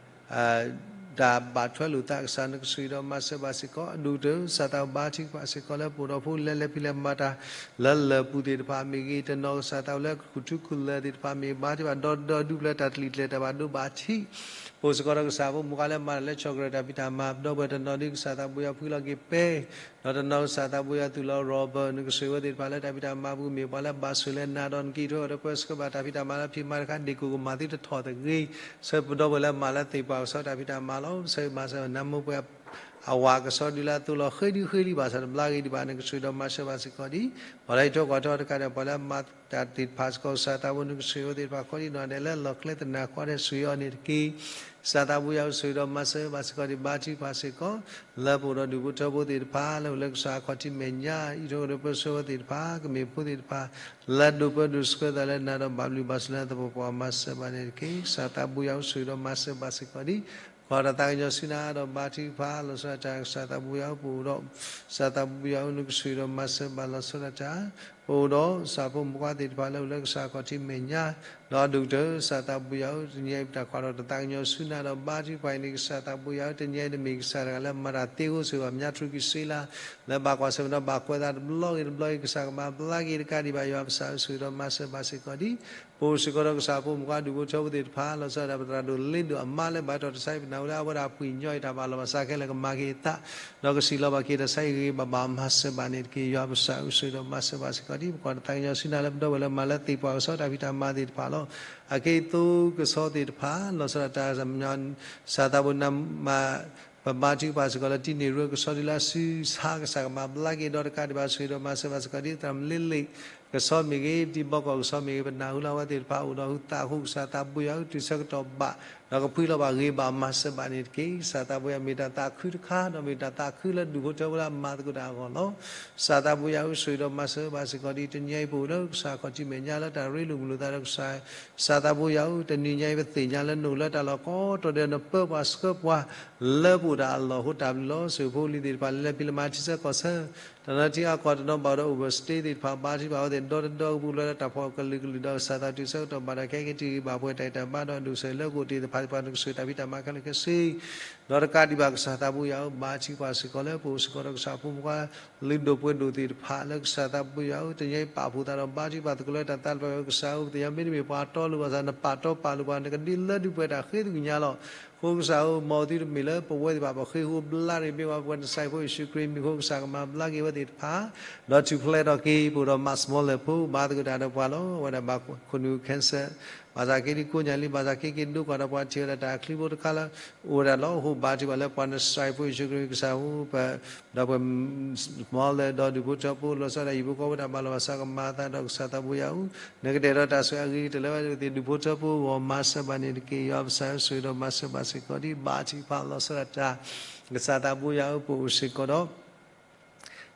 တၢ်ဘၣ်ထွဲလိာ်သး ကစၢ်နကဆိၣ်ဂ့ၤဒီးမၤစၢၤဘၣ်စ့ၢ်ကီး အဒိၣ်ကတၢၢ် ကစၢ်သးဘိဘါထုကဖၣ်စ့ၢ်ကီးလၢပအိၣ်ဒီးဖိလၢလဲၤဖံးလဲၤမၤတၢ် လၢလၢၢ်ပူၤသ့ၣ်တဖၣ်မ့ၢ်ဂ့ၤ တနီၤကစၢ်သးဘိလၢကခူၣ်ထူခူၣ်လၢၢ်သ့ၣ်တဖၣ်မ့ၢ်ဘါထုကဖၣ် ဒီးဒီဒူၣ်ဖျၢၣ်တၢ်တလံၤကျဲၤတၢ်ဘၣ်ဒိဘၣ်ထံး ပအိၣ်စ့ၢ်ကီးဒီးကစၢ်ဖိမုၣ်ခွါလၢမၤတၢ်လၢဆီၣ်ကရၢၢ်တၢ်ဖံးတၢ်မၤ ပဒီပုၢ်ဝဲၢ်တနီၤဒုကစၢ်သးဘိယွၤဖှံလီၤက့ၤပဲ ဒီးတနီၤကစၢ်သးဘိယွၤသူၣ်လီၤရီဘၢၣ် နကဆိၣ်ဂ့ၤဝဲသ့ၣ်တဖၣ်လၢတၢ်ဖံးတၢ်မၤပူၤမ့ၢ်ပှၤလၢဘၣ်ဆိၣ်လၢနၤဒီးနကံးထွဲဝဲဒီးပၢဆှၢဘၣ်တၢ်ဖံးတၢ်မၤလၢဖံးမၤတခါ ဒ့ၣ်ကိၣ်ကမၤသံတထီၣ်တဂ့ၤ ဆၢပဒီပုၢ်ဝဲၢ်လၢမၤလၢသ့ၣ်ပှၢ်ကစီၣ်တၢ်ဖံးတၢ်မၤလီၤ. ဆၢမၤစၢၤနါမိၢ်ပှဲၤ အဝၤကစီၣ်ဒုလၢအသိးလီၤဃ့ဒုဃ့ဒံးဘၣ်ဆၣ်တဘျါဂ့ၤဒံးဘၣ် နကဆိၣ်ဂ့ၤဒီးမၤစၢၤဘၣ်စ့ၢ်ကီးဒံး ပှၤလၢဟံးထီၣ်ကွၢ်ထီၣ်တကးဒီး ပှၤလၢမၤတၢ်သ့ၣ်တဖၣ်စ့ၢ်ကီး ကစၢ်သးဘိ နကဆိၣ်ဂ့ၤဝဲသ့ၣ်တဖၣ်ကိးဒံနီၢ်ဂၤဒဲး လၢလီၢ်ကျဲသနၢၣ်ဃီဒီးဆိၣ်ဂ့ၤအီၤန့ၣ်တက့ၢ်. ကစၢ်သးဘိယွၤဆိၣ်ဂ့ၤဒီးမၤစၢၤဘၣ်စ့ၢ်ကီးဒံး ဘါထုကဖၣ်စ့ၢ်ကီး လၢပအိၣ်ဒီးဒူၣ်ဖိထၢဖိသ့ၣ်တဖၣ် လၢအိၣ်လၢကစၢ်အခီၣ်ထံးမဲာ်ညါ အံးထွဲဒီးပၢဆှၢဝဲသ့ၣ်တဖၣ် ကမ့ၢ်ဖိသ့ၣ်တဖၣ် လၢဒိးပၢဒိးဆှၢသးလၢနၤဒီးဘၣ်ဘျုးဘၣ်ဆိၣ်လၢနသပှၢ်ပှၢ်မၤစၢၤဘၣ်န့ၣ်တက့ၢ်. ကစၢ်သးဘိယွၤဆိၣ်ဂ့ၤဒီးမၤစၢၤဘၣ်စ့ၢ်ကီးဒံး ကွၢ်တၢ်သးကညီၤဆူနၤဒီးဘါထုကဖၣ်လီၤဆီဒၣ်တၢ် ကစၢ်သးဘိယွၤ ပအိၣ်ဒီး ကစၢ်သးဘိယွၤဧၢ နကဆိၣ်ဂ့ၤဒီးမၤစၢၤဘၣ်လီၤဆီဒၣ်တၢ် ပအိၣ်ဒီးကစၢ်ဖိမုၣ်ခွါသ့ၣ်တဖၣ်လၢအိၣ်လၢကစၢ်အခီၣ်ထံးမဲာ်ညါ ဒီးအဒိၣ်ကတၢၢ် ကစၢ်သးဘိယွၤဧၢ တနံၤအံၤပတၢ်ကွၢ်ထီၣ်တၢ်သးကညီၤဆူနၤဒီးဘါထုကဖၣ်အံၤန့ၣ် ကစၢ်သးဘိယွၤဧၢ တနံၤအံၤတမ့ၢ်ကစၢ်တဂၤလၢမၤတၢ်သ့အဃိ ဆိၣ်ဂ့ၤဘၣ်မၠါထူကံၢ်စ့လါ လၢဘၣ်ကွၢ်ဆၢၣ်မဲာ်ဒီးဘၣ်ကွဲးသးတဘျီဂ့ၤတဘျီဂ့ၤ ကစၢ်ကမၤဘျါက့ၤတကးဒံးဘၣ် ယွၤပကစၢ်ဧၢ ဆိၣ်ဂ့ၤဒီးမၤစၢၤဘၣ်စ့ၢ်ကီးဒံး ပအိၣ်စ့ၢ်ကီးဒီးကစၢ်ဖိမုၣ်ခွါဒူၣ်ဖိထၢဖိသ့ၣ်တဖၣ် လီၤဆီဒၣ်တၢ်ပသရၣ်ဒိၣ်လ့ဒိၣ်အမါလၢဘၣ်ထွဲဒီးတၢ်ဆါဟံၣ် ပနၢ်ဟူလၢအဝဲဒၣ်အပှ့ၤညီအံၤတၢ်ဘၣ်လီၤဘၣ်စးခဲလၢာ် ကမၤက့ၤအသး ဒီးကစံးလီၤဘၣ်က့ၤတၢ်ဆါဟံၣ်ဂ့ၤဂ့ၤဘၣ်ဘၣ် မၤစၢၤဘၣ်န့ၣ်တက့ၢ်. ယွၤပကစၢ်ဧၢ ဆိၣ်ဂ့ၤဒီးမၤစၢၤဘၣ်စ့ၢ်ကီးဒံး ပကွၢ်တၢ်သးကညီၤဆူနၤလၢပဒီပုၢ်ဝဲၢ်လၢမၤလၢသ့ၣ်ပှၢ်ကစီၣ်တၢ်ဖံးတၢ်မၤသ့ၣ်တဖၣ်လီၤ. အက့သိးကဆီသ့ၣ်တဖၣ် လီၤဆီဒၣ်တၢ် ကစၢ်သးဘိနၤ ပဘါထုကဖၣ်စ့ၢ်ကီးလၢတံန့ၢ်ရၢကဆီဒုလၢအစုဆါ ကစၢ်ကမၤဘျါက့ၤဒီးတကးဒံးဘၣ် ဆိၣ်ဂ့ၤဒီးမၤစၢၤဘၣ်စ့ၢ်ကီးဒံး သရၣ်မုၣ်လ့လ့ၣ် ကဆီမ့ၢ်ဂ့ၤ, ဒံဘီကီၢ်ကဆီမ့ၢ်ဂ့ၤ, ပနၢ်ဟူလၢအဝဲသ့ၣ်တဖၣ်အိၣ်ဒီးဟုသးအဃိ ကစၢ်သးဘိယွၤဧၢ, တုၤဆၢကတီၢ်ဘၣ် ဒီးကဖှံလီၤဘၣ်ဂ့ၤဘၣ်မၤစၢၤဘၣ်န့ၣ်တက့ၢ်. ကစၢ်သးဘိယွၤ မ့ၢ်တၢ်သးခုတခါ ဒီးမ့ၢ်တၢ်သးခုလၢဒူၣ်ဖိထၢဖိလၢအမၤသကိးတၢ်အဂီၢ်လီၤ. ကစၢ်သးဘိယွၤဧၢ, ဆိၣ်ဂ့ၤဒီးမၤစၢၤဘၣ်စ့ၢ်ကီးဒံး တနံၤအံၤပအိၣ်လၢကစၢ်ခီၣ်ထံးမဲာ်ညါလၢတၢ်ရ့လိာ်မုာ်လိာ်သးဒီးကစၢ်, ကစၢ်သးဘိယွၤဧၢ, တနံၤညါအံၤပသ့ၣ်ညါလၢနအိၣ်လၢတၢ်လီၢ်ကိးတီၤဒဲး နပၢပှၤဆှၢပှၤ လၢပအိၣ်တၢ်အလီၢ်အဃိတၢ်ဘျုးလီၤ. စံးဖိလံၤသ့ၣ်တဖၣ် လဲၤလဲၤဖံးလဲၤမၤထံဆၢကီၢ်ဆၢ တၢ်နီထံအကီၢ်တနီၤဘၣ်ဒီး overstay သ့ၣ်တဖၣ်ဘါထုကဖၣ်အဝဲသ့ၣ် ဒီတဒီကပူၤလၢတၢ်ဖီၣ်ကလုာ်ကလုာ်ဒီး ကစၢ်သးတုၤဆၢကတီၢ်ဘၣ်ဒီး ကဟဲက့ၤတုၤဂ့ၤဘၣ်ပှဲၤတၢ်ဂံၢ်တၢ်ဘါဒီး ဒိၣ်စဲးလၢကအိၣ်တ့ၢ်တဖၣ်သ့ၣ်တဖၣ် နကဆိၣ်ဂ့ၤတၢ်ဖံးတၢ်မၤခဲလၢာ်ခဲဆ့ ဒီးတကးဒံးဘၣ် ကစၢ်သးဘိယွၤဧၢ, ဘါထုကဖၣ်စ့ၢ်ကီးလၢပအိၣ်စ့ၢ်ကီးဒီးကစၢ်ဖိမုၣ်ခွါ လုၢ်ဒိၣ်ပှ့ၤဒိၣ်သ့ၣ်တဖၣ်လၢကစၢ်သးဘိယွၤဧၢ, တနံၤအံၤပာ်ဖှိၣ်သးဒီးဘါထုကဖၣ်သကိးလၢတၢ်သးတဖျၢၣ် ကစၢ်ဧၢ, ပသ့ၣ်ညါမ့တမ့ၢ်ပှၤတီလိၤဘၣ်ဆၣ် နပာ်တီပာ်လိၤပှၤ နကဒုးလၢဒုးပှဲၤတၢ်ဃ့သကွံာ်ညါလီၤ. အဃိကစၢ်ဧၢ, မ်အသုတမ့ၢ်လၢပဝဲသ့ၣ်တဖၣ် ပဃ့ဟူဘျါရ့ၣ်ဘ့ၣ်ဝဲ ပဝဲနစံးဖိယ့ၣ်ၡူးခရံာ်မံၤအဃိ ကစၢ်ကမၤဘျါက့ၤဝဲသ့ၣ်တဖၣ် ဒီးထူၣ်ဖျဲးထီၣ်က့ၤ ပအိၣ်ဒီးမးစမီလဲၣ်ဖိ ဘါသကိးတၢ်ဒီးပှၤလီၤ. အဝဲဒၣ်ဘၣ်ခိၣ်နူာ် cancer ဘၣ်ဆၣ်က့ၤဒ်ကိးညါလံ ဘၣ်ဆၣ်က့ၤက့ၤဒိကီၢ်ဒီးပှၤထံၣ်ဝဲဒၣ်တၢ်ချံဖိတခါလၢ အိၣ်ဝဲဒၣ်လီၤ. အဃိဘါထုကဖၣ်လၢပှၤနစံးဖိယ့ၣ်ၡူးခရံာ် ကစၢ်ဧၢ, ပ ဒီးပှၤ မီလၢဒီးဒူၣ်ဖိထၢဖိ လီၤဆီဒၣ်တၢ်ဟံၣ်ဖိဃီဖိတၢ်ဘၣ်လီၤဘၣ်စးကမၤအသးဒီးကစၢ်သးဘိယွၤဧၢ, နကတဲာ်ဒီးတၢ်ဆိၣ်ဂ့ၤအဂ့ၤကတၢၢ်လၢအဝဲသ့ၣ်ဒူၣ်ဖိထၢဖိအဂီၢ် မၤစၢၤဘၣ်န့ၣ်တက့ၢ်. ယွၤပကစၢ်ဧၢ, ဆိၣ်ဂ့ၤဒီးမၤစၢၤဘၣ်စ့ၢ်ကီးဒံး ဘါထုကဖၣ်လီၤဆီဒၣ်တၢ် ကစၢ်သးဘိယွၤဧၢ, ပအိၣ်စ့ၢ်ကီးဒီး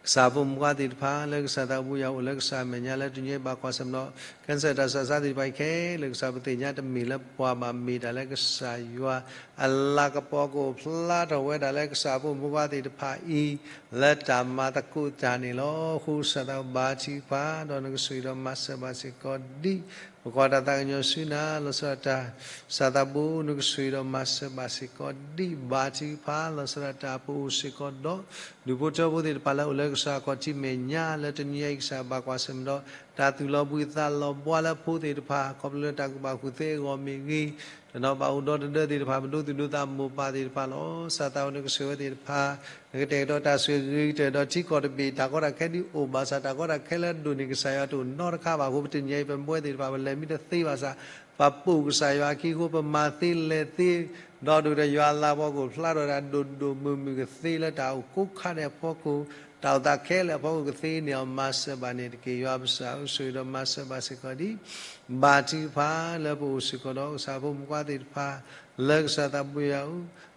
ကစၢ်ဖိမုၣ်ခွါသ့ၣ်တဖၣ် လၢကစၢ်သးဘိယွၤအိၣ်လၢကစၢ်အမဲာ်ညါလၢတနံၤအံၤဘၣ်ကွၢ်ဆၢၣ်မဲာ်ဒီး cancer တၢ်ဆူးတၢ်ဆါသ့ၣ်တဖၣ်အံၤခဲလၢာ် ကစၢ်ပသ့ၣ်ညါတမ့ၢ်လၢပှၤဘၣ် မ့ၢ်တၢ်လၢကစၢ်ယွၤ အလၤကပီၤကအိၣ်ဖျါထီၣ်ဝဲဒၣ်လၢကစၢ်ဖိမုၣ်ခွါသ့ၣ်တဖၣ်အံၤ လၢတၢ်မၤသကိးတၢ်န့ၣ်လီၤ. အဃိကစၢ်သးဘိဘါထုကဖၣ် ဒီးနကဆိၣ်ဂ့ၤဒီးမၤစၢၤဘၣ်စ့ၢ်ကီးဒံး ပကွၢ်တၢ်သးကညီၤဆူနၤ လီၤဆီဒၣ်တၢ် ကစၢ်သးဘိ နကဆိၣ်ဂ့ၤဒီးမၤစၢၤဘၣ်စ့ၢ်ကီးဒံး ဘါထုကဖၣ် လီၤဆီဒၣ်တၢ် ပအိၣ်စ့ၢ်ကီးဒီး ဒူၣ်ဖိထၢဖိသ့ၣ်တဖၣ်လၢအိၣ်လၢကစၢ်ခီၣ်ထံးမဲာ်ညါ လၢတနံၤအံၤ ကစၢ်ဘၣ်ကွၢ်ဆၢၣ်မဲာ်ဒီး တၢ်သူၣ်လီၤဘှံးသးလီၤဘှါလၢဖိသ့ၣ်တဖၣ် ခီဖျိလၢတၢ်ကူၣ်ဘၣ်ကူၣ်သ့အဂီၢ်မ့ၢ်ဂ့ၤ, တနီၤဘၣ်အိၣ်ဒီတဒၢသ့ၣ်တဖၣ် ပဒိသူၣ်ဒိသးမိၢ်ပၢ်သ့ၣ်တဖၣ်လီၤ. ကစၢ်သးဘိ နကဆိၣ်ဂ့ၤဝဲသ့ၣ်တဖၣ် နကတဲာ်ကတီၤတၢ်ဆိၣ်ဂ့ၤကတၢၢ်ဒီးထံကီၢ်တဘ့ၣ် တၢ်ကီတၢ်ခဲဒ်အိၣ်ဘၣ်ဆၣ် တၢ်ကီတၢ်ခဲလၢအဒိၣ်န့ၣ် ကစၢ်ယွၤတအိၣ်နီတခါဘၣ်အဃိ ပတနံၤအံၤ ပဝဲသ့ၣ်တဖၣ် ပလဲၤမံတသ့ဘၣ်ဆၣ် ပပိာ်ကစၢ်ယွၤအခံအဃိ ပမၤသ့လဲၤသ့ ဒီးဒိၣ်ကတၢၢ်ယွၤအလၤကပီၤကအိၣ်ဖျါထီၣ်ဝဲဒၣ်ဒိၣ်ဒိၣ်မုၢ်မုၢ်ကသ့လၢတၢ်အိၣ်ကိးခါန့ၣ်အဖီခိၣ်, တၢ်အိၣ်သးခဲလၢာ်အဖီခိၣ်ကသ့န့ၢ်အီၤ မၤစၢၤဘၣ်န့ၣ်တက့ၢ်. ယွၤပကစၢ်ဧၢ, ဆိၣ်ဂ့ၤဒီးမၤစၢၤဘၣ်စ့ၢ်ကီးဒံး ဘါထုကဖၣ်လၢပအိၣ်စ့ၢ်ကီးဒီးကစၢ်ဖိမုၣ်ခွါသ့ၣ်တဖၣ် လၢကစၢ်သးဘိယွၤဧၢ,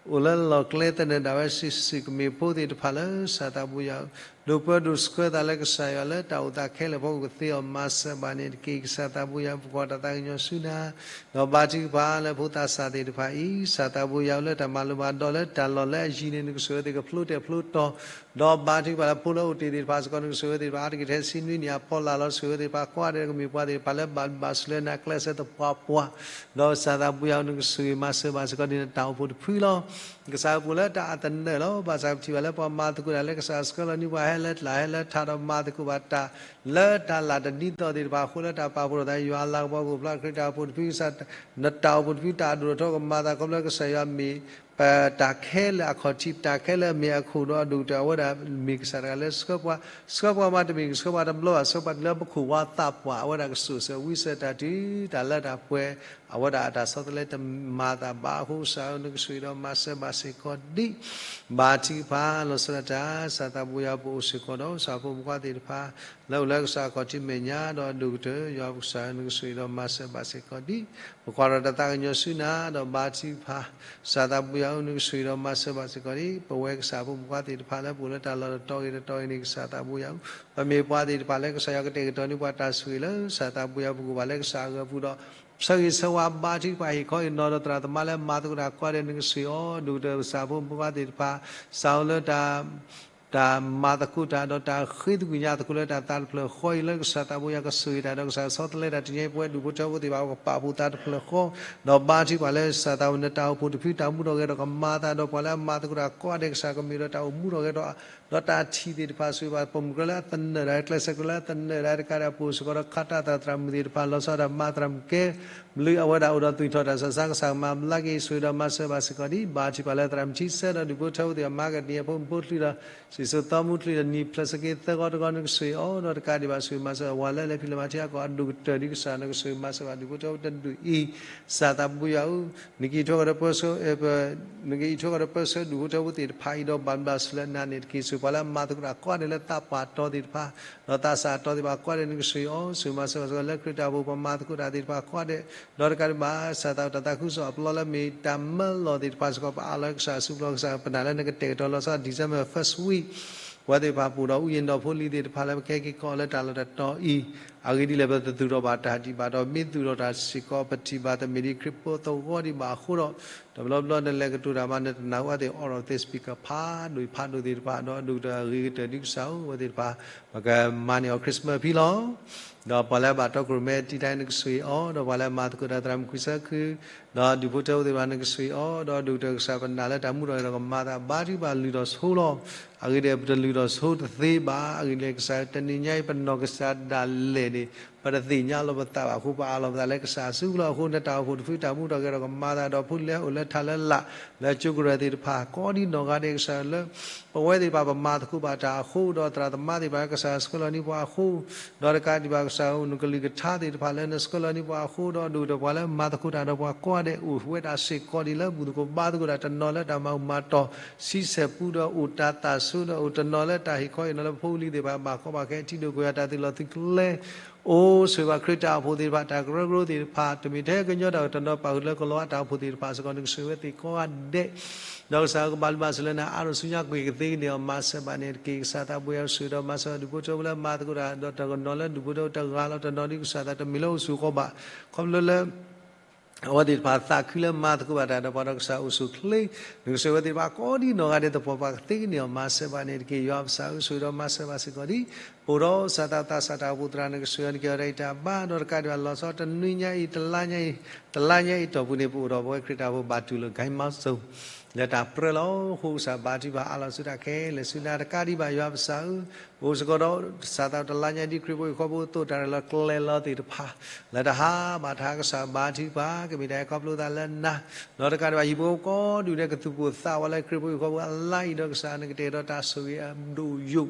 အိၣ်လၢလီၢ်ကျဲသနၢၣ်ဒၣ်ဝဲစံးစံးကမ့ၢ်ဖိသ့ၣ်တဖၣ်လၢကစၢ်သးဘိယွၤဧၢ, ဒိးပၢဒိးဆှၢသးလၢကစၢ်ယွၤလၢတၢ်အိၣ်သးခဲလၢာ်အဖီခိၣ်ကသ့အီၤ မၤစၢၤဘၣ်န့ၣ်တက့ၢ်. ကစၢ်သးဘိယွၤ ပကွၢ်တၢ်သးကညီၤဆူနၤ ဒီးဘါထုကဖၣ်လၢဖိသးစၢ်သ့ၣ်တဖၣ်အံၤ ကစၢ်သးဘိယွၤဧၢ လၢတၢ်မၤလိဘၣ်ဒီးလၢတၢ်လီၢ်လၢအယံၤန့ၣ် နကဆိၣ်ဂ့ၤဝဲသ့ၣ်ကဖျိတဲာ်ဖျိတီၤ ဒီးဘါထုကဖၣ်လၢဖိလၢအိၣ်တ့ၢ်သ့ၣ်တဖၣ်စ့ၢ်ကီး နကဆိၣ်ဂ့ၤဝဲသ့ၣ်တဖၣ် အါတက့ၢ်ထဲဆံနွံနံၣ်အဖီလာ်လီၤ. ဆိၣ်ဂ့ၤဝဲသ့ၣ်တဖၣ်ကိးဂၤဒဲး ကမ့ၢ်ပှၤသ့ၣ်တဖၣ်လၢဘၣ်ဘျုးဘၣ်ဆိၣ်လၢနၤကျဲးစၢးသပှၢ်ပှၢ်, ဒီးကစၢ်သးဘိယွၤ နကဆိၣ်ဂ့ၤမၤစၢၤဘၣ်စ့ၢ်ကီးဒ်နတၢ်အိၣ်ဖှိၣ်တဖုလီၤ. ကစၢ်ဧၢ ပအိၣ်လၢတၢ်အသနၢၣ်လီၤ. ဘၣ်ဆၣ်ပထံၣ်ဘၣ်လၢပှၤမၤသကိးတၢ်လၢကစၢ်ဆှၢလီၤန့ၢ်ပှၤဟဲလၢကျါဟဲလၢထးဒီးမၤသကိးဘၣ်တၢ် လၢတၢ်လၢ်တဒ်သိးသ့ၣ်တဖၣ်အဃိ လၢတၢ်ပာ်ဖှိၣ်ထီၣ်သး ယွၤအလၤကပီၤကအိၣ်ဖျါ ခရံာ်တၢ်အိၣ်ဖှိၣ်တဖု ကစၢ် နတၢ်အိၣ်ဖှိၣ်တဖု တၢ်အဒိၣ်ထီၣ်ကမၤသးခီဖျိကစၢ်ယွၤမ့ၢ် ပတၢ်ခဲလၢာ်အခီၣ်ထံး ပတၢ်ခဲလၢာ်အမ့ၢ်အခိၣ်ဒီးအဒိၣ်ကတၢၢ် အဝဲဒၣ်မ့ၢ်ကစၢ်တဂၤလၢဆှၢပှၤ, ဆှၢပှၤမးတမ့ၢ် ဆှၢပှၤတဘျီဘၣ် ဆှၢပှၤတုၤလၢပခိၣ်ဝါသးပှၢ် အဝဲဒၣ်ကစိာ်ဆၢဝံစၢၤတၢ်တုၤတၢ်လၢတၢ်ပှဲၤ အဝဲဒၣ်အတၢ်ဆီတလဲတမၤသးဘၣ်အဃိ ကစၢ်ဧၢ နကဆိၣ်ဂ့ၤဒီးမၤစၢၤဘၣ်စ့ၢ်ကီးဒံး ဘါထုကဖၣ်လီၤဆီဒၣ်တၢ် ကစၢ်သးဘိယွၤ ပအိၣ်စ့ၢ်ကီးဒီး ကစၢ်ဖိမုၣ်ခွါသ့ၣ်တဖၣ် လၢအိၣ်လၢကစၢ်အခီၣ်ထံးမဲာ်ညါဒီးအဒိၣ်ကတၢၢ် ယွၤပကစၢ်ဧၢ နကဆိၣ်ဂ့ၤဒီးမၤစၢၤဘၣ်စ့ၢ်ကီးဒံး ပကွၢ်ထီၣ်တၢ်သးကညီၤဆူနၤ ဒီးဘါထုကဖၣ် ကစၢ်သးဘိယွၤဧၢ နကဆိၣ်ဂ့ၤဒီးမၤစၢၤဘၣ်စ့ၢ်ကီးဒံး ပဝဲကစၢ်ဖိမုၣ်ခွါသ့ၣ်တဖၣ်လၢပအိၣ်လၢတၢ်လီၢ်တတီၤဂ့ၤတတီၤဂ့ၤန့ၣ် ကစၢ်သးဘိယွၤဧၢ ပမ့ၢ်ပှၤသ့ၣ်တဖၣ်လၢကစၢ်ယွၤကတဲာ်ကတီၤန့ၢ်ပှၤတၢ်ဆိၣ်ဂ့ၤလၢကစၢ်သးဘိယွၤ ပကအိၣ်ဘၣ်လၢကစၢ်အဂၢၤပူၤဒီး ဆၢဂ့ၤဆၢဝါဘါထုကဖၣ်ဟ့ၣ်ခီဟ့ၣ်နီၤဒီးသရၣ်သမါလၢမၤသကိးတၢ်ကိးဂၤဒဲး နကဆိၣ်ဂ့ၤအီၤ ဒိၣ်ကတၢၢ်ကစၢ်ဖိမုၣ်ခွါသ့ၣ်တဖၣ် စးအိၣ်လၢတၢ် တၢ်မၤသကိးတၢ်ဒီးတၢ်ဃ့သကွံာ်ညါသကိးလၢတၢ်သးတဖျၢၣ်ဃီအံၤ လၢကစၢ်သးဘိယွၤကဆိၣ်ဂ့ၤတၢ်ဒီးကစၢ်ဆီတလဲတၢ်တနံၤအံၤ ပဝဲဒူၣ်ဖိထၢဖိသ့ၣ်တဖၣ် ပကပာ်ဖှိၣ်သးတဖျၢၣ်ဃီ ဒီးဘါထုကဖၣ်လၢကစၢ်သးဝဲန့ၣ် တၢ်အိၣ်ဖှိၣ်တဖုတၢ်မူထီၣ်ဂဲၤထီၣ်ကမၤသးဒီးပှၤလၢအမၤသကိးတၢ်ကိးဂၤဒဲး ကစၢ်ကမ့ၢ်ဒီးတၢ်အိၣ်မူထီၣ်ဂဲၤထီၣ် ဒီးတၢ်ထံၣ်သ့ၣ်တဖၣ်ဆိၣ်ဂ့ၤဘၣ် ပိာ်မုၣ်ကြၢးလၢအသနၢၣ်တၢ် ကျဲးစၢးကြၢးလၢအသနၢၣ်တၢ်တကးဒံး အပိာ်စ့ၢ်ကီးဒီးခးတၢ်သရၣ်မုၣ်သ့ၣ်တဖၣ် လီၤဆီဒၣ်တၢ်မၤသရၣ်မုၣ်ကဲ ဘျုးအဝဲဒၣ်အိၣ်ဒီးသွံၣ်ထီၣ်တၢ်ဆၢကစၢ်ကမၤဘျါက့ၤ ဆိၣ်ဂ့ၤဒီးမၤစၢၤဘၣ်စ့ၢ်ကီးဒံး ဘါထုကဖၣ်လၢသရၣ်မုၣ်ထံဆၢဒီးဒူၣ်ဖိထၢဖိသ့ၣ်တဖၣ် မၤကဒနံၣ်အဖိမုၣ်ဖိတဖုဒီး လံာ်စီၤသီမူတချုးဒီးနံၤဖျၢၣ်ဆၢက့ၤသၢဂီၤတဂီၤ နကဆိၣ်ဂ့ၤအီၤ ဒီးတကးဒံးဘၣ်ဆိၣ်ဂ့ၤမၤစၢၤ ဝၤလၢလဲၤဖံးလဲၤမၤထံအကီၢ် အဒိၣ်ကတၢၢ်ဒ်ကစၢ် နကဆိၣ်ဂ့ၤမၤစၢၤဘၣ် ဒူၣ်ဖိထၢဖိတဒူၣ်အံၤ ကစၢ်သးဘိယွၤဧၢ, နကအံးထွဲဃီၤဒီးပၢဆှၢ နကအံးထွဲဃီၤဒီးပၢဆှၢဒူၣ်ဖိထၢဖိသ့ၣ်တဖၣ်အံၤ ဒီးဘၣ်ဘျးစၢၤလၢနၤန့ၣ်တက့ၢ်. ဆိၣ်ပှၤလၢအမၤသကိးတၢ်ကိးဂၤဒဲးလၢသးပှၢ်တီၤသ့ၣ်တဖၣ် ဒီးသးစၢ်တီၤသ့ၣ်တဖၣ်ကိးဂၤဒဲး နကဆိၣ်ဂ့ၤအီၤ ဆိၣ်ဂ့ၤမၤစၢၤဘၣ်စ့ၢ်ကီး လၢခရံာ်တၢ်အိၣ်ဖှိၣ် ပှၤမၤသကိးတၢ်သ့ၣ်တဖၣ်ကိးဂၤဒဲး ဒီးတကးဒံးဘၣ် ကစၢ်သးတၢ်သးခုကစီၣ်အပျီလၢမ့ၢ်တၢ်မၢလီၤသ့ၣ်တဖၣ်စ့ၢ်ကီး ပအးလီၤကစၢ်အစုပူၤလီၤ ကစၢ်ပနာ်လၢနကတဲာ်ကတီၤလီၤဆီ December first week ပဝဲသ့ၣ်တဖၣ်ပအိၣ်ဒီး ဥယျာဉ်တော် ဖိလံၤသ့ၣ်တဖၣ်လၢပကဟဲက့ၤကီးအီၤလၢတၢ်လီၢ်တတီၤအံၤ အဂ့ၢ်ဒ်လဲၣ် ပတသူၣ်ထီၣ်ဘၣ်တၢ်ဒံးဘၣ်ဒီး မ့ၢ်သူၣ်ထီၣ်တၢ်စ့ၢ်ကီး ပထံၣ်ဘၣ်သ့ၣ်မ့ၢ်ဒ်ခရံာ်ဖိသဝီဒံးဘၣ်အဃိဒီး တဘျီဘျီနလဲၤကတိၤတၢ်မး နတနာ်အီၤသ့ၣ် အီၣ်ဒီးသ့ၣ် speaker ဖးဒိၣ်ဖးဒိၣ်သ့ၣ်တဖၣ် ဒီးဒိၣ်ကတၢၢ်အဂ့ၤကတၢၢ်ဒ်ကစၢ်ဧၢ အဝဲသ့ၣ်တဖၣ် ပကမၤန့ၢ်အီၤ Christmas ဖဲလီၤ. ဒီးပှၤလၢအဘၣ်တီခိၣ်ရိၣ်မဲတံာ်တာ် နကဆိၣ်ဂ့ၤအီၤ, ဒီးပှၤလၢအမၤသကိးတၢ်သရၣ်မုၣ်ခွံဆၢခု, ဒီးဒူၣ်ဖိထၢဖိသ့ၣ်တဖၣ် နကဆိၣ်ဂ့ၤအီၤ, ဒီးဒိၣ်ကတၢၢ်ကစၢ်ပနာ်လၢတၢ်မူထီၣ်က့ၤဒီးကမၤသးဘါထုကဖၣ်လုၢ်ထီၣ်ဆိလီၤ. အဂ့ၢ်ဒ်အံၤ, ပတလုၢ်ထီၣ်ဆိတသ့ဘၣ်. အဂ့ၢ်ဒ်လဲၣ်, ကစၢ်တနံၤညါအံၤ ပနီၢ်ကစၢ်ဒၣ်လဲာ်န့ၣ် ပတသ့ၣ်ညါလီၤပသးဘၣ်အဃိ ပအးလီၤပသးလၢကစၢ်အစုပူၤလီၤ. အဃိ နတၢ်အိၣ်ဖှိၣ်တဖု တၢ်မူထီၣ်က့ၤဒီးကမၤသးဒီးဖိလၢအိၣ်လၢထးလၢလာ် လၢကၠိကရၢၢ်သ့ၣ်တဖၣ် ကိးဒံနီၢ်ဂၤဒဲး ကစၢ်လၢ ပဝဲသ့ၣ်တဖၣ်ပမၤသကိးဘၣ်တၢ်အဃိ ဒီးသရၣ်သမါသ့ၣ်တဖၣ်လၢကစၢ်ဆှၢလီၤန့ၢ်ပှၤအဃိ ဒီးတကးဒံးဘၣ် ကစၢ်ဧၢ နကလုၢ်ကထါသ့ၣ်တဖၣ်လၢနဆှၢလီၤန့ၢ်ပှၤအဃိ ဒီးဒိၣ်ကတၢၢ်ပှၤလၢမၤသကိးတၢ်ဒီးပှၤကိးဂၤဒဲး အိၣ်ဝဲဒၣ်စ့ၢ်ကီးဒ်လၢဘူၣ်သကိးဘါသကိးတၢ်တနီၤလၢတၢ်မၤဘူၣ်မၤတီၢ် ဆံဆဲၣ်ပူဒီး အိၣ်တၢ်သးဆူဒီး အိၣ်တနီၤလၢတၢ်ဟ့ၣ်ခီဟ့ၣ်နီၤလၢပဖိပလံၤသ့ၣ်တဖၣ် ဘၣ်ကီဘၣ်ခဲ ထံဒိၣ်ကီၢ်ယွၤ တၢ်သုးလီၢ်သုးကျဲ အိၣ်ဆိၣ်ဂ့ၤဘၣ်ခရံာ်တၢ်အိၣ်ဖှိၣ်သ့ၣ်တဖၣ် တၢ်ကရၢကရိသ့ၣ်တဖၣ် တမ့ၢ်ထဲကညီတၢ်အိၣ် တနီၤပာ်ဃုာ်လၢကလီၤဝါတၢ်အိၣ်ဖှိၣ်သ့ၣ်တဖၣ်စ့ၢ်ကီး နကဆိၣ်ဂ့ၤဝဲသ့ၣ်ကိးဂၤဒဲး ဒီးကစၢ်ဧၢ ကဘၣ်လုၢ်ဘၣ်စၢၤလၢနၤ အါထီၣ်ဆူညါကွံာ်ကသ့ကန့ၢ်အီၤ မၤစၢၤဘၣ်န့ၣ်တက့ၢ်. ကစၢ်သးဘိယွၤ ဆိၣ်ဂ့ၤဒီးမၤစၢၤဘၣ်ဒူၣ်ဖိထၢဖိလၢမၤသကိးတၢ် ဒီးတနီၤလၢဒူၣ်ဖိထၢဖိ တဂၤလီၤတနီၤဒ်ကစၢ်သး တမ့ၢ်လၢအိၣ်ဆူၣ်အိၣ်ဃီဘၣ် ခီဖျိလၢ အဝဲသ့ၣ်တဖၣ်သးခုလၢမၤသကိးဘၣ်တၢ်ဒီးပှၤဒီးကစၢ်အိၣ်ဆူၣ်အိၣ်ချ့ နကဆိၣ်ဂ့ၤဝဲသ့ၣ်တဖၣ်ကိးဒံနီၢ်ဂၤဒဲး သပှၢ်ပှၢ်ကသ့ကန့ၢ်အီၤ မၤစၢၤဘၣ်န့ၣ်တက့ၢ်. ယွၤပကစၢ်ဧၢ ဆိၣ်ဂ့ၤဒီးမၤစၢၤဘၣ်စ့ၢ်ကီးဒ် ပအိၣ်ဒီးကစၢ်သး သးစၢ်တၢ်အိၣ်ဖှိၣ်သရၣ် နကဆိၣ်ဂ့ၤအီၤ နကဲအီၤဒ်အံၤတၢ်ဘါ ဒီးတကးဒံးဘၣ် လီၤဆီတနွံညါအံၤ တလါညါအံၤ တလါညါအံၤတီၢ်ပူၤန့ၣ် ပအိၣ်ဒီးပဝဲခရံာ်တၢ်အိၣ်ဖှိၣ်ဘၣ်တူၢ်လိာ် ဂဲမီစိ လၢတၢ်ပြၢလီၤ. အဃိကစၢ်ဘါထုကဖၣ်အးလီၤဆူတၢ်ခဲလၢာ်ဆူနၤ တကးဒံးဘၣ် ယွၤပကစၢ်ဧၢ ပအိၣ်စ့ၢ်ကီးဒီး ကစၢ်သးတလါညါဒ်ခရံာ်ဖိဟံၣ်ဖိဃီဖိ သိၣ်တၢ်ရဲၣ်လီၤကျဲၤလီၤသ့ၣ်တဖၣ် လၢတဟါဘၣ်တဟါ ကစၢ်ဘါထုကဖၣ် ကမ့ၢ်တၢ်အဲၣ်ခီဖျိသးလၢနၤ ဒီးတကးဒံးဘၣ် ဟံၣ်ဖိဃီဖိကိးဒူၣ်ဒဲး ကသူၣ်ပိၢ်သးဝးလၢခရံာ်ဖိဟံၣ်ဖိဃီဖိအလါအံၤ ဒီးကစၢ်နကတဲာ်ဒီးတၢ်ဆိၣ်ဂ့ၤအဒိၣ်ယိာ်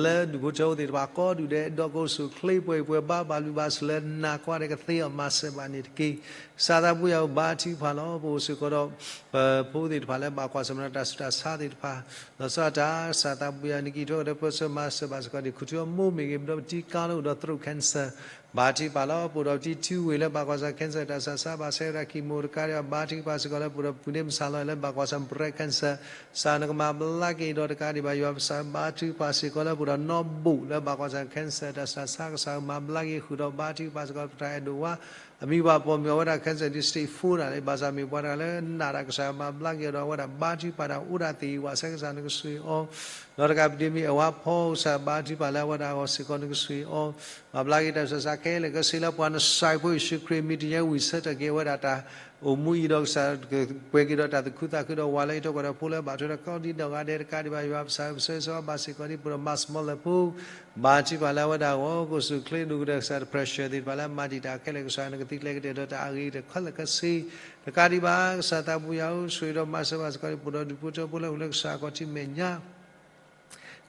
လၢဒူၣ်ဖိထၢဖိသ့ၣ်တဖၣ်ကိးဒူၣ်ဒဲး ဒီးကအိၣ်ဆူၣ်အိၣ်ချ့ ပှဲၤပှဲၤဘါ ဘၣ်လုၢ်ဘၣ်စၢၤလၢနၤ ကိးဂၤဒဲးကသ့အီၤ မၤစၢၤဘၣ်န့ၣ်တက့ၢ်. ကစၢ်သးဘိယွၤဧၢ ဘါထုကဖၣ်လီၤ. ပအိၣ်စ့ၢ်ကီးဒီး ပဖိသ့ၣ်တဖၣ်လၢဘၣ်ကွၢ်ဆၢၣ်မဲာ်ဒီးတၢ်ဆူးတၢ်ဆါသ့ၣ်တဖၣ် လီၤဆီဒၣ်တၢ် ကစၢ်သးဘိယွၤ နကအံးထွဲဒီးပၢဆှၢမၤစၢၤဘၣ်စ့ၢ်ကီးန့ၣ် ခူၣ်ထံအီၤမိၢ်မ့ၢ်ဂ့ၤ ပဒီးပတံၤကါလၢအိၣ်ဒီး throat cancer ဘါထုကဖၣ်လီၤ. ပအိၣ်ဒီးပတံၤထူဝ့ၢ်လၢဘၣ်ကွၢ်ဆၢၣ် cancer တၢ်ဆူးတၢ်ဆါ ဘၣ်ဆဲးဝဲဒၣ် chemo တကးဒံးဘၣ် ဘါထုကဖၣ်စ့ၢ်ကီးလၢပအိၣ်ဒီးပုၢ်န့ၢ်မုၢ်ဆါလီၤလၢဘၣ်ကွၢ်ဆၢၣ် breast cancer ကစၢ်နကမၤဘျါက့ၤဒီးတကးဒံးဘၣ် ယွၤပကစၢ်ဘါထုကဖၣ်စ့ၢ်ကီးလၢပအိၣ်ဒီးနီၣ်ဘိၣ်လၢဘၣ်ကွၢ်ဆၢၣ် cancer တၢ်ဆူးတၢ်ဆါ ကစၢ်မၤဘျါက့ၤဃုာ်ဒီးဘါထုကဖၣ်စ့ၢ်ကီး ပတၢ်အဲၣ်ဒိၣ်ဝါ အမံၤဘၣ်ပိာ်မုၣ်အဝဲဒၣ် cancer ဒ် stage four ဒၣ်လဲာ် ဘၣ်ဆၣ်မ့ၢ်ပှၤတဂၤလၢနာ်တၢ် ကစၢ်မၤဘျါက့ၤအီၤဒီးအဝဲဒၣ်ဘါထုကဖၣ်တၢ်အိၣ်ဒၣ်သ့ၣ်ဝးစဲ ကစၢ်နကဆိၣ်ဂ့ၤအီၤ ဒီးတကးပဒိးမ့ၢ်အဝၤဖီ ကစၢ်ဘါထုကဖၣ်လၢအဝဲဒၣ်အဂီၢ်စ့ၢ်ကီး နကဆိၣ်ဂ့ၤအီၤ မၤဘျါက့ၤတၢ်ဆူးတၢ်ဆါခဲလၢာ်ခဲဆ့လၢပှၤနစၢ်ဖိယ့ၣ်ၡူးခရံာ်မံၤတယဲဝံၤဆၢထၢၣ်က့ၤအဝဲဒၣ်တၢ်အိၣ်မူအံၤဒီးကစၢ် ပှဲၤက့ၤဒီးတၢ်သူၣ်ခုသးခုဒီးဝၤလၢအံးထွဲကွၢ်ထွဲဖိလၢဘၣ်ထွဲဒီးကိးဒံနီၢ်ဂၤဒဲး တကးဒံးဘၣ် ယွၤပကစၢ်ဧၢ ပဆၢဂ့ၤဆၢဝါဘၣ်စ့ၢ်ကီးဒ် ပအိၣ်ဒီးမၤစမီလၢဖိ ဘါထုကဖၣ်လၢအဝဲဒၣ်အဂီၢ် ကအိၣ်ဆူၣ်အိၣ်ချ့ ဒိၣ်ကတၢၢ်ကစၢ် တ pressure သ့ၣ်တဖၣ်လၢမၤတံာ်တာ်ခဲလၢာ် ကစၢ်နကသုးကျဲၤကတဲာ်ဒီးတၢ်အဂ့ၤကတၢၢ်ခဲလၢာ်ခဲဆ့ တကးဒံးဘၣ် ကစၢ်သးဘိယွၤဧၢ ဆိၣ်ဂ့ၤဒီးမၤစၢၤဘၣ်စ့ၢ်ကီးဒ် ပအိၣ်ဒီးဒူၣ်ဖိထၢဖိလၢဟူးလၢကစၢ်အခီၣ်ထံးမဲာ်ညါ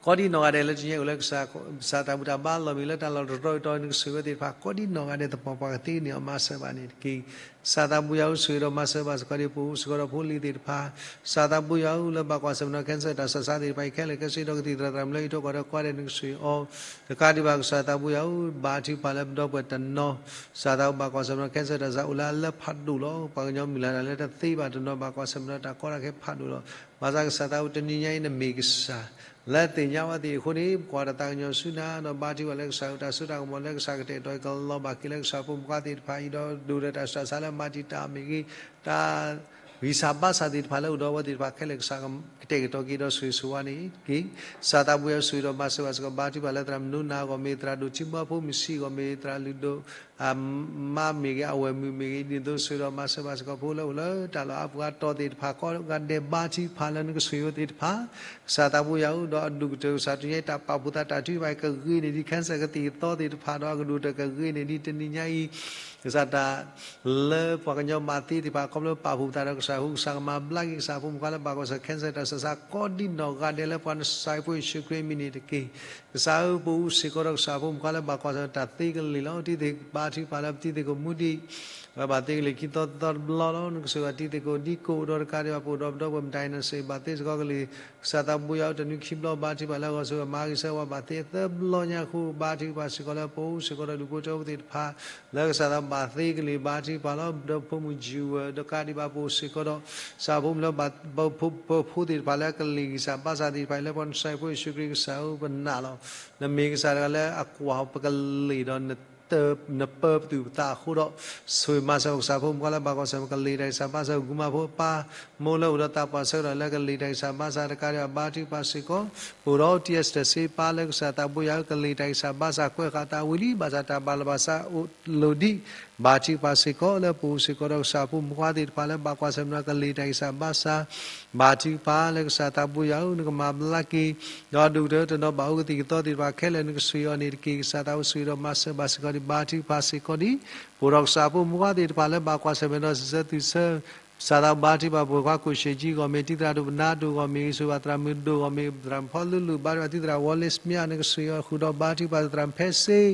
ကိးဒံနီၢ်ဂၤဒဲးလၢတနံၤအံၤအိၣ်လၢကစၢ် ကစၢ်တၢ်ဘူၣ်တၢ်ဘါလီၢ်မံၤလၢတၢ်လီၢ်တတီၤတီၤ နကဆိၣ်ဂ့ၤဝဲသ့ၣ်တဖၣ် ကိးဒံနီၢ်ဂၤဒဲး သပှၢ်ပှၢ်ကသ့န့ၢ်အီၤ မၤစၢၤဘၣ်န့ၣ်တက့ၢ်. ကစၢ်သးဘိယွၤဧၢ ဆိၣ်ဂ့ၤဒီးမၤစၢၤဘၣ်စ့ၢ်ကီးဒ် ပအိၣ်စ့ၢ်ကီးဒီးဖိလံၤသ့ၣ်တဖၣ် ကစၢ်သးဘိယွၤဧၢ လၢဘၣ်ကွၢ်ဆၢၣ်မဲာ်ဒီး cancer တၢ်ဆူးတၢ်ဆါသ့ၣ်တဖၣ်အံၤ ခဲလၢာ်ခဲဆ့ဒီးကသံၣ်သရၣ်သရၣ်မုၣ်လၢအံးထွဲကွၢ်ထွဲကိးဂၤဒဲး နကဆိၣ်ဂ့ၤအီၤ တကးဒံးဘၣ် ကစၢ်သးဘိယွၤဧၢ ဘါထုကဖၣ်လၢပဒီပုၢ်ဝဲၢ်တနီၤ ကစၢ်သးဘိဘၣ်ကွၢ်ဆၢၣ်မဲာ်ဒီး cancer တၢ်ဆူးတၢ်ဆါအိၣ်လၢအလၢဖးဒိၣ်လီၤ. ပှၤကညီမုၢ်လၢ်တၢ်လၢတသ့ဘၣ်တနီၤ ဘၣ်ကွၢ်ဆၢၣ်မဲာ်ဒီးတၢ်ကီတၢ်ခဲဖးဒိၣ်လီၤ. ဘၣ်ဆၣ်ကစၢ်သးဘိတနံၤညါအံၤ နမ့ၢ်ကစၢ် လၢသ့ၣ်ညါဝဲသ့ၣ်အဃိန့ၣ် ပကွၢ်တၢ်သးကညီၤဆူနၤ ဒီးဘါထုကဖၣ်လၢကစၢ်ဧၢ တၢ်စိတၢ်ကမီၤလၢကစၢ်ကတဲာ်ကတီၤကလီၤဘၣ်က့ၤလၢကစၢ်ဖိမုၣ်ဖိခွါသ့ၣ်တဖၣ်အံၤ ဒီးဒိၣ်ဒီးတၢ်ဆူးတၢ်ဆါလၢမၤတံာ်တာ်မ့ၢ်ဂ့ၤ တၢ် ဂံၢ်စၢ်ဘါစၢ်သ့ၣ်တဖၣ်လၢအိၣ်ဒီးအဝဲသ့ၣ်တဖၣ်ခဲလၢာ် ကစၢ်ကတဲာ်ကတီၤက့ၤဒီးဆိၣ်ဂ့ၤဆိၣ်ဝါန့ၣ်တက့ၢ်. ကစၢ်သးဘိယွၤဆိၣ်ဂ့ၤဒီးမၤစၢၤဘၣ်စ့ၢ်ကီး ဘါထုကဖၣ်လၢသရၣ်မုၣ်နိနၤအဂီၢ် မ့ၢ်သရၣ်ဒိၣ်ထံမီဖိ မုၢ်ဆံးအဂီၢ် မ့ၢ်သရၣ်လုၢ်ဒိၣ် အမါမ့ၢ်ဂ့ၤ အဝဲၢ်မုၣ်မ့ၢ်ဂ့ၤ ဒ်သိးဆိၣ်ဂ့ၤဒီးမၤစၢၤဘၣ်စ့ၢ်ကီး ဖိလၢအိၣ်လၢတၢ်လီၢ်အါပူၤအါတီၤသ့ၣ်တဖၣ် ကိးဂၤဒဲး ဘါထုကဖၣ်လၢနကဆိၣ်ဂ့ၤအဝဲသ့ၣ်တဖၣ်, ကစၢ်သးဘိယွၤဧၢ, ဒီးအဒိၣ်ကတၢၢ်ကစၢ်တနံၤညါအံၤ တၢ်ပာ်ဖှိၣ်သးတၢ်ထုကဖၣ်အံၤ ကဂ့ၤန့ၢ်ဒံး cancer ကသံၣ်ကသီသ့ၣ်တဖၣ် ဒီးအကဒိၣ်ကတၢၢ်ကဂ့ၤန့ၢ်ဒံးတနံၤညါအံၤ ကစၢ်တၢ် လၢပှၤကညီမၤသ့သ့ၣ်တဖၣ် ခီဖျိပာ်ဖှိၣ်ပသးဒီးကစၢ်ဟူကစၢ်ကမၤဘျါက့ၤ ကစၢ်ဖိမုၣ်ခွါလၢဘၣ်ကွၢ်ဆၢၣ်မဲာ် cancer တၢ်ဆူးတၢ်ဆါ ကိးဒံနီၢ်ဂၤဒဲးလၢပှၤနစၢ်ဖိယ့ၣ်ၡူးခရံာ်အမံၤန့ၣ်တက့ၢ်. ကစၢ်ဧၢ, ပအိၣ်စ့ၢ်ကီးဒီးကစၢ်ဖိမုၣ်ခွါလၢဘၣ်ကွၢ်ဆၢၣ်မဲာ်တၢ်သ့ကလံၤလီၤ. တံၤသ့ၣ်ဘါထုကဖၣ်လၢပတံၤသ့ၣ်ကိၣ်မူဒံး ဝဲဘၣ်သ့ကလံၤခံသီသီတဘျီလီၤ. နကဆိၣ်ဂ့ၤဘၣ်တံၤသ့ၣ်ကိၣ်ဒံကိၣ်ဒီးတကးဒံးဘၣ် ပအိၣ်ဒီးပဒီပုၢ်ဝဲၢ်မတၤအံၤ နဆိၣ်ဂ့ၤဘၣ်သ့စ့ၢ်ကီးကလံၤ ကစၢ်သးဘိယွၤဧၢ, တနွံခံဘျီ ဘါထုကဖၣ်လၢအဂီၢ် ဆိၣ်ဂ့ၤမၤဂ့ၤဆၢဝါဘၣ်သ့သၢဘျီညါအဃိ ဘါထုကဖၣ်စ့ၢ်ကီးလၢပအိၣ်စ့ၢ်ကီးဒီးဒူၣ်ဖိထၢဖိသ့ၣ်တဖၣ် လၢကစၢ်သးဘၣ်သ့ကလံၤ ဘါထုကဖၣ်လီၤ. ဒီးဖိမုၣ် Jewel ဒီးတကးဒံးဘၣ်ပအိၣ်စ့ၢ်ကီးဒီး ကစၢ်ဖိမုၣ်လၢ ပဖိသ့ၣ်တဖၣ်လၢကလံၤဂံၢ်စၢ်ဘါစၢ်သ့ၣ်တဖၣ်အံၤ လၢပှၤနစၢ်ဖိယ့ၣ်ၡူးခရံာ်ကစၢ်ဧၢ ပနာ်လီၤ. နမ့ၢ်ကစၢ်တဂၤလၢအကွၢ်ပကလံၤဒီး နပၢပသူၣ်ပသးအဃိဒီး ဆိၣ်ဂ့ၤမၤစၢၤကစၢ်ဖိမုၣ်ခွါလၢဘၣ်ကွၢ်ဆၢၣ်မဲာ် ကလံၤတၢ်ဂံၢ်စၢ်ဘါစၢ် ဂူၤမၤဖိအပၢ်မိၢ်လၢအိၣ်ဒီးသးပှၢ်ဆၢကတီၢ်လၢကလံၤတၢ်ဂံၢ်စၢ်ဘါစၢ်တကးဒံးဘၣ် ဘါထုကဖၣ်စ့ၢ်ကီး ပအိၣ်ဒီး T S တၢ်စ့ပၢ်လၢကစၢ်သးဘိယွၤဧၢ ကလံၤတၢ်ဂံၢ်စၢ်ဘါစၢ်ကွဲးဃာ်သးဝံၤလံ ဘၣ်ဆၣ်တၢ်ဘၣ်လီၤဘၣ်စးအိၣ်လိၤဒံး ဘါထုကဖၣ်စ့ၢ်ကီး လၢပအိၣ်စ့ၢ်ကီးဒီးကစၢ်ဖိမုၣ်ခွါသ့ၣ်တဖၣ်လၢဘၣ်ကွၢ်ဆၢၣ်မဲာ်ဒီးကလံၤတၢ်ဂံၢ်စၢ်ဘါစၢ် ဘါထုကဖၣ်လၢကစၢ်သးဘိယွၤဧၢ နကမၤဘျါက့ၤ ဒီးဒိၣ်ကတၢၢ်တနီၤဘၣ်အိၣ်ကသံၣ်ကသီသ့ၣ်တဖၣ်ခဲလၢာ် နကဆိၣ်ဂ့ၤအီၤန့ၣ်တက့ၢ်. ကစၢ်သးဘိဆိၣ်ဂ့ၤဒီးမၤစၢၤဘၣ်စ့ၢ်ကီးဒံး ဘါထုကဖၣ်စ့ၢ်ကီးဒံး ပအိၣ်ဒီးကစၢ်ဖိမုၣ်ခွါသ့ၣ်တဖၣ်လၢဘၣ်ကွၢ်ဆၢၣ်မဲာ်ဒီးစံးဆၢသုးဆၢ ကစၢ်သးဘိဘါထုကဖၣ်ပဝဲခွါကိၣ်ရှ့ကၠံဂီၢ်မ့ၢ် တံၤသရၣ်ဒိၣ်ပနၢ်ဒိၣ်ဂီၢ်မ့ၢ်ဂ့ၤ ဆိၣ်ဂ့ၤဘၣ်သရၣ်မုၣ်ဒိၣ်ဂီၢ်မ့ၢ်ဂ့ၤ သရၣ်မုၣ်ဖီလူလူ ဘါထုကဖၣ်တံၤသရၣ်ဝီလ့စမ့ၣ် နကဆိၣ်ဂ့ၤအီၤဃုာ်ဒီးဘါထုကဖၣ်သရၣ်မုၣ်ဖဲစ့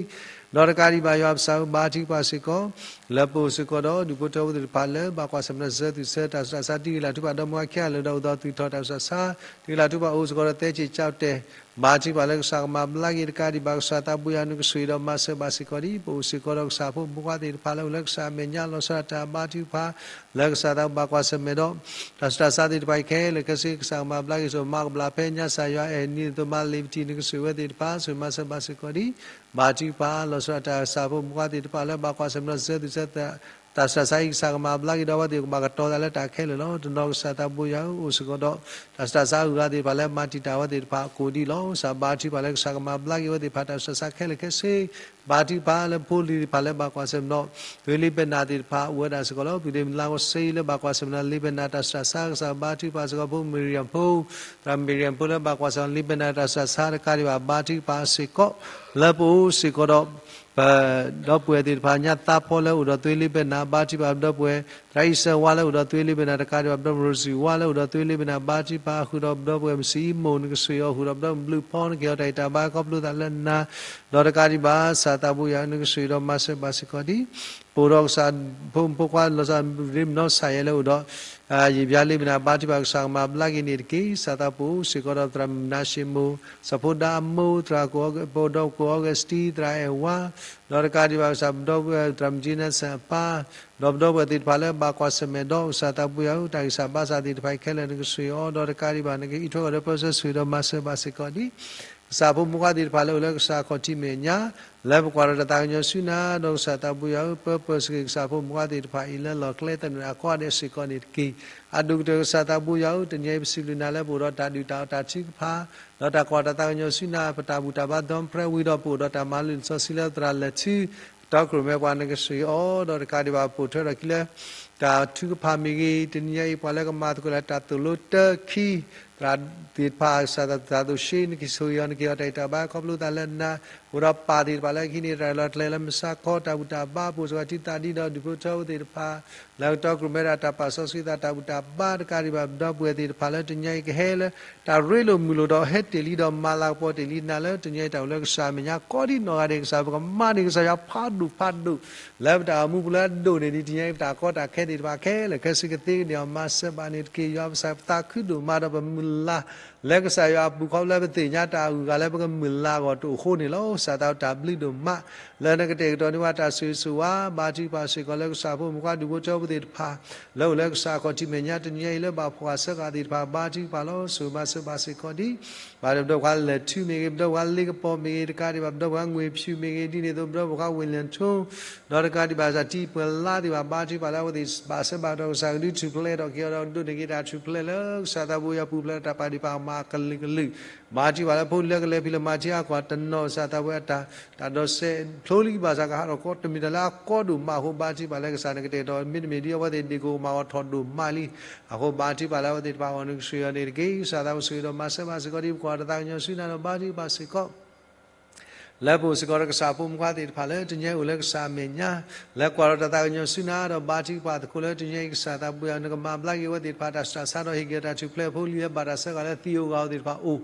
ဒီးတကးဒံးဘၣ်ယွၤပစၢ်ဧၢ ဘါထုကဖၣ်စ့ၢ်ကီး လၢပအိၣ်စ့ၢ်ကီးဒီးဒူၣ်ဖိထၢဖိသ့ၣ်တဖၣ်လၢဘၣ်ကွၢ်ဆၢၣ်မဲာ်ဒီးစံးဆၢသုးဆၢ တၢ်ဆူးတၢ်ဆါတံၢ်ကလၢ်ထူပၣ်ဒီမါဝၤခံဂၤလၢာ်ဒီးအိၣ်ဒီးသုးထီၣ် တၢ်ဆူးတၢ်ဆါတံၢ်ကလၢ်ထူပၣ်အိၣ်စ့ၢ်ကီးဒီးသဲစ့ၣ်ကၠီၣ်တဲၣ် ဘါထုကဖၣ်လၢကစၢ်ကမၤဘျါက့ၤတကးဒံးဘၣ် ကစၢ်သးဘိယွၤ နကဆိၣ်ဂ့ၤဒီးမၤစၢၤဘၣ်စ့ၢ်ကီးဒံး ပအိၣ်စ့ၢ်ကီးဒီးကစၢ်ဖိမုၣ်ဖိခွါသ့ၣ်တဖၣ်လၢအိၣ်လၢကစၢ်အမဲာ်ညါ လီၤဆီဒၣ်တၢ်ဘါထုကဖၣ် လၢကစၢ်သးဘိဘၣ်ကွၢ်ဆၢၣ်မဲာ်ဒီး တၢ်ဆူးတၢ်ဆါသ့ၣ်တဖၣ်အံၤခဲလၢာ်ခဲဆ့ ကစၢ်ကမၤဘျါက့ၤ ဆိၣ်မၤကဘျါဖဲညါ ကစၢ်ယွၤအဲၣ်နံၤသိးမါလ့ၤပတံၤ နကဆိၣ်ဂ့ၤဝဲသ့ၣ်တဖၣ် ဆိၣ်ဂ့ၤမၤစၢၤဘၣ်စ့ၢ်ကီးဒံး ဘါထုကဖၣ် လီၤဆီဒၣ်တၢ်ကစၢ်ဖိမုၣ်ဖိခွါသ့ၣ်တဖၣ်လၢဘၣ်ကွၢ်ဆၢၣ်မဲာ်ဒီးစံးဆၢသုးဆၢ တၢ်ဆူးတၢ်ဆါအံၤ ကစၢ်ကမၤဘျါက့ၤဒီးအဝဲသ့ၣ် ကဘၣ်ကတီၤသးလၢတၢ်ခဲလၢာ်လီၤ. တနီၤကစၢ်သးဘိယွၤဧၢ အိၣ်စ့ၢ်ကီးဒီး တၢ်ဆူးတၢ်ဆါအဂုၤအဂၤသ့ၣ်တဖၣ်လၢမၤတံာ်တာ်ဝဲသ့ၣ်တဖၣ်ကိးဒံးလီၤ. ကစၢ်ဘါထုကဖၣ်လၢကစၢ်ကမၤဘျါက့ၤဝဲသ့ၣ်တဖၣ် တၢ်ဆူးတၢ်ဆါခဲလၢာ်ခဲဆ့ ဘါထုကဖၣ်လၢဖိလံၤသ့ၣ်တဖၣ်လၢဘၣ်ကွၢ်ဆၢၣ်မဲာ်ဒီး သုးလ့ပဲနၤသ့ၣ်တဖၣ် အိၣ်ဝဲဒၣ်စ့ၢ်ကီးလီၤ. ပုၢ်သ့ၣ်မုၣ်လါကီၢ်စ့လၢဘၣ်ကွၢ်ဆၢၣ်မဲာ်ဒီးလ့ပဲနၤ တၢ်ဆူးတၢ်ဆါ ကစၢ်ဘါထုကဖၣ်စ့ၢ်ကီးဖိမ့ၢ်ရံၣ်ဖိ သရၣ်မ့ၢ်ရံၣ်ဖိလၢဘၣ်ကွၢ်ဆၢၣ်မဲာ်လ့ပဲနၤ တၢ်ဆူးတၢ်ဆါတကးဒံးဘၣ် ဘါထုကဖၣ်စ့ၢ်ကီး လၢပအိၣ်စ့ၢ်ကီးဒီး ပဒီပုၢ်ဝဲၢ်သ့ၣ်တဖၣ် ညါသးဖီလၢအိၣ်ဒီးသုးလ့ပဲနၤ ဘါထုကဖၣ်ပဒီပုၢ်ဝဲၢ် သရၣ်အံၣ်စၢၤဝါလၢအိၣ်ဒီးသုးလ့ပဲနၤ တကးဒံးဘၣ် ပဒီပုၢ်ဝဲၢ်ရိစံဝါလၢအိၣ်ဒီးသုးလ့ပဲနၤ ဘါထုကဖၣ်ဃုာ်ဒီးပဒီပုၢ်ဝဲၢ်မုၢ်စံမူၣ် နကဆိၣ်ဂ့ၤအီၤဃုာ်ဒီးပဒီပုၢ်ဝဲၢ်ဘျုးဖီ နကဟ့ၣ်အီၤတၢ်အံၣ်တၢ်ဘါခီဖျိသးလၢနၤ ဒီးတကးဒံးဘၣ် ကစၢ်သးဘိယွၤ နကဆိၣ်ဂ့ၤဒီးမၤစၢၤဘၣ်စ့ၢ်ကီးဒံး ပအိၣ်ဒီးကစၢ်ဖိမုၣ်ဖိခွါလီၤဆီဒၣ်ရ့မနီၢ်ကစၢ်ယဲလၢအိၣ်ဒီး ယံာ်ဘျါလ့ပဲနၤ ဘါထုကဖၣ်ကစၢ်ကမၤဘျါက့ၤန့ၣ်တက့ၢ်. ကစၢ်သးဘိအိၣ်စ့ၢ်ကီးဒီးသရၣ်မုၣ်မနၤၡ့မိၢ် စီၤဖိဒါအမိၢ် သရၣ်ကိၣ် ပဒီပုၢ်ဝဲၢ်အီကစတံ သရၣ်အဲၣ်ဝါ ဒီးတကးဒံးဘၣ်ကစၢ်ပဒီပုၢ်ဝဲၢ်သရၣ်မုၣ်ကၠံနၣ်စၢၣ်အပၢ် ဒီးပဒီပုၢ်ဝဲၢ်သ့ၣ်တဖၣ်လၢဘၣ်ကွၢ်ဆၢၣ်မဲာ်ဒီး ကစၢ်သးဘိယွၤဧၢ တၢ်ဂံၢ်စၢ်ဘါစၢ်သ့ၣ်တဖၣ်အံၤခဲလၢာ် နကဆိၣ်ဂ့ၤအီၤ ဒီးတကးဒံးဘၣ် နကအံးထွဲအီၤဒီးပၢဆှၢ ဆိၣ်ဂ့ၤဒီးမၤစၢၤဘၣ်စ့ၢ်ကီးဒံး ကစၢ်ဖိမုၣ်ဖိခွါသ့ၣ်တဖၣ်လၢအိၣ်လၢကစၢ်ခီၣ်ထံးမဲာ်ညါ လၢပကွၢ်ထီၣ်တၢ်သးကညီၤဆူနၤ ဒီးကစၢ်သးဘိယွၤဧၢ ပၢပၢဆှၢက့ၤကစၢ်ဖိမုၣ်ဖိခွါသ့ၣ်တဖၣ်အံၤလၢလီၢ်ကျဲသနၢၣ်အကိးဂၤဒဲးစ့ၢ်ကီးန့ၣ်တက့ၢ်. အဒိၣ်ကတၢၢ်ကစၢ်သးဘိယွၤဧၢ တနံၤအံၤပစံးဘျုးနၤလၢပအိၣ်ဒီးတၢ်ဒုၣ်တၢ်အီၣ်တၢ်ထုကဖၣ် ဒီးတၢ်ကွၢ်တၢ်သးကညီၤဆူနၤ ပတၢ်ဘူၣ်တၢ်ဘါဒီဖျၢၣ်ဝံၤဒီး ပအိၣ်ဒီးတၢ်မၤလၢာ်စီဆှံလၢသရၣ်လဲၤထူ တီခိၣ်ရိၣ်မဲပှၤ နကဆိၣ်ဂ့ၤအီၤ ဒီးတကးဒံးဘၣ် ပအိၣ်ထွဲထီၣ်ခံလၢ တၢ်ထုကဖၣ်မ့ၢ်ဂ့ၤ တနံၤအံၤပှၤလၢကမၤသကိးလၢတၢ်သိၣ်လိတၢ်ခံ သရၣ်သ့ၣ်တဖၣ် ကစၢ်သးသိၣ်ရှ့ နကဆိၣ်ဂ့ၤအီၤ နကဟ့ၣ်အီၤတၢ်အံၣ်တၢ်ဘါခီဖျိသးလၢနၤ အိၣ်ဒီးပၢ်သ့ၣ်တဖၣ်လၢဟံးန့ၢ်တၢ်လီၢ်ကျဲလၢမုၢ်ဆါခီ တၢ်ဘူၣ်တၢ်ဘါ ပအိၣ်စ့ၢ်ကီးထံသးဒံးဒီးဒူၣ်ဖိထၢဖိသ့ၣ်တဖၣ် လၢကတီခိၣ်ရိၣ်မဲဒၣ်တၢ်ပာ်စီဆှံသး တၢ်ဘူၣ်တၢ်ဘါ တကးဒံးဘၣ် ပဒီပုၢ်ဝဲၢ်သ့ၣ်တဖၣ်လၢတနံၤအံၤကဟဲလၢ တၢ်ရ့လိာ်မုာ်လိာ်ဒီးဟဲတ့ၢ်လံဒီး မၤလၤကပီၤတ့ၢ်လံနၤလၢတနံၤအံၤ တၢ်အိၣ်လၢကစၢ်အမဲာ်ညါကိးဒံးနီၢ်ဂၤဒဲး ကစၢ်ပကမၤန့ၢ်ကစၢ်ယွၤဖးဒိၣ်ဖးဒိၣ် လၢပတၢ်အိၣ်မူပူၤလၢအဒိၣ်န့ၢ်ဒံးတနံၤအံၤ ပတၢ်ကီတၢ်ခဲသ့ၣ်တဖၣ်ခဲလၢာ်ခဲဆ့ကသ့ကန့ၢ်အီၤ မၤစၢၤဘၣ်န့ၣ်တက့ၢ်. ယွၤပကစၢ်ပသးခုဒိၣ်မးဒီးပမုၢ်လၢ် လၢကစၢ်ယွၤအပူၤခီဖျိလၢပသ့ၣ်ညါတၢ်အဂုၤအဂၤလၢပကမုၢ်လၢ်အဂီၢ်တအိၣ်ဃိန့ၣ်လီၤ. ကစၢ်သးတၢ်ဘျုးဒိၣ်မး လၢနကတဲာ်ကတီၤန့ၢ်ဝဲတၢ်ဆိၣ်ဂ့ၤဆိၣ်ဝါ ဘါထုကဖၣ်စ့ၢ်ကီးလၢကစၢ်ဖိမုၣ်ဖိခွါဒူၣ်ဖိထၢဖိသ့ၣ်တဖၣ် လၢအိၣ်လၢကစၢ်ခီၣ်ထံးမဲာ်ညါတနံၤအံၤလၢဘၣ်ဖှီၣ်စၢဃာ်သ့ၣ်တဖၣ် ဘါထုကဖၣ်လီၤ ဆိၣ်ဂ့ၤမၤစၢၤဘၣ်စ့ၢ်ကီးဒံး ဘၣ်ဒီးပဒီပုၢ်ဝဲၢ်လဲၤထူမ့ၢ်ဂ့ၤ ပဒီပုၢ်ဝဲၢ်လ့ကပီၤမ့ၢ်ဂ့ၤ တကးဒံးဘၣ် ပဒီပုၢ်ဝဲၢ်ငွေဖြူမ့ၢ်ဂ့ၤ ဒ်န့ၣ်အသိးပဒီပုၢ်ဝဲၢ်ဝ့ၢ်လၢၢ်ထူ ဒီးတကးဒံးဘၣ် စၢ်တံၢ်ပှဲၤလါသ့ၣ်တဖၣ် ဘါထုကဖၣ်လၢအဝဲသ့ၣ် ဘၣ်ဆၢဘၣ်တီၢ်ကစၢ်ကဒုးထူၣ်ဖျဲးထီၣ်က့ၤအီၤဒီး ဒိးန့ၢ်က့ၤတၢ်ထူၣ်ဖျဲးလၢကစၢ်သးဘိယွၤပူၤဖျဲးဒီးတၢ်ပာ်ဒံးပာ်ကမၣ်အကလုာ်ကလုာ်, ဘါထုကဖၣ်လၢဖိလံၤလၢကလဲၤဖံးလၢမၤထံအကွၢ်တနီၤ ကစၢ်သးဘိယွၤတၢ် တၢ်ဒီးစဲးဖျိလံဘၣ်ဆၣ်ကဟးထီၣ်ကီး တမ့ၢ်တၢ်လၢအကီဒိၣ်မးအဃိ ဘါထုကဖၣ်လၢကစၢ်နကတဲာ်ကတီၤ မ့တမ့ၢ်ဒ်အဝဲသ့ၣ်ဒ့ၣ်ကိၣ်ကမၣ်အီၤထီၣ်ဒိၣ်မးလံ. အဃိဘါထုကဖၣ်လၢအဝဲသ့ၣ်တဖၣ်အဂီၢ် နကဆှၢအီၤန့ၣ်တက့ၢ်. ကစၢ်သးဘိဆိၣ်ဂ့ၤဒီးမၤစၢၤဘၣ်စ့ၢ်ကီးဒ်ပကွၢ်တၢ်သးကညီၤဆူနၤဒီးဘါထုကဖၣ်စ့ၢ်ကီး လၢပအိၣ်စ့ၢ်ကီးဒီးကစၢ်ဖိမုၣ်ခွါသ့ၣ်တဖၣ်လၢတနံၤအံၤအိၣ်လၢကစၢ်အမဲာ်ညါ, လၢကွၢ်ဒီးတၢ်သးကညီၤဆူနၤဒီးဘါထုကဖၣ်သကိးလၢတနံၤအံၤကစၢ်သးဘိယွၤ နကမၤဘျါက့ၤအဝဲသ့ၣ်တဖၣ်တၢ်ဆူးတၢ်ဆါဒီးဟ့ၣ်က့ၤအီၤတၢ်ထူၣ်ဖျဲးဖိလံၤလၢဘၣ်တၢ်ဆၢကၤလၢသံဧိၤဂၤဧိၤသ့ၣ်တဖၣ်အအိၣ်,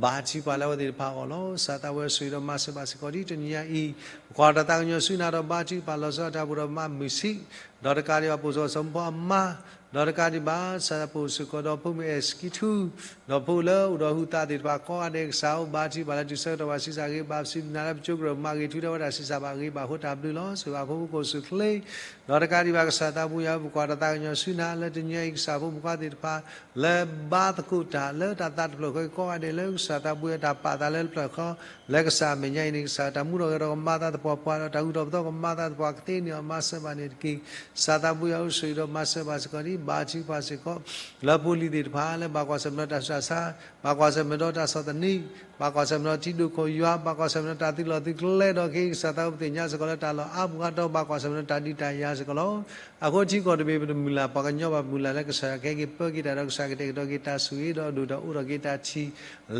ဘါထုကဖၣ်လၢအဝဲသ့ၣ်တဖၣ်အဂီၢ်လီၤ. ကစၢ်သးဘိယွၤဆိၣ်ဂ့ၤဒီးမၤစၢၤဘၣ်စ့ၢ်ကီးဒ်တနံၤအံၤ, ပကွၢ်တၢ်သးကညီၤဆူနၤဒီးဘါထုကဖၣ်လီၤဆီဒၣ်တၢ်အိၣ်ဒီးမါမုၢ်ဆံး, ဒီးတကးဒံးဘၣ်ပိာ်စီဆှံဖိအမါ ဒီးတကးဒံးဘၣ် ကစၢ်သးဘိဆိၣ်ဂ့ၤဒီးဖိမုၣ်အဲၣ်စကံထူ ဒီးဖိလၢအိၣ်ဒီးဟုသးသ့ၣ်တဖၣ်ကိးဂၤဒဲး ကစၢ်ဧၢ ဘါထုကဖၣ်လၢတုၤဆၢကတီၢ်ဘၣ်ဆံးစၢ်ဂ့ၤ ဘၣ်ပစံးဘျုးနၤလၢပကၠိကရၢၢ်မၤဂ့ၤထူတၢ်ဝဲဒၣ်ဆံးစၢ်ဘၣ်ဂ့ၤဘၣ်ဃိတၢ်ဘျုးလီၤ. ဆိၣ်ဂ့ၤဘၣ်ဖိမုၣ်ကိၣ်စူၣ်ချ့, ဒီးတကးဒံးဘၣ်ကစၢ်သးဘိယွၤ ပကွၢ်တၢ်သးကညီၤဆူနၤလၢတနံၤအံၤ ကစၢ်ဖိမုၣ်ခွါသ့ၣ်တဖၣ် လၢဘါသကိးတၢ်လၢတၢ်သးတဖျၢၣ်ဃီကိးဂၤဒဲးလၢကစၢ်သးဘိယွၤတၢ်ပာ်သးလၢတဖျၢၣ်ဃီ လၢကစၢ်အမဲာ်ညါအံၤန့ၣ် ကစၢ်တၢ်မူထီၣ်ဂဲၤထီၣ်ကမၤသးသပှၢ်ပှၢ်ဒီးတၢ်ဂုၤထီၣ်ပသီကမၤသးသပှၢ်ကသ့န့ၢ်အီၤ မၤစၢၤဘၣ်န့ၣ်တက့ၢ်. ကစၢ်သးဘိယွၤဆိၣ်ဂ့ၤဒီးမၤစၢၤဘၣ်စ့ၢ်ကီးဒ်ဘါထုကဖၣ်စ့ၢ်ကီး လၢဖိလံၤသ့ၣ်တဖၣ်လၢဘၣ်ကွၢ်ဆၢၣ်မဲာ်ဒီးတၢ်ဆူးတၢ်ဆါ, ဘၣ်ကွၢ်ဆၢၣ်မဲာ်ဒီးတၢ်ဆီၣ်သနံး, ဘၣ်ကွၢ်ဆၢၣ်မဲာ်ဒီးထံဒိၣ်ခိၣ်ယွၤ, ဘၣ်ကွၢ်ဆၢၣ်မဲာ်ဒီးတၢ်သုးလီၢ်သုးကျဲဒီးက့ၤ ကစၢ်သးဘိပသ့ၣ်ညါစ့ၢ်ကီးလၢတၢ်လီၢ်အါပူၤအါတီၤ ဘၣ်ကွၢ်ဆၢၣ်မဲာ်ဒီးတၢ်ဒုးတၢ်ယၤစ့ၢ်ကီးလီၤ. အဃိထံကီၢ်တဘ့ၣ်ပတမုၢ်လၢ် ပှၤကညီဘၣ်မုၢ်လၢ်လၢကစၢ်ယွၤကဟဲက့ၤပၢက့ၤတၢ်ဒီးကစၢ်ကတဲာ်ကတီၤက့ၤတၢ်ဆိၣ်ဂ့ၤဒီးဒိၣ်ဒီးအိၣ်ထီၣ်က့ၤတၢ်ထံၣ်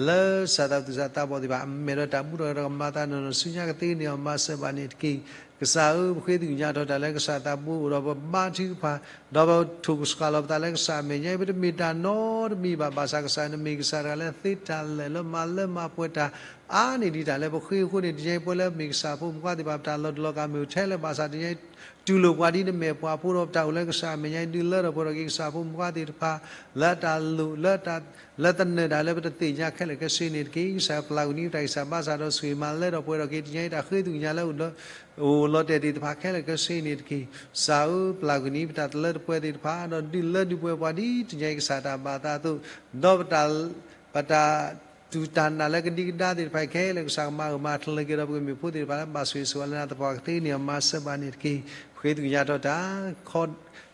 လၢကစၢ်သးသူၣ်ကစၢ်သးဘီၣ်သ့ၣ်တဖၣ်အမဲာ်ဒီးတၢ်မူထီၣ်ဂဲၤထီၣ်ကမၤသးနီၢ်နီၢ် ဆူညါကသ့န့ၢ်အီၤ မၤစၢၤဘၣ်န့ၣ်တက့ၢ်. ကစၢ်ဧၢ ပဃ့သ့ၣ်ညါထီၣ်တၢ်လၢကစၢ်သးဘိအိၣ်ဒီးပဘါထုကဖၣ် ဒီးပထိၣ်ကဆှၣ်လီၤပသးလၢကစၢ်အမဲာ်ညါအံၤ ပတမ့ၢ်တၢ်နီတမံၤဘၣ် ဘၣ်ဆၣ်ကစၢ်နမ့ၢ်ကစၢ်တဂၤလၢသ့တၢ်လၢာ်လၢမၤလၢမၤပှဲၤတၢ် အါန့ၢ်ဒံးတၢ်လၢပဃ့အဃိန့ၣ် တနံၤအံၤပဝဲလၢပမ့ၢ်ကစၢ်ဖိမုၣ်ခွါသ့ၣ်တဖၣ် ပတၢ်လီၤတူာ်လီၤကာ်မ့ၢ်အိၣ်ထဲလဲၣ်ဘၣ်ဆၣ် တနံၤအံၤ တူၢ်လိာ်ပှၤဒ်နမဲာ်ပှၤဖိဒီးပတၢ်အိၣ်လၢကစၢ်အမဲာ်ညါအံၤ ဒုးလၢထီၣ်ပှဲၤထီၣ်က့ၤကစၢ်ဖိမုၣ်ခွါသ့ၣ်တဖၣ် လၢတၢ်လိၣ်လၢတၢ် လၢသနၢၣ်တၢ်လၢပတသ့ၣ်ညါခဲလၢာ်ခဲဆ့န့ၣ်တက့ၢ်. ကစၢ်ပျၢ်ကွံာ်န့ၢ်ပတၢ်ဂံၢ်စၢ်ဘါစၢ်ဒီးဆိၣ်ဂ့ၤမၤလၢထီၣ်ပှဲၤထီၣ်က့ၤ တနံၤအံၤတၢ်ဃ့သ့ၣ်ညါလၢ အိၣ်လီၤတဲာ်သ့ၣ်တဖၣ်ခဲလၢာ်ခဲဆ့န့ၣ်တက့ၢ်. ကစၢ်ဧၢ ပျၢ်ကွံာ်န့ၢ်ပတၢ်တလၢတပှဲၤသ့ၣ်တဖၣ် ဒီးဒုးလၢဒုးပှဲၤပှၤဒ်တနံၤအံၤကစၢ်တၢ်ဘၣ်သးအသိး ဒီးပတၢ် ပတၢ် တူၢ်တၢ်နာ်လၢကဒံကဒါသ့ၣ်တဖၣ်ခဲလၢာ် ကစၢ်ကမၤဂၢၢ်မၤကျၢၤက့ၤဒီး ပကမ့ၢ်ဖိသ့ၣ်တဖၣ်လၢဘၣ်ဆိၣ်ဂ့ၤဆိၣ်ဝါလၢနၤသပှၢ်ကသ့န့ၣ် မၤစၢၤဘၣ်န့ၣ်တက့ၢ်. ပဃ့သ့ၣ်ညါထီၣ်တၢ်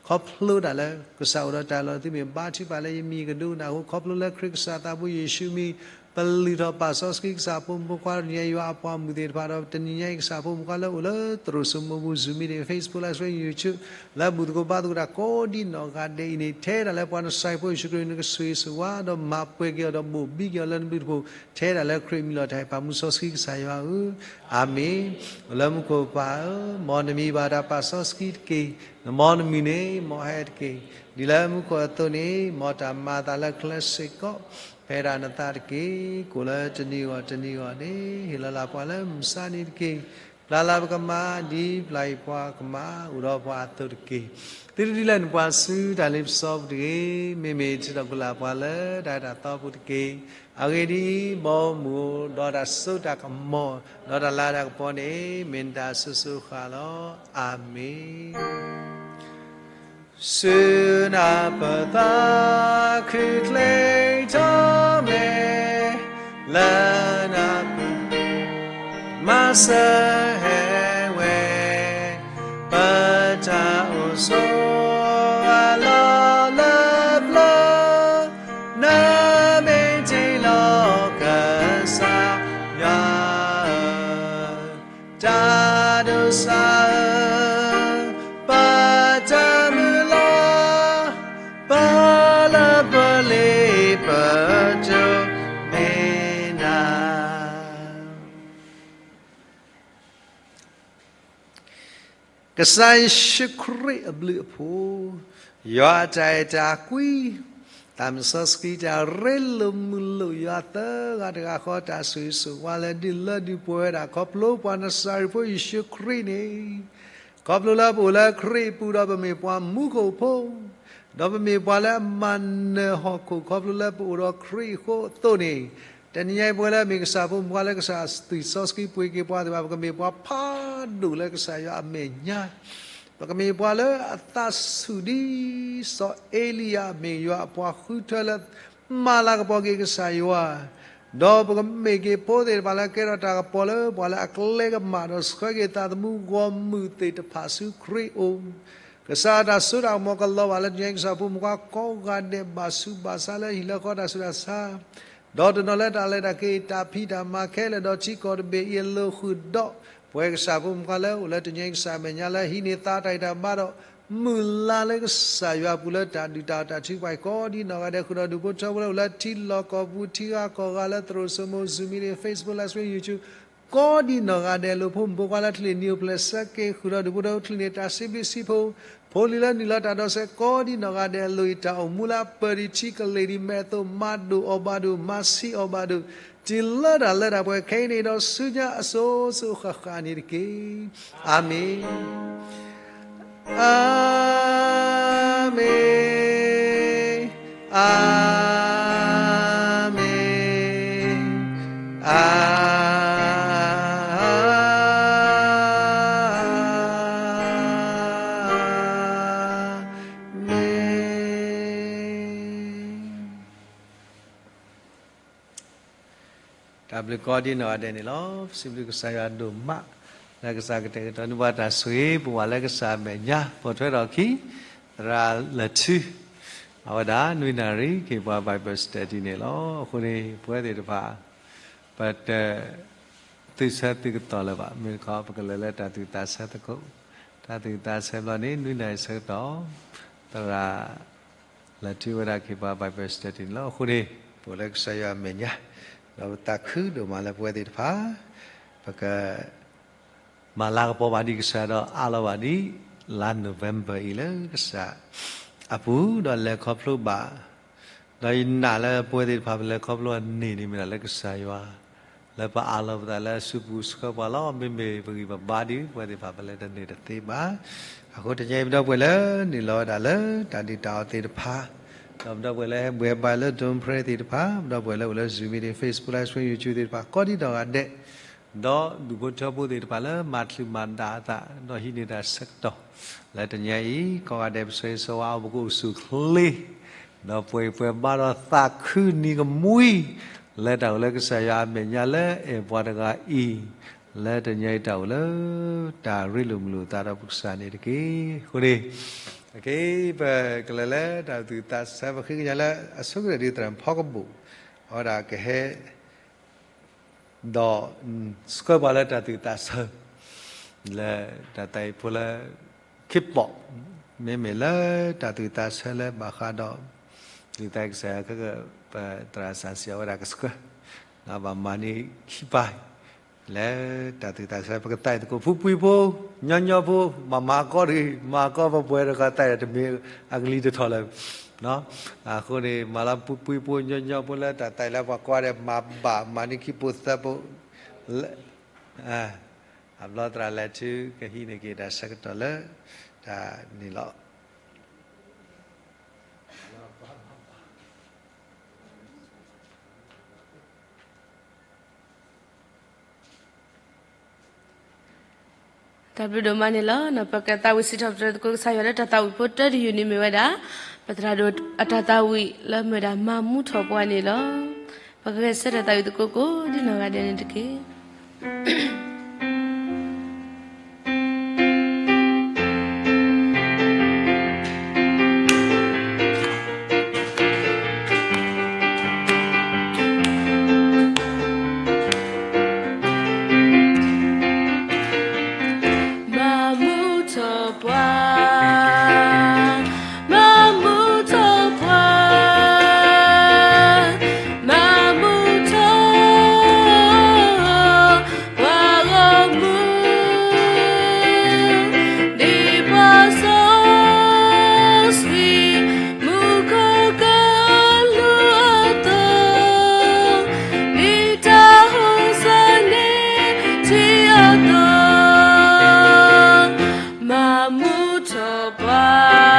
ခီဖျိတၢ်လၢကစၢ်အိၣ်ဒီးတၢ်လီၢ်သုမ့ၢ်ဘါထုကဖၣ်လၢယမံၤကဒိကနၣ်အဃိ ခီဖျိလၢခရံာ်ကစၢ်သးဘိယ့ၣ်ၡူးမံၤ ပလုၢ်ထီၣ်ပာ်စီဆှံကစၢ်ဖိမုၣ်ဖိခွါတနံၤအံၤ ယွၤအပှၤမုၣ်သ့ၣ်တဖၣ်ဒီး တနံၤညါအံၤကစၢ်ဖိမုၣ်ဖိခွါလၢအိၣ်လၢသရိာ်စိမိၢ်ပူၤ Zoom meeting, Facebook Live Stream, YouTube လၢဘူၣ်သကိးဘါသကိးတၢ်ကိးဒ်နီၢ်ဂၤဒဲးအံၤန့ၣ် ထဲဒၣ်လၢပှၤနစၢ်ဖိယ့ၣ်ၡူးခရံာ် နကဆိၣ်ဂ့ၤဆိၣ်ဝါဒီးမၤပှဲၤက့ၤအီၤဒီးဘိၣ်ဘံက့ၤအီၤလၢနဘျုးတဖၣ် ထဲဒၣ်လၢခရံာ်မံၤလီၤတၢ်ဟ့ၣ်ပာ်မူစီဆှံကစၢ်ယွၤဧၢ, အၤမ့ၣ်. အိၣ်လၢမူခိၣ်ပၢ်ဧၢ, မ်နမံၤဘၣ်တၢ်ပာ်စီဆှံတက့ၢ်. မ်နမံၤန့ၣ် မ်ဟဲတက့ၢ်. ဒ်လၢမူခိၣ်အသိးန့ၣ် မ်တၢ်မၤအသးလၢချၢစ့ၢ်ကီး ဖဲဒၣ်နသးတက့ၢ်. ကိၣ်လၢတနံၤဂီၢ်တနံၤဂီၢ်န့ၣ် ဟ့ၣ်လီၤလၢ်ပှၤလၢမုၢ်ဆါနံၤတက့ၢ်. ပျၢ်လၢ်ပကမၢ် ဒ်ပျၢ်အံၤပှၤကမၢ် အိၣ်ဒီးပှၤအသိးတက့ၢ်. သုတဒုးလဲၤနုာ်ပှၤဆူတၢ်လ့ပစီပူၤတဂ့ၤ. မ့မ့ၢ်ထံၣ်ထီၣ်ကွံာ်လၢ်ပှၤလၢတၢ်အဲၣ်တၢ်သီပူၤတက့ၢ်. အဂ့ၢ်ဒ်အံၤ, ဘီမုၢ်ဒီးတၢ်စိတၢ်ကမီၤ ဒီးတၢ်လၤတၢ်ကပီၤန့ၣ် မ့ၢ်နတၢ်အစိၤစိၤအဃၣ်လီၤ. အၤမ့ၣ်. ဆူနၢ်ပၢၢ်သးခုချ့ထီၣ်မဲာ် လၢနၢ်ပၢၢ် မၤစၢၤဟဲဝဲ ပတၢ်အိၣ်ဆိးအလီၢ်လၢပျၢၤ နမ့ၢ်တ့ၢ်လီၤကစၢ်ယွၤဧၢ တၢ်ဒိးစၢ်ဧၢ, ပတၢ်မုၢ်လၢ်, ပလၢပလ့ပတိၢ်န့ၢ်နၤ. ကစၢ်ယ့ၣ်ၡူးခရံာ်အဘျုးအဖှိၣ်, ယွၤအတၢ်အဲၣ်တၢ်ကွံ, သးစီဆှံတၢ်ရ့လိာ်မုာ်လိာ်ယွၤသၢဂၤတဂၤဃီ တၢ်ဆိၣ်ဂ့ၤဆိၣ်ဝါလၢဒုးလၢဒုးပှဲၤဝဲဒၣ် ခီဖျိပှၤနစၤရ့းဖိယ့ၣ်ၡူးခရံာ်န့ၣ်, ခီဖျိလၢပအိၣ်လၢခရံာ်အပူၤဒီးပမ့ၢ်ပှၤမူခိၣ်ဖိ, ဒီးပမ့ၢ်ပှၤလၢအမၤနၢၤဟီၣ်ခိၣ် ခီဖျိလၢပအိၣ်ဒီးခရံာ်အဃိအသိးန့ၣ်, တနံၤညါအံၤပဝဲလၢမ့ၢ်ကစၢ်ဖိမုၣ်ဖိခွါလၢကစၢ်သွံၣ်စီဆှံပှ့ၤက့ၤပှၤသ့ၣ်တဖၣ် ပကမ့ၢ်ပှၤဖးဒိၣ်လၢကစၢ်ယွၤအမဲာ်ညါ ပကမ့ၢ်ပှၤလၢအသးဆူၣ်ဒ်စီၤအ့လံယၤ မ့ၢ်ယွၤအပှၤဃုထၢလၢမၤလၤကပီၤက့ၤကစၢ်ယွၤ, ဒီးပကမ့ၢ်က့ၤဖိသ့ၣ်တဖၣ်လၢကဲထီၣ်တၢ်ကပီၤလၢပှၤလၢအကျဲကမၣ်ဒီးဆှၢက့ၤသးသမူဂီၢ်မုၢ်သ့ၣ်တဖၣ်ဆူခရံာ်အအိၣ်, ကစၢ်အတၢ်စိတၢ်ကမီၤကလီၤဘၣ်လၢတနံၤအံၤ ကစၢ်ဖိမုၣ်ဖိခွါကိးဂၤဒဲး ဘၣ်ဆူးဘၣ်ဆါလၢဟံၣ်လၢဃီတၢ်ဆူးတၢ်ဆါ, ဒီးတနီၤလၢတၢ်လဲၤတၢ်က့ၤ တၢ်ဖံးတၢ်မၤခဲလၢာ်ဒီးထံကီၢ်တဘ့ၣ်အံၤအလိၤဃုာ်ဒီး ပဝဲကစၢ်ဖိမုၣ်ဖိခွါလၢအိၣ်လၢတနံၤအံၤ ကစၢ်အမဲာ်ညါလၢဟံးန့ၢ်သါတၢ်ဂံၢ်တၢ်ဘါဒီး မုၢ်လၢ်လၢကစၢ်ယွၤအပူၤလၢတၢ်ဒုၣ်တၢ်အီၣ်တၢ်ထုကဖၣ်အံၤ ကိးဒ်နီၢ်ဂၤဒဲး ဃုာ်ဒီးဒူၣ်ဖိထၢဖိလၢအိၣ်လၢထံလီၢ်ကီၢ်ပူၤ ထံဂၤကီၢ်ဂၤလၢသရိာ်စိမိၤ Zoom meeting, Facebook live stream, YouTube ကိးဒ်နီၢ်ဂၤဒဲးအလိၤ ဖိမုၣ်ဖိခွါလၢချံၣ်န့ၢ်အိၣ်ဖျဲၣ်ဆၢက့ၤ ဃုာ်ဒီးဒူၣ်ဖိထၢချံၣ်န့ၢ်တၢ်စံးဘျုးစံးဖှိၣ်, ဖိလံၤလၢနုာ်လီၤတၢ်ဒိးစဲး ကိးဒ်နီၢ်ဂၤဒဲးအလိၤအံၤ တၢ်အိၣ်မူလၢအပၢၢ်ဒံးထံကလ့ၢ်ဒံးမဲာ်အသိး မၤဒိၣ်အီၣ်ဘၣ်ဒိၣ် မၤဆံးအီၣ်ဘၣ်ဒိၣ် တုၤလၢတၢ်လၢတၢ်ပှဲၤခဲအံၤန့ၣ်ဒီး ဆူညါအစိၤစိၤဃၣ်ဃၣ်န့ၣ်တက့ၢ်. အၤမ့ၣ်, အၤမ့ၣ်, အၤမ့ၣ်, အၤ မ့ၣ်. တၢ်ဘျုးကိးဒ်နီၢ်ဂၤဒဲးန့ၣ်လီၤ. ပစံးဘျုးကစၢ်ယွၤဒိၣ်မး လၢကစၢ်ကတဲာ်ကတီၤန့ၢ်ပှၤတၢ်ဆိၣ်ဂ့ၤ ပဝဲလၢကစၢ်အမဲာ်ညါ ပိာ်ထွဲထီၣ်အခံ သရၣ်လၢၢ်ထူ အဝဲဒၣ်နွံနၣ်ရံၣ် ကဟ့ၣ်ပှၤ Bible study န့ၣ်လီၤ. အဃိန့ၣ် ပဝဲသ့ၣ်တဖၣ် ပတ သုးဆၢသုးကတီၢ်လၢၤဘၣ်. မ့ၢ်တခီ ပကလဲၤလၢတၢ်သူၣ်သးဆၢသကိး, တၢ်သူၣ်သးဆၢဘျီန့ၣ် နွံနၣ်ရံၣ်ဆၢကတီၢ် သရၣ်လၢၢ်ထူဝဲဒၣ်ကဟ့ၣ်ပှၤ Bible study န့ၣ်လီၤ. အဃိန့ၣ် ပအိၣ်လၢကစၢ်ယွၤအမဲာ်ညါ ဒီးပသးခုဒိၣ်မးလၢပဝဲသ့ၣ်တဖၣ် ပက မၤလၤကပီၤဘၣ်ဒံးကစၢ်ဒီးအးလီၤဘၣ်ဒံး လါ November အံၤလၢကစၢ်အပူၤ ဒီးလဲၤခီဖျိဘၣ် ဒီးယနာ်လၢပဝဲသ့ၣ်တဖၣ် ပလဲၤခီဖျိအန့ၢ်န့ၣ် မ့ၢ်ဒၣ်လၢကစၢ်ယွၤ လၢပအးလီၤပသးလၢအစုပူၤဆှၢပှၤလီၤ. မ့မ့ၢ်ပဂံၢ်ပဘါဒံး ပဝဲသ့ၣ်တဖၣ် ပလဲၤတန့ၢ်တသ့ဘၣ်. အဃိတနံၤအံၤ ပဒီပုၢ်ဝဲၢ်လၢနုာ်လီၤဝဲဒၣ်လၢတၢ်ဒုၣ်တၢ်အီၣ်သ့ၣ်တဖၣ်, ဒီးပဒီပုၢ်ဝဲၢ်လၢဟဲဘှဲဘါလၢ Zoom prayer သ့ၣ်တဖၣ်, ပဒီပုၢ်ဝဲၢ်လၢအိၣ်လၢ Zoom meeting, Facebook live stream, YouTube သ့ၣ်တဖၣ် ကိးဒ်နီၢ်ဂၤဒဲး ဒီးဒူၣ်ဖိထၢဖိသ့ၣ်တဖၣ်လၢမၤချုးမၤဒၣ်အသး ဒီးဟံးန့ၢ်တၢ်ဆၢကတီၢ် လၢတနံၤအံၤ ကိးဂၤဒဲး ပဆၢဂ့ၤဆၢဝါအီၤ ပကအိၣ်ဆူၣ်အိၣ်ချ့ ဒီးပှဲၤပှဲၤဘါဒီးသးခုနံၤကမှံ လၢတၢ်အိၣ်လၢကစၢ်ယွၤအမဲာ်ညါလၢအဲၣ်ပှၤတဂၤအံၤ လၢတနံၤအံၤတၢ်အိၣ်လၢ တၢ်ရ့လိာ်မုာ်လိာ်အသးဒီးပကစၢ်န့ၣ်တက့ၢ်. အဃိန့ၣ် ပကလဲၤလၢတၢ်သူၣ်သးဆၢ ပဃ့ကညးလၢအဆိကတၢၢ်ဒ်သရၣ်ဖီကဘိၣ် အဝဲဒၣ်ကဟဲ ဒီး ဆှၢပှၤလၢတၢ်သူၣ်သးဆၢ လၢတၢ်သးဝံၣ်ဖိလၢ ခ့ပီၣ် မ့မ့ၢ်လၢတၢ်သူၣ်သးဆၢလၢဘၣ်ဃးဒီး ဒုၣ်ဒါကစၢ်ယွၤ ပသရၣ်စၢ်စံးအဝဲဒၣ်ကဆှၢ ဘၣ်မၤန့ၢ်ခံပၢ် လၢတၢ်သူၣ်သးဆၢ ပကသးဝံၣ်သကိး ဖုပှံဖိ ညီညီဖိ ဘၣ်မၤကီတဂ့ၤ မၤကီပပှဲၤဒီးကသးဝံၣ်တမ့ၢ်အကလံၤတထီၣ်လၢၤ အဃိန့ၣ် မၤလၢဖုပှံဖိ ညီညီဖိလၢတၢ်သးဝံၣ်လၢပှၤကိးဂၤဒဲး မၤဘၣ်မၤန့ၢ်ခံဖိသၢဖိ အဘျီသရၣ်လဲၤထုကဟံးန့ၢ်က့ၤတၢ်ဆၢကတီၢ်လၢ တၢ်န့ၣ်လီၤ. တၢ်ဘျုးဒိၣ်မးန့ၣ်လီၤ. ပကသးဝံၣ်စံးထီၣ်ပတြၢၤသကိးကစၢ်ယွၤလၢတၢ်သးဝံၣ်ဖိတၢတယုၢ်န့ၣ်မ့ၢ်ဝဲဒၣ် ပသရၣ်ဒိၣ်အတၢ်သးဝံၣ်လၢမ့ၢ်ဝဲဒၣ်မၤမူထီၣ်ပှၤန့ၣ်လီၤ. ပကဂဲၤဆၢထၢၣ်သးဝံၣ်သကိးကိးဒ်နီၢ်ဂၤဒဲးန့ၣ်တက့ၢ်. မၤမူထီၣ်ပှၤ, မၤမူထီၣ်ပှၤ, မၤမူထီၣ် ပှၤဂီၢ်မုၢ်, ဒ်ပှၤစီဆှံ မူခိၣ်ကလူးအသိး, ဒ်တၢ်ဟိးစၢ်န့ၣ်ထံအသိး, မၤမူထီၣ်ပှၤ,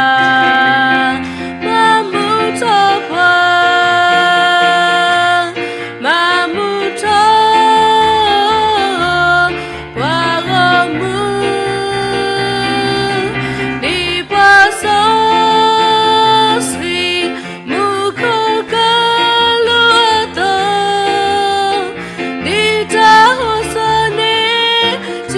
မၤမူထီၣ်ပှၤ, မၤမူထီၣ် ပှၤဂီၢ်မုၢ်, ဒ်ပှၤစီဆှံ မူခိၣ်ကလူးအသိး, ဒ်တၢ်ဟိးစၢ်န့ၣ်ထံ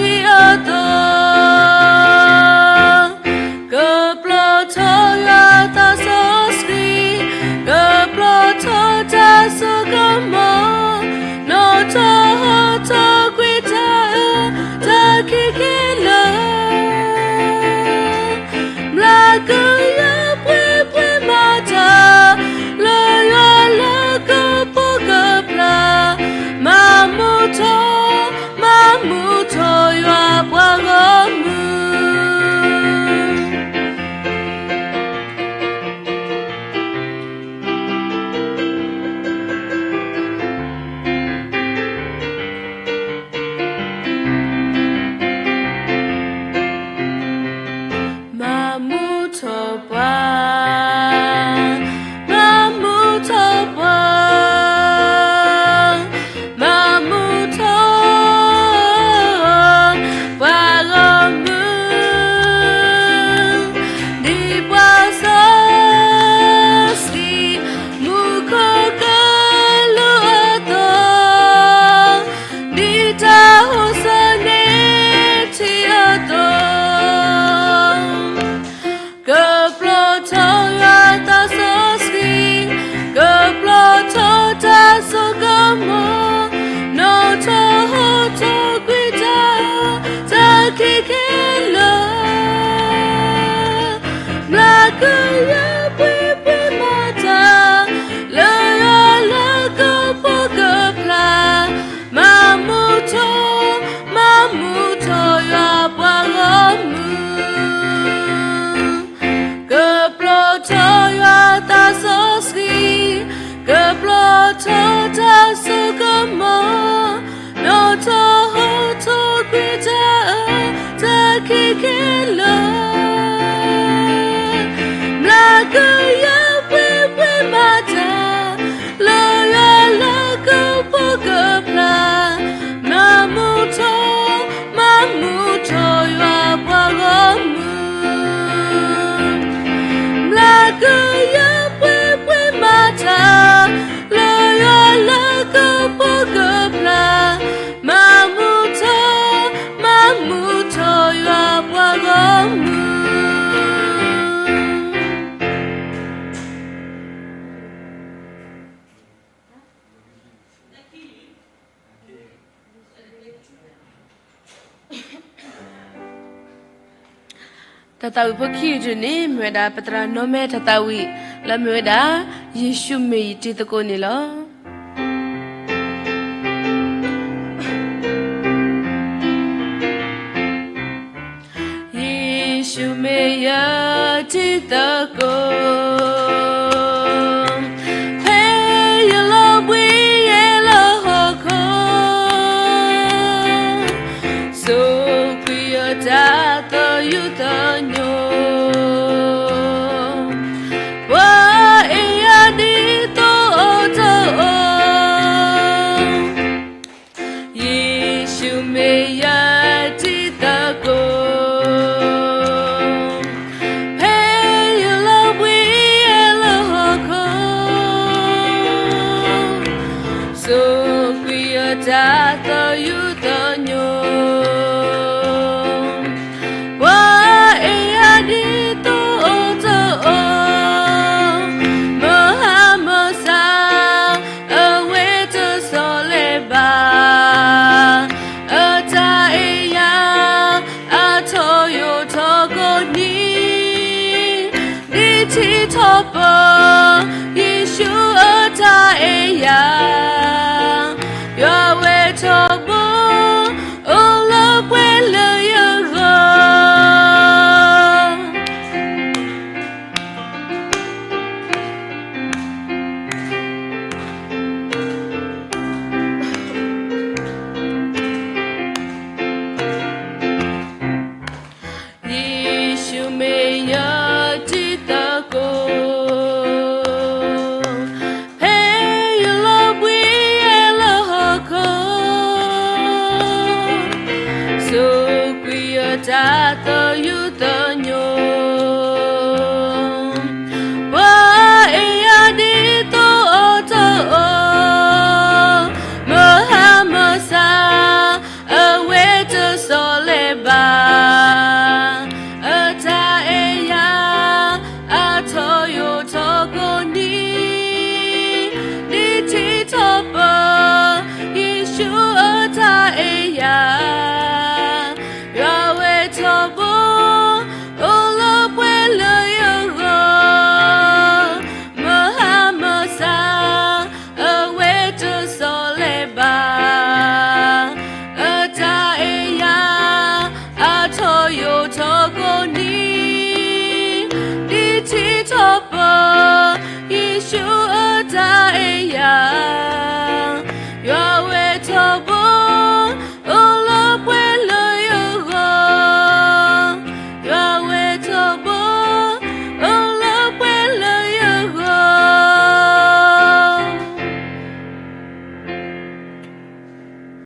တၢ်သးဝံၣ်ဖိခံကတၢၢ်န့ၣ် မ့ၢ်ဝဲဒၣ်ပသရၣ်နီၢ်မဲတၢ်သးဝံၣ် လၢမ့ၢ်ဝဲဒၣ် ယ့ၣ်ၡူးမ့ၢ်ယတံၤသကိးန့ၣ်လီၤ. ယ့ၣ်ၡူးမ့ၢ်ယတံၤသကိး, ဖဲယလီၤဘှံးယဲလၢဟီၣ်ခိၣ်, စိာ်ကွံာ်ယတၢ်သယုၢ်သညိ, ပှၤအဲၣ်ယၤဒ်သိးအိၣ်တအိၣ်, ယ့ၣ်ၡူးမ့ၢ်ယတံၤသကိး, ဖဲယလီၤဘှံးယဲလၢဟီၣ်ခိၣ်, စိာ်ကွံာ်ယတၢ်သယုၢ်သညိ, ပှၤအဲၣ်ယၤဒ်သိးအိၣ်တအိၣ်, မုၢ်ဟါမုၢ်ဆါ အဝဲတဆီၣ်လဲၤဘၣ်, အတၢ်အဲၣ်ယၤ အထီၣ်ယိာ်ထီၣ်ကိးနံၤ, ဒ်ထံထီၣ်ပၢၢ်, ယ့ၣ်ၡူးအတၢ်အဲၣ်ယၤ, ယွၤဝဲထီဘိ, အိၣ်လၢပှဲၤလၢယဂီၢ်. ယ့ၣ်ၡူးမ့ၢ်ယတံၤသကိး, ဖဲယလီၤဘှံးယဲလၢဟီၣ်ခိၣ်, စိာ်ကွံာ်ယတၢ်သယုၢ်